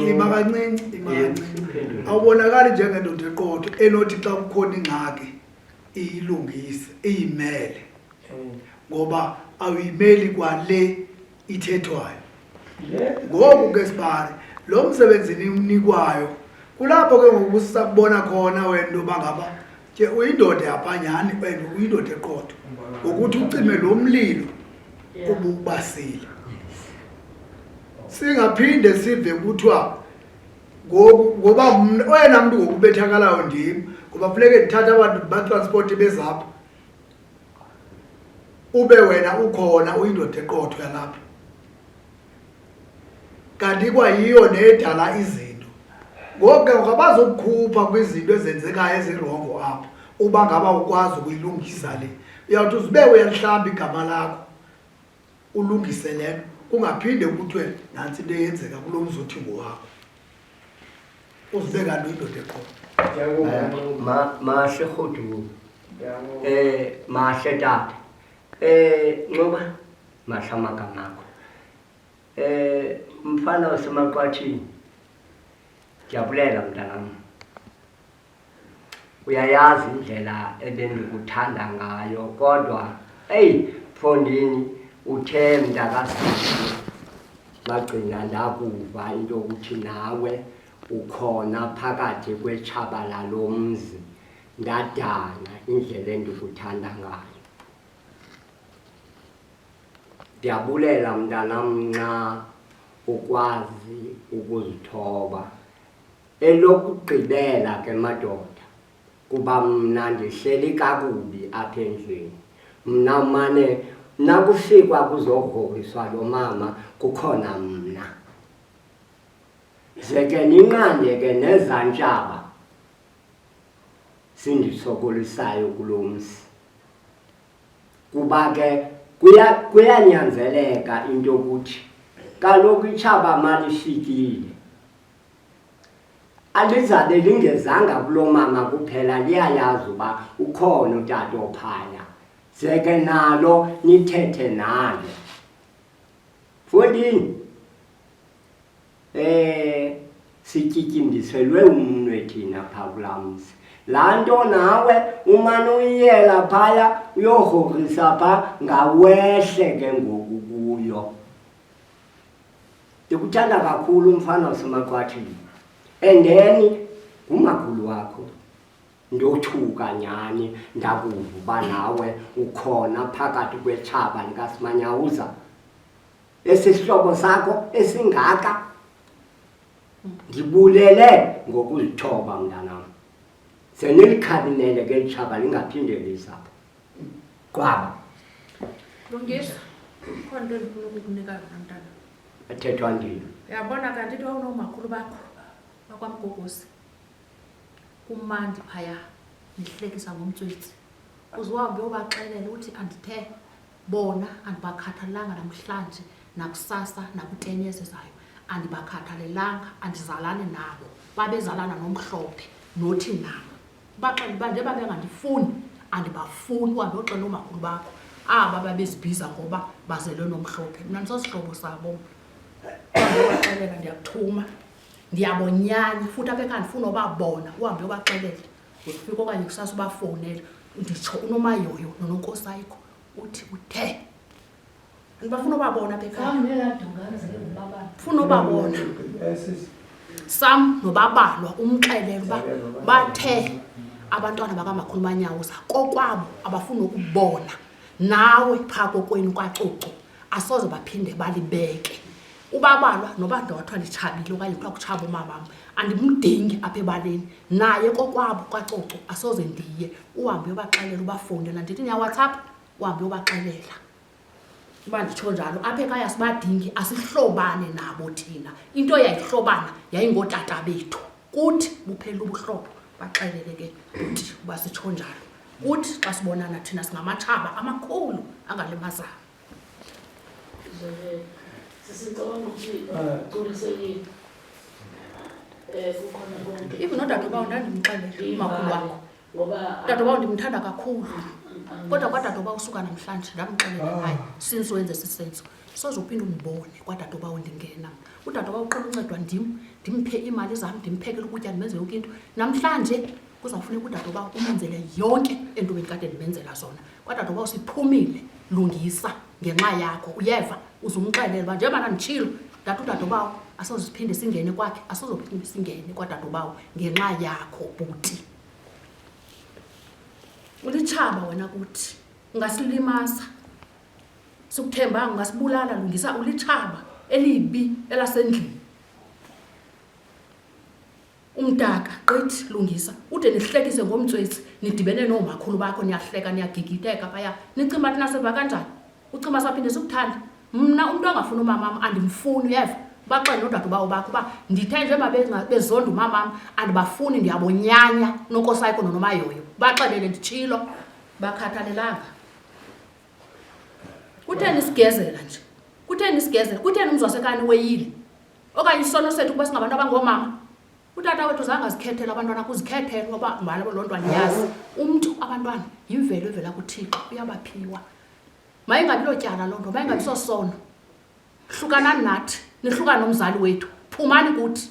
Ima kancinci, ima kancinci. Awubonakali njengendoda eqotho enothi xa kukhona ingxaki iyilungise, iyimele. Ngoba awuyimeli kwale ithethwayo. Ngoku ke sibari lo msebenzi niwunikwayo kulapho ke ngoku sisakubona khona wena into yoba ngaba ke uyindoda yapha nyhani and uyindoda eqotho ngokuthi ucime lo mlilo ububasile. Singaphinde sive kuthiwa ngoku ngoba mna oyena mntu ngokubethakalayo ndim ngoba funeke ndithathe abantu batransport bezapha ube wena ukhona uyindoda eqotho yalapha kanti kwayiyo nedala izinto ngoku ke abazokukhupha kwizinto ezenzekayo ezirongo apho uba ngaba ukwazi ukuyilungisa le uyawuthi uzibe uyalihlamba igama lakho ulungise le nto kungaphinde kuthiwe nantsi into eyenzeka kulo mzi othi ngowakho uzibe kanti uyindoda eqotho. Mahle rhudu eh mahle tata eh Ncoba mahle amagama akho eh mfana wasemaqwathini ndiyabulela mntanam Uyayazi indlela ebendikuthanda ngayo kodwa eyi mfondini uthe mntakasisi magcina ndakuva into yokuthi nawe ukhona phakathi kwetshaba lalo mzi ndadana indlela endikuthanda ngayo. Ndiyabulela mntanam nxa ukwazi ukuzithoba. Elokugqibela ke madoda, kuba mna ndihleli kakubi apha endlwini. Mna umane nakufikwa kuzogrogriswa lo mama kukhona mna. Ze ke ninqande ke nezaa ntshaba zindisokolisayo kulo mzi. Kuba ke kuya kuyanyanzeleka into yokuthi kaloku itshaba malifikile Alizabe lingezanga kulo mama kuphela liyayazi uba ukhona utata ophaya. Ze ke nalo nithethe nalo. Mfondini, eh sityityimbiselwe umnwe thina pha kulaa mzi. Laa nto nawe umane uyiyela phaya uyogrogrisa pha ngawehle ke ngoku kuyo. Ndikuthanda kakhulu umfana wasemaqwathini and then ngumakhulu wakho ndothuka nyhani ndakuva uba nawe ukhona phakathi kwetshaba likaSimanyawuza esi sihlobo sakho esingaka ndibulele ngokuzithoba mntanam senilikhalimele ke litshaba lingaphinde lizapha qwaba Lungisa. Khona into endifuna ukukunika yona mntana. Ethethwa ndim. Uyabona kanti into wawunomakhulu bakho bakwamgogosi kumandi phaya nihlekisa ngomtswetsi. Uze uhambe uyobaxelela uthi andithe bona andibakhathalelanga namhlanje nakusasa nakwi-ten years ezayo andibakhathalelanga andizalani nabo babezalana nomhlophe nothi nam ubaxelele uba njengoba bengandifuni andibafuni uhambe uyoxelela oomakhulu bakho aba babezibhiza ngoba bazelwe nomhlophe mna ndisosihlobo sabo uhambe uyobaxelela ndiyakuthuma ndiyabonyanya futhi apha ekhaya ndifuna ubabona uhambe uyobaxelela ufike okanye kusasa ubafowunele nditsho unomayoyo nononkosayikho uthi uthe andibafuna ubabona apha ekhaya funa ubabona sam nobabalwa umxelele uba bathe abantwana bakamakhulu manyawuza kokwabo abafuna ukubona nawe phaa kokwenu kwacucu asoze baphinde balibeke ubabalwa noba ndothiwa nditshabile okanye kuthiwa kutshaba umamam andimdingi apha ebaleni naye kokwabo kwacoco asoze ndiye uhambe uyobaxelela ubafowunela ndithi ndiyawhatsapp uhambe uyobaxelela uba nditsho njalo apha ekhaya sibadingi asihlobane nabo thina into yayihlobana yayingootata bethu kuthi buphela ubuhlobo baxelele ke kuthi uba sitsho njalo kuthi xa sibonana thina singamatshaba amakhulu angalimazana Sisicabanga ukuthi gculisekile. Kukhona konke. Even nodadobawo ndandimxelele umakhulu wakho. Ngoba Udadobawo ndimthanda kakhulu. Kodwa kwadadobawo usuka namhlanje ndamxelela hayi since wenze sisenzo soze uphinde undibone kwadadobawo ndingena. Udadobawo uqhela uncedwa ndim, ndimphe iimali zam, ndimphekele ukutya, ndimenze yonke into. Namhlanje kuzawufuneka udadobawo umenzele yonke into bendikade ndimenzela zona. Kwadadobawo siphumile lungisa ngenxa yakho uyeva uzumxelele uba njengoba ndanditshilo ndathi udadobawo asoze siphinde singene kwakhe asozophinde singene kwadadobawo ngenxa yakho bhuti. Ulitshaba wena kuthi ungasilimaza sikuthembanga ungasibulala lungisa ulitshaba elibi elasendlini. Umdaka gqithi lungisa ude nihlekise ngomtswetsi nidibene noomakhulu bakho niyahleka niyagigitheka phaya nicima thina siva kanjani ucima saphinde sikuthande mna umntu angafuni umamam andimfuni uyeva baxele nodadobawo bakho uba ndithe njengoba bezonda umamam andibafuni ndiyabonyanya unonkosayikho nonomayoyo baxelele nditshilo bakhathalelanga kutheni sigezela nje kutheni sigezela kutheni umzi wasekani weyile okanye isono sethu kuba singabantu abangoomama utata wethu zange azikhethele abantwana kuzikhethela uba ngubani loo nto andiyazi umntu abantwana yimvelo evela kuthixo uyabaphiwa mayingabi loo tyala loo nto mayingabi sosono hlukanani nathi nihlukane nomzali wethu phumani kuthi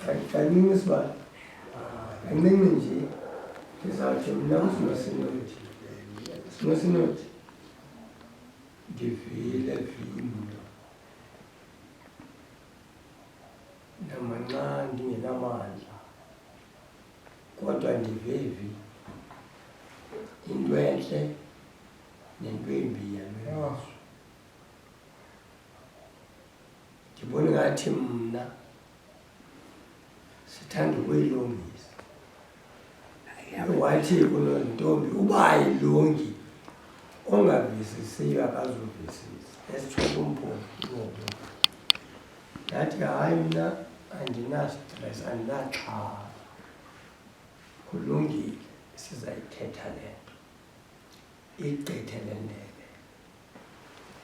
Kancinci sibali, kancinci nje ndizawuthi mna kuSinosinothi, Sinosinothi ndivile vimba namanxa ndingenamandla kodwa ndive vi into enhle nento embi yalwezwe. Ndibona ngathi mna sithanda ukuyilungisa. Wathi kunontombi uba ayilungi ongavisisiyo akazuvisisa esitsho kumphofu. Ndathi hayi mna andinastress andinaxhala kulungile sizayithetha le nto igqithe le ndebe.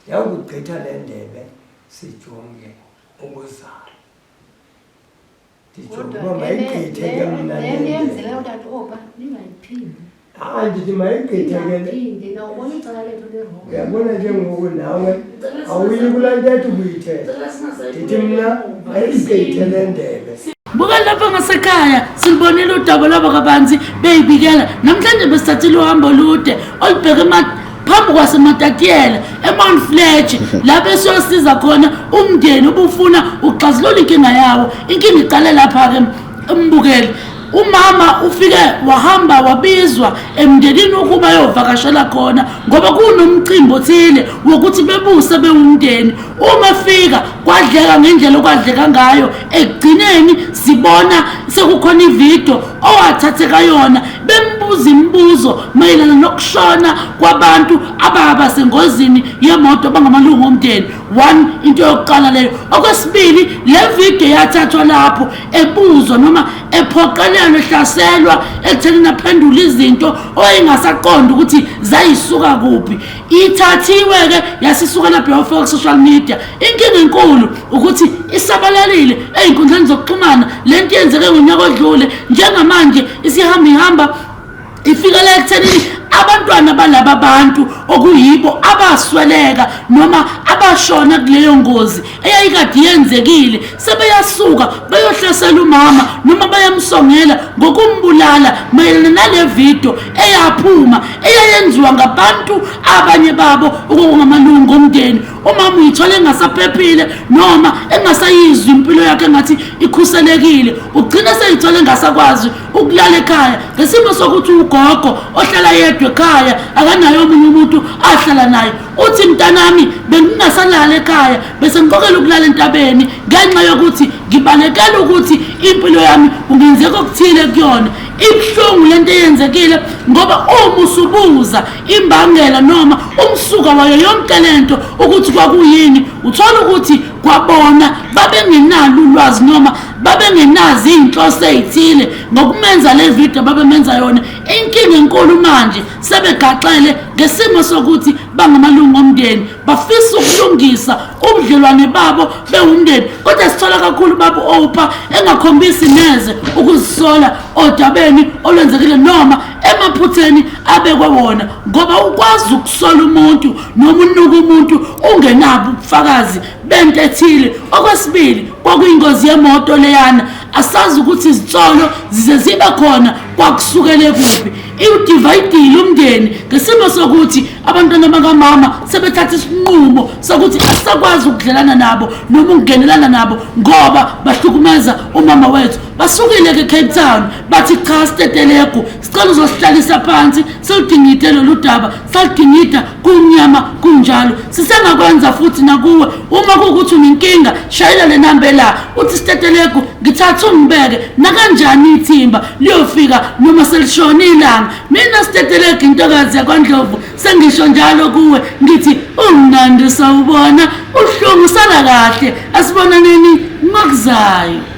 Yakugqitha le ndebe sijonge okuzayo. Ndijonge uba mayigqithe ke mna le Le yenzileyo ndebe. tata opa ningayiphindi. Hayi ndithi mayigqithe ke le. Ningaphindi nawubona icala lethu lirongo. Uyabona ke ngoku nawe awuyi kulaa ntetho ubuyithetha. Ndithi mna mayigqithe le ndebe. Buka lapha ngasekhaya silibonile udaba lwabo kabanzi beyibikela namhlanje besithathile uhambo olude olubheke phambi kwaseMatatiele eMount Fletcher la besiyosiza khona umndeni ubufuna ukuxazulula inkinga yawo. Inkinga iqale lapha-ke umbukeli. Umama ufike wahamba wabizwa emndenini ukuba ayovakashela khona ngoba kunomcimbi othile wokuthi bebuse bewumndeni. Uma efika kwadleka ngendlela okwadleka ngayo, ekugcineni sibona sekukhona ividiyo owathatheka yona bembuza imibuzo mayelana nokushona kwabantu ababa sengozini yemoto bangamalungu omndeni. One, into yokuqala leyo. Okwesibili, le video yathathwa lapho ebuzwa noma ephoqelelwa ehlaselwa ekuthenini aphendule izinto owayengasaqondi ukuthi zayisuka kuphi. Ithathiwe-ke yasisuka lapho yawufaka ku-social media. Inkinga enkulu ukuthi isabalalile ey'nkundleni zokuxhumana. Le nto yenzeke ngonyaka odlule, njengamanje isihamba ihamba ifikela ekuthenini abantwana balaba bantu okuyibo abasweleka noma abashona kuleyo ngozi eyayikade yenzekile sebeyasuka beyohlasela umama noma bayamsongela ngokumbulala mayelana nale video eyaphuma eyayenziwa ngabantu abanye babo okungamalungu omndeni. Umama uyithola engasaphephile noma engasayizwi impilo yakhe engathi ikhuselekile, ugcina seyithola engasakwazi ukulala ekhaya ngesimo sokuthi ugogo ohlala yedwa ekhaya akanaye omunye umuntu ahlala naye. Uthi mntanami bengingasalala ekhaya, bese ngikokela ukulala entabeni ngenxa yokuthi ngibalekela ukuthi impilo yami kungenzeka okuthile kuyona. Ibuhlungu lento eyenzekile ngoba uma usubuza imbangela noma umsuka wayo yonke lento ukuthi kwakuyini, uthola ukuthi kwabona babengenalo ulwazi noma babengenazi iy'nhloso ey'thile ngokumenza le video babemenza yona. Inkinga enkulu manje sebegaxele ngesimo sokuthi bangamalungu omndeni, bafisa ukulungisa ubudlelwane babo bewumndeni, kodwa sithola kakhulu baba Oupa engakhombisi neze ukuzisola odabeni olwenzekile noma emaphutheni abekwe wona, ngoba ukwazi ukusola umuntu noma unuka umuntu ungenabo ubufakazi bento ethile. Okwesibili, kwakuyingozi yemoto leyana, asazi ukuthi izitsolo zize zibe khona kwakusukele kuphi. Iwudivayidile umndeni ngesimo sokuthi abantwana bakamama sebethatha isinqumo sokuthi asisakwazi ukudlelana nabo noma ukungenelana nabo ngoba bahlukumeza umama wethu. Basukile-ke Cape Town bathi cha, Stetelegu sicela uzosihlalisa phansi siludingide lolu daba. Saludingida kumnyama kunjalo. Sisengakwenza futhi nakuwe uma kuwukuthi unenkinga, shayela le namba la uthi Stetelegu ngithatha ungibeke nakanjani, ithimba liyofika noma selishona ilanga. Mina Stetelegu intokazi yakwaNdlovu sengisho njalo kuwe ngithi umnandi sawubona, ubuhlungu sala kahle, asibonaneni ngokuzayo.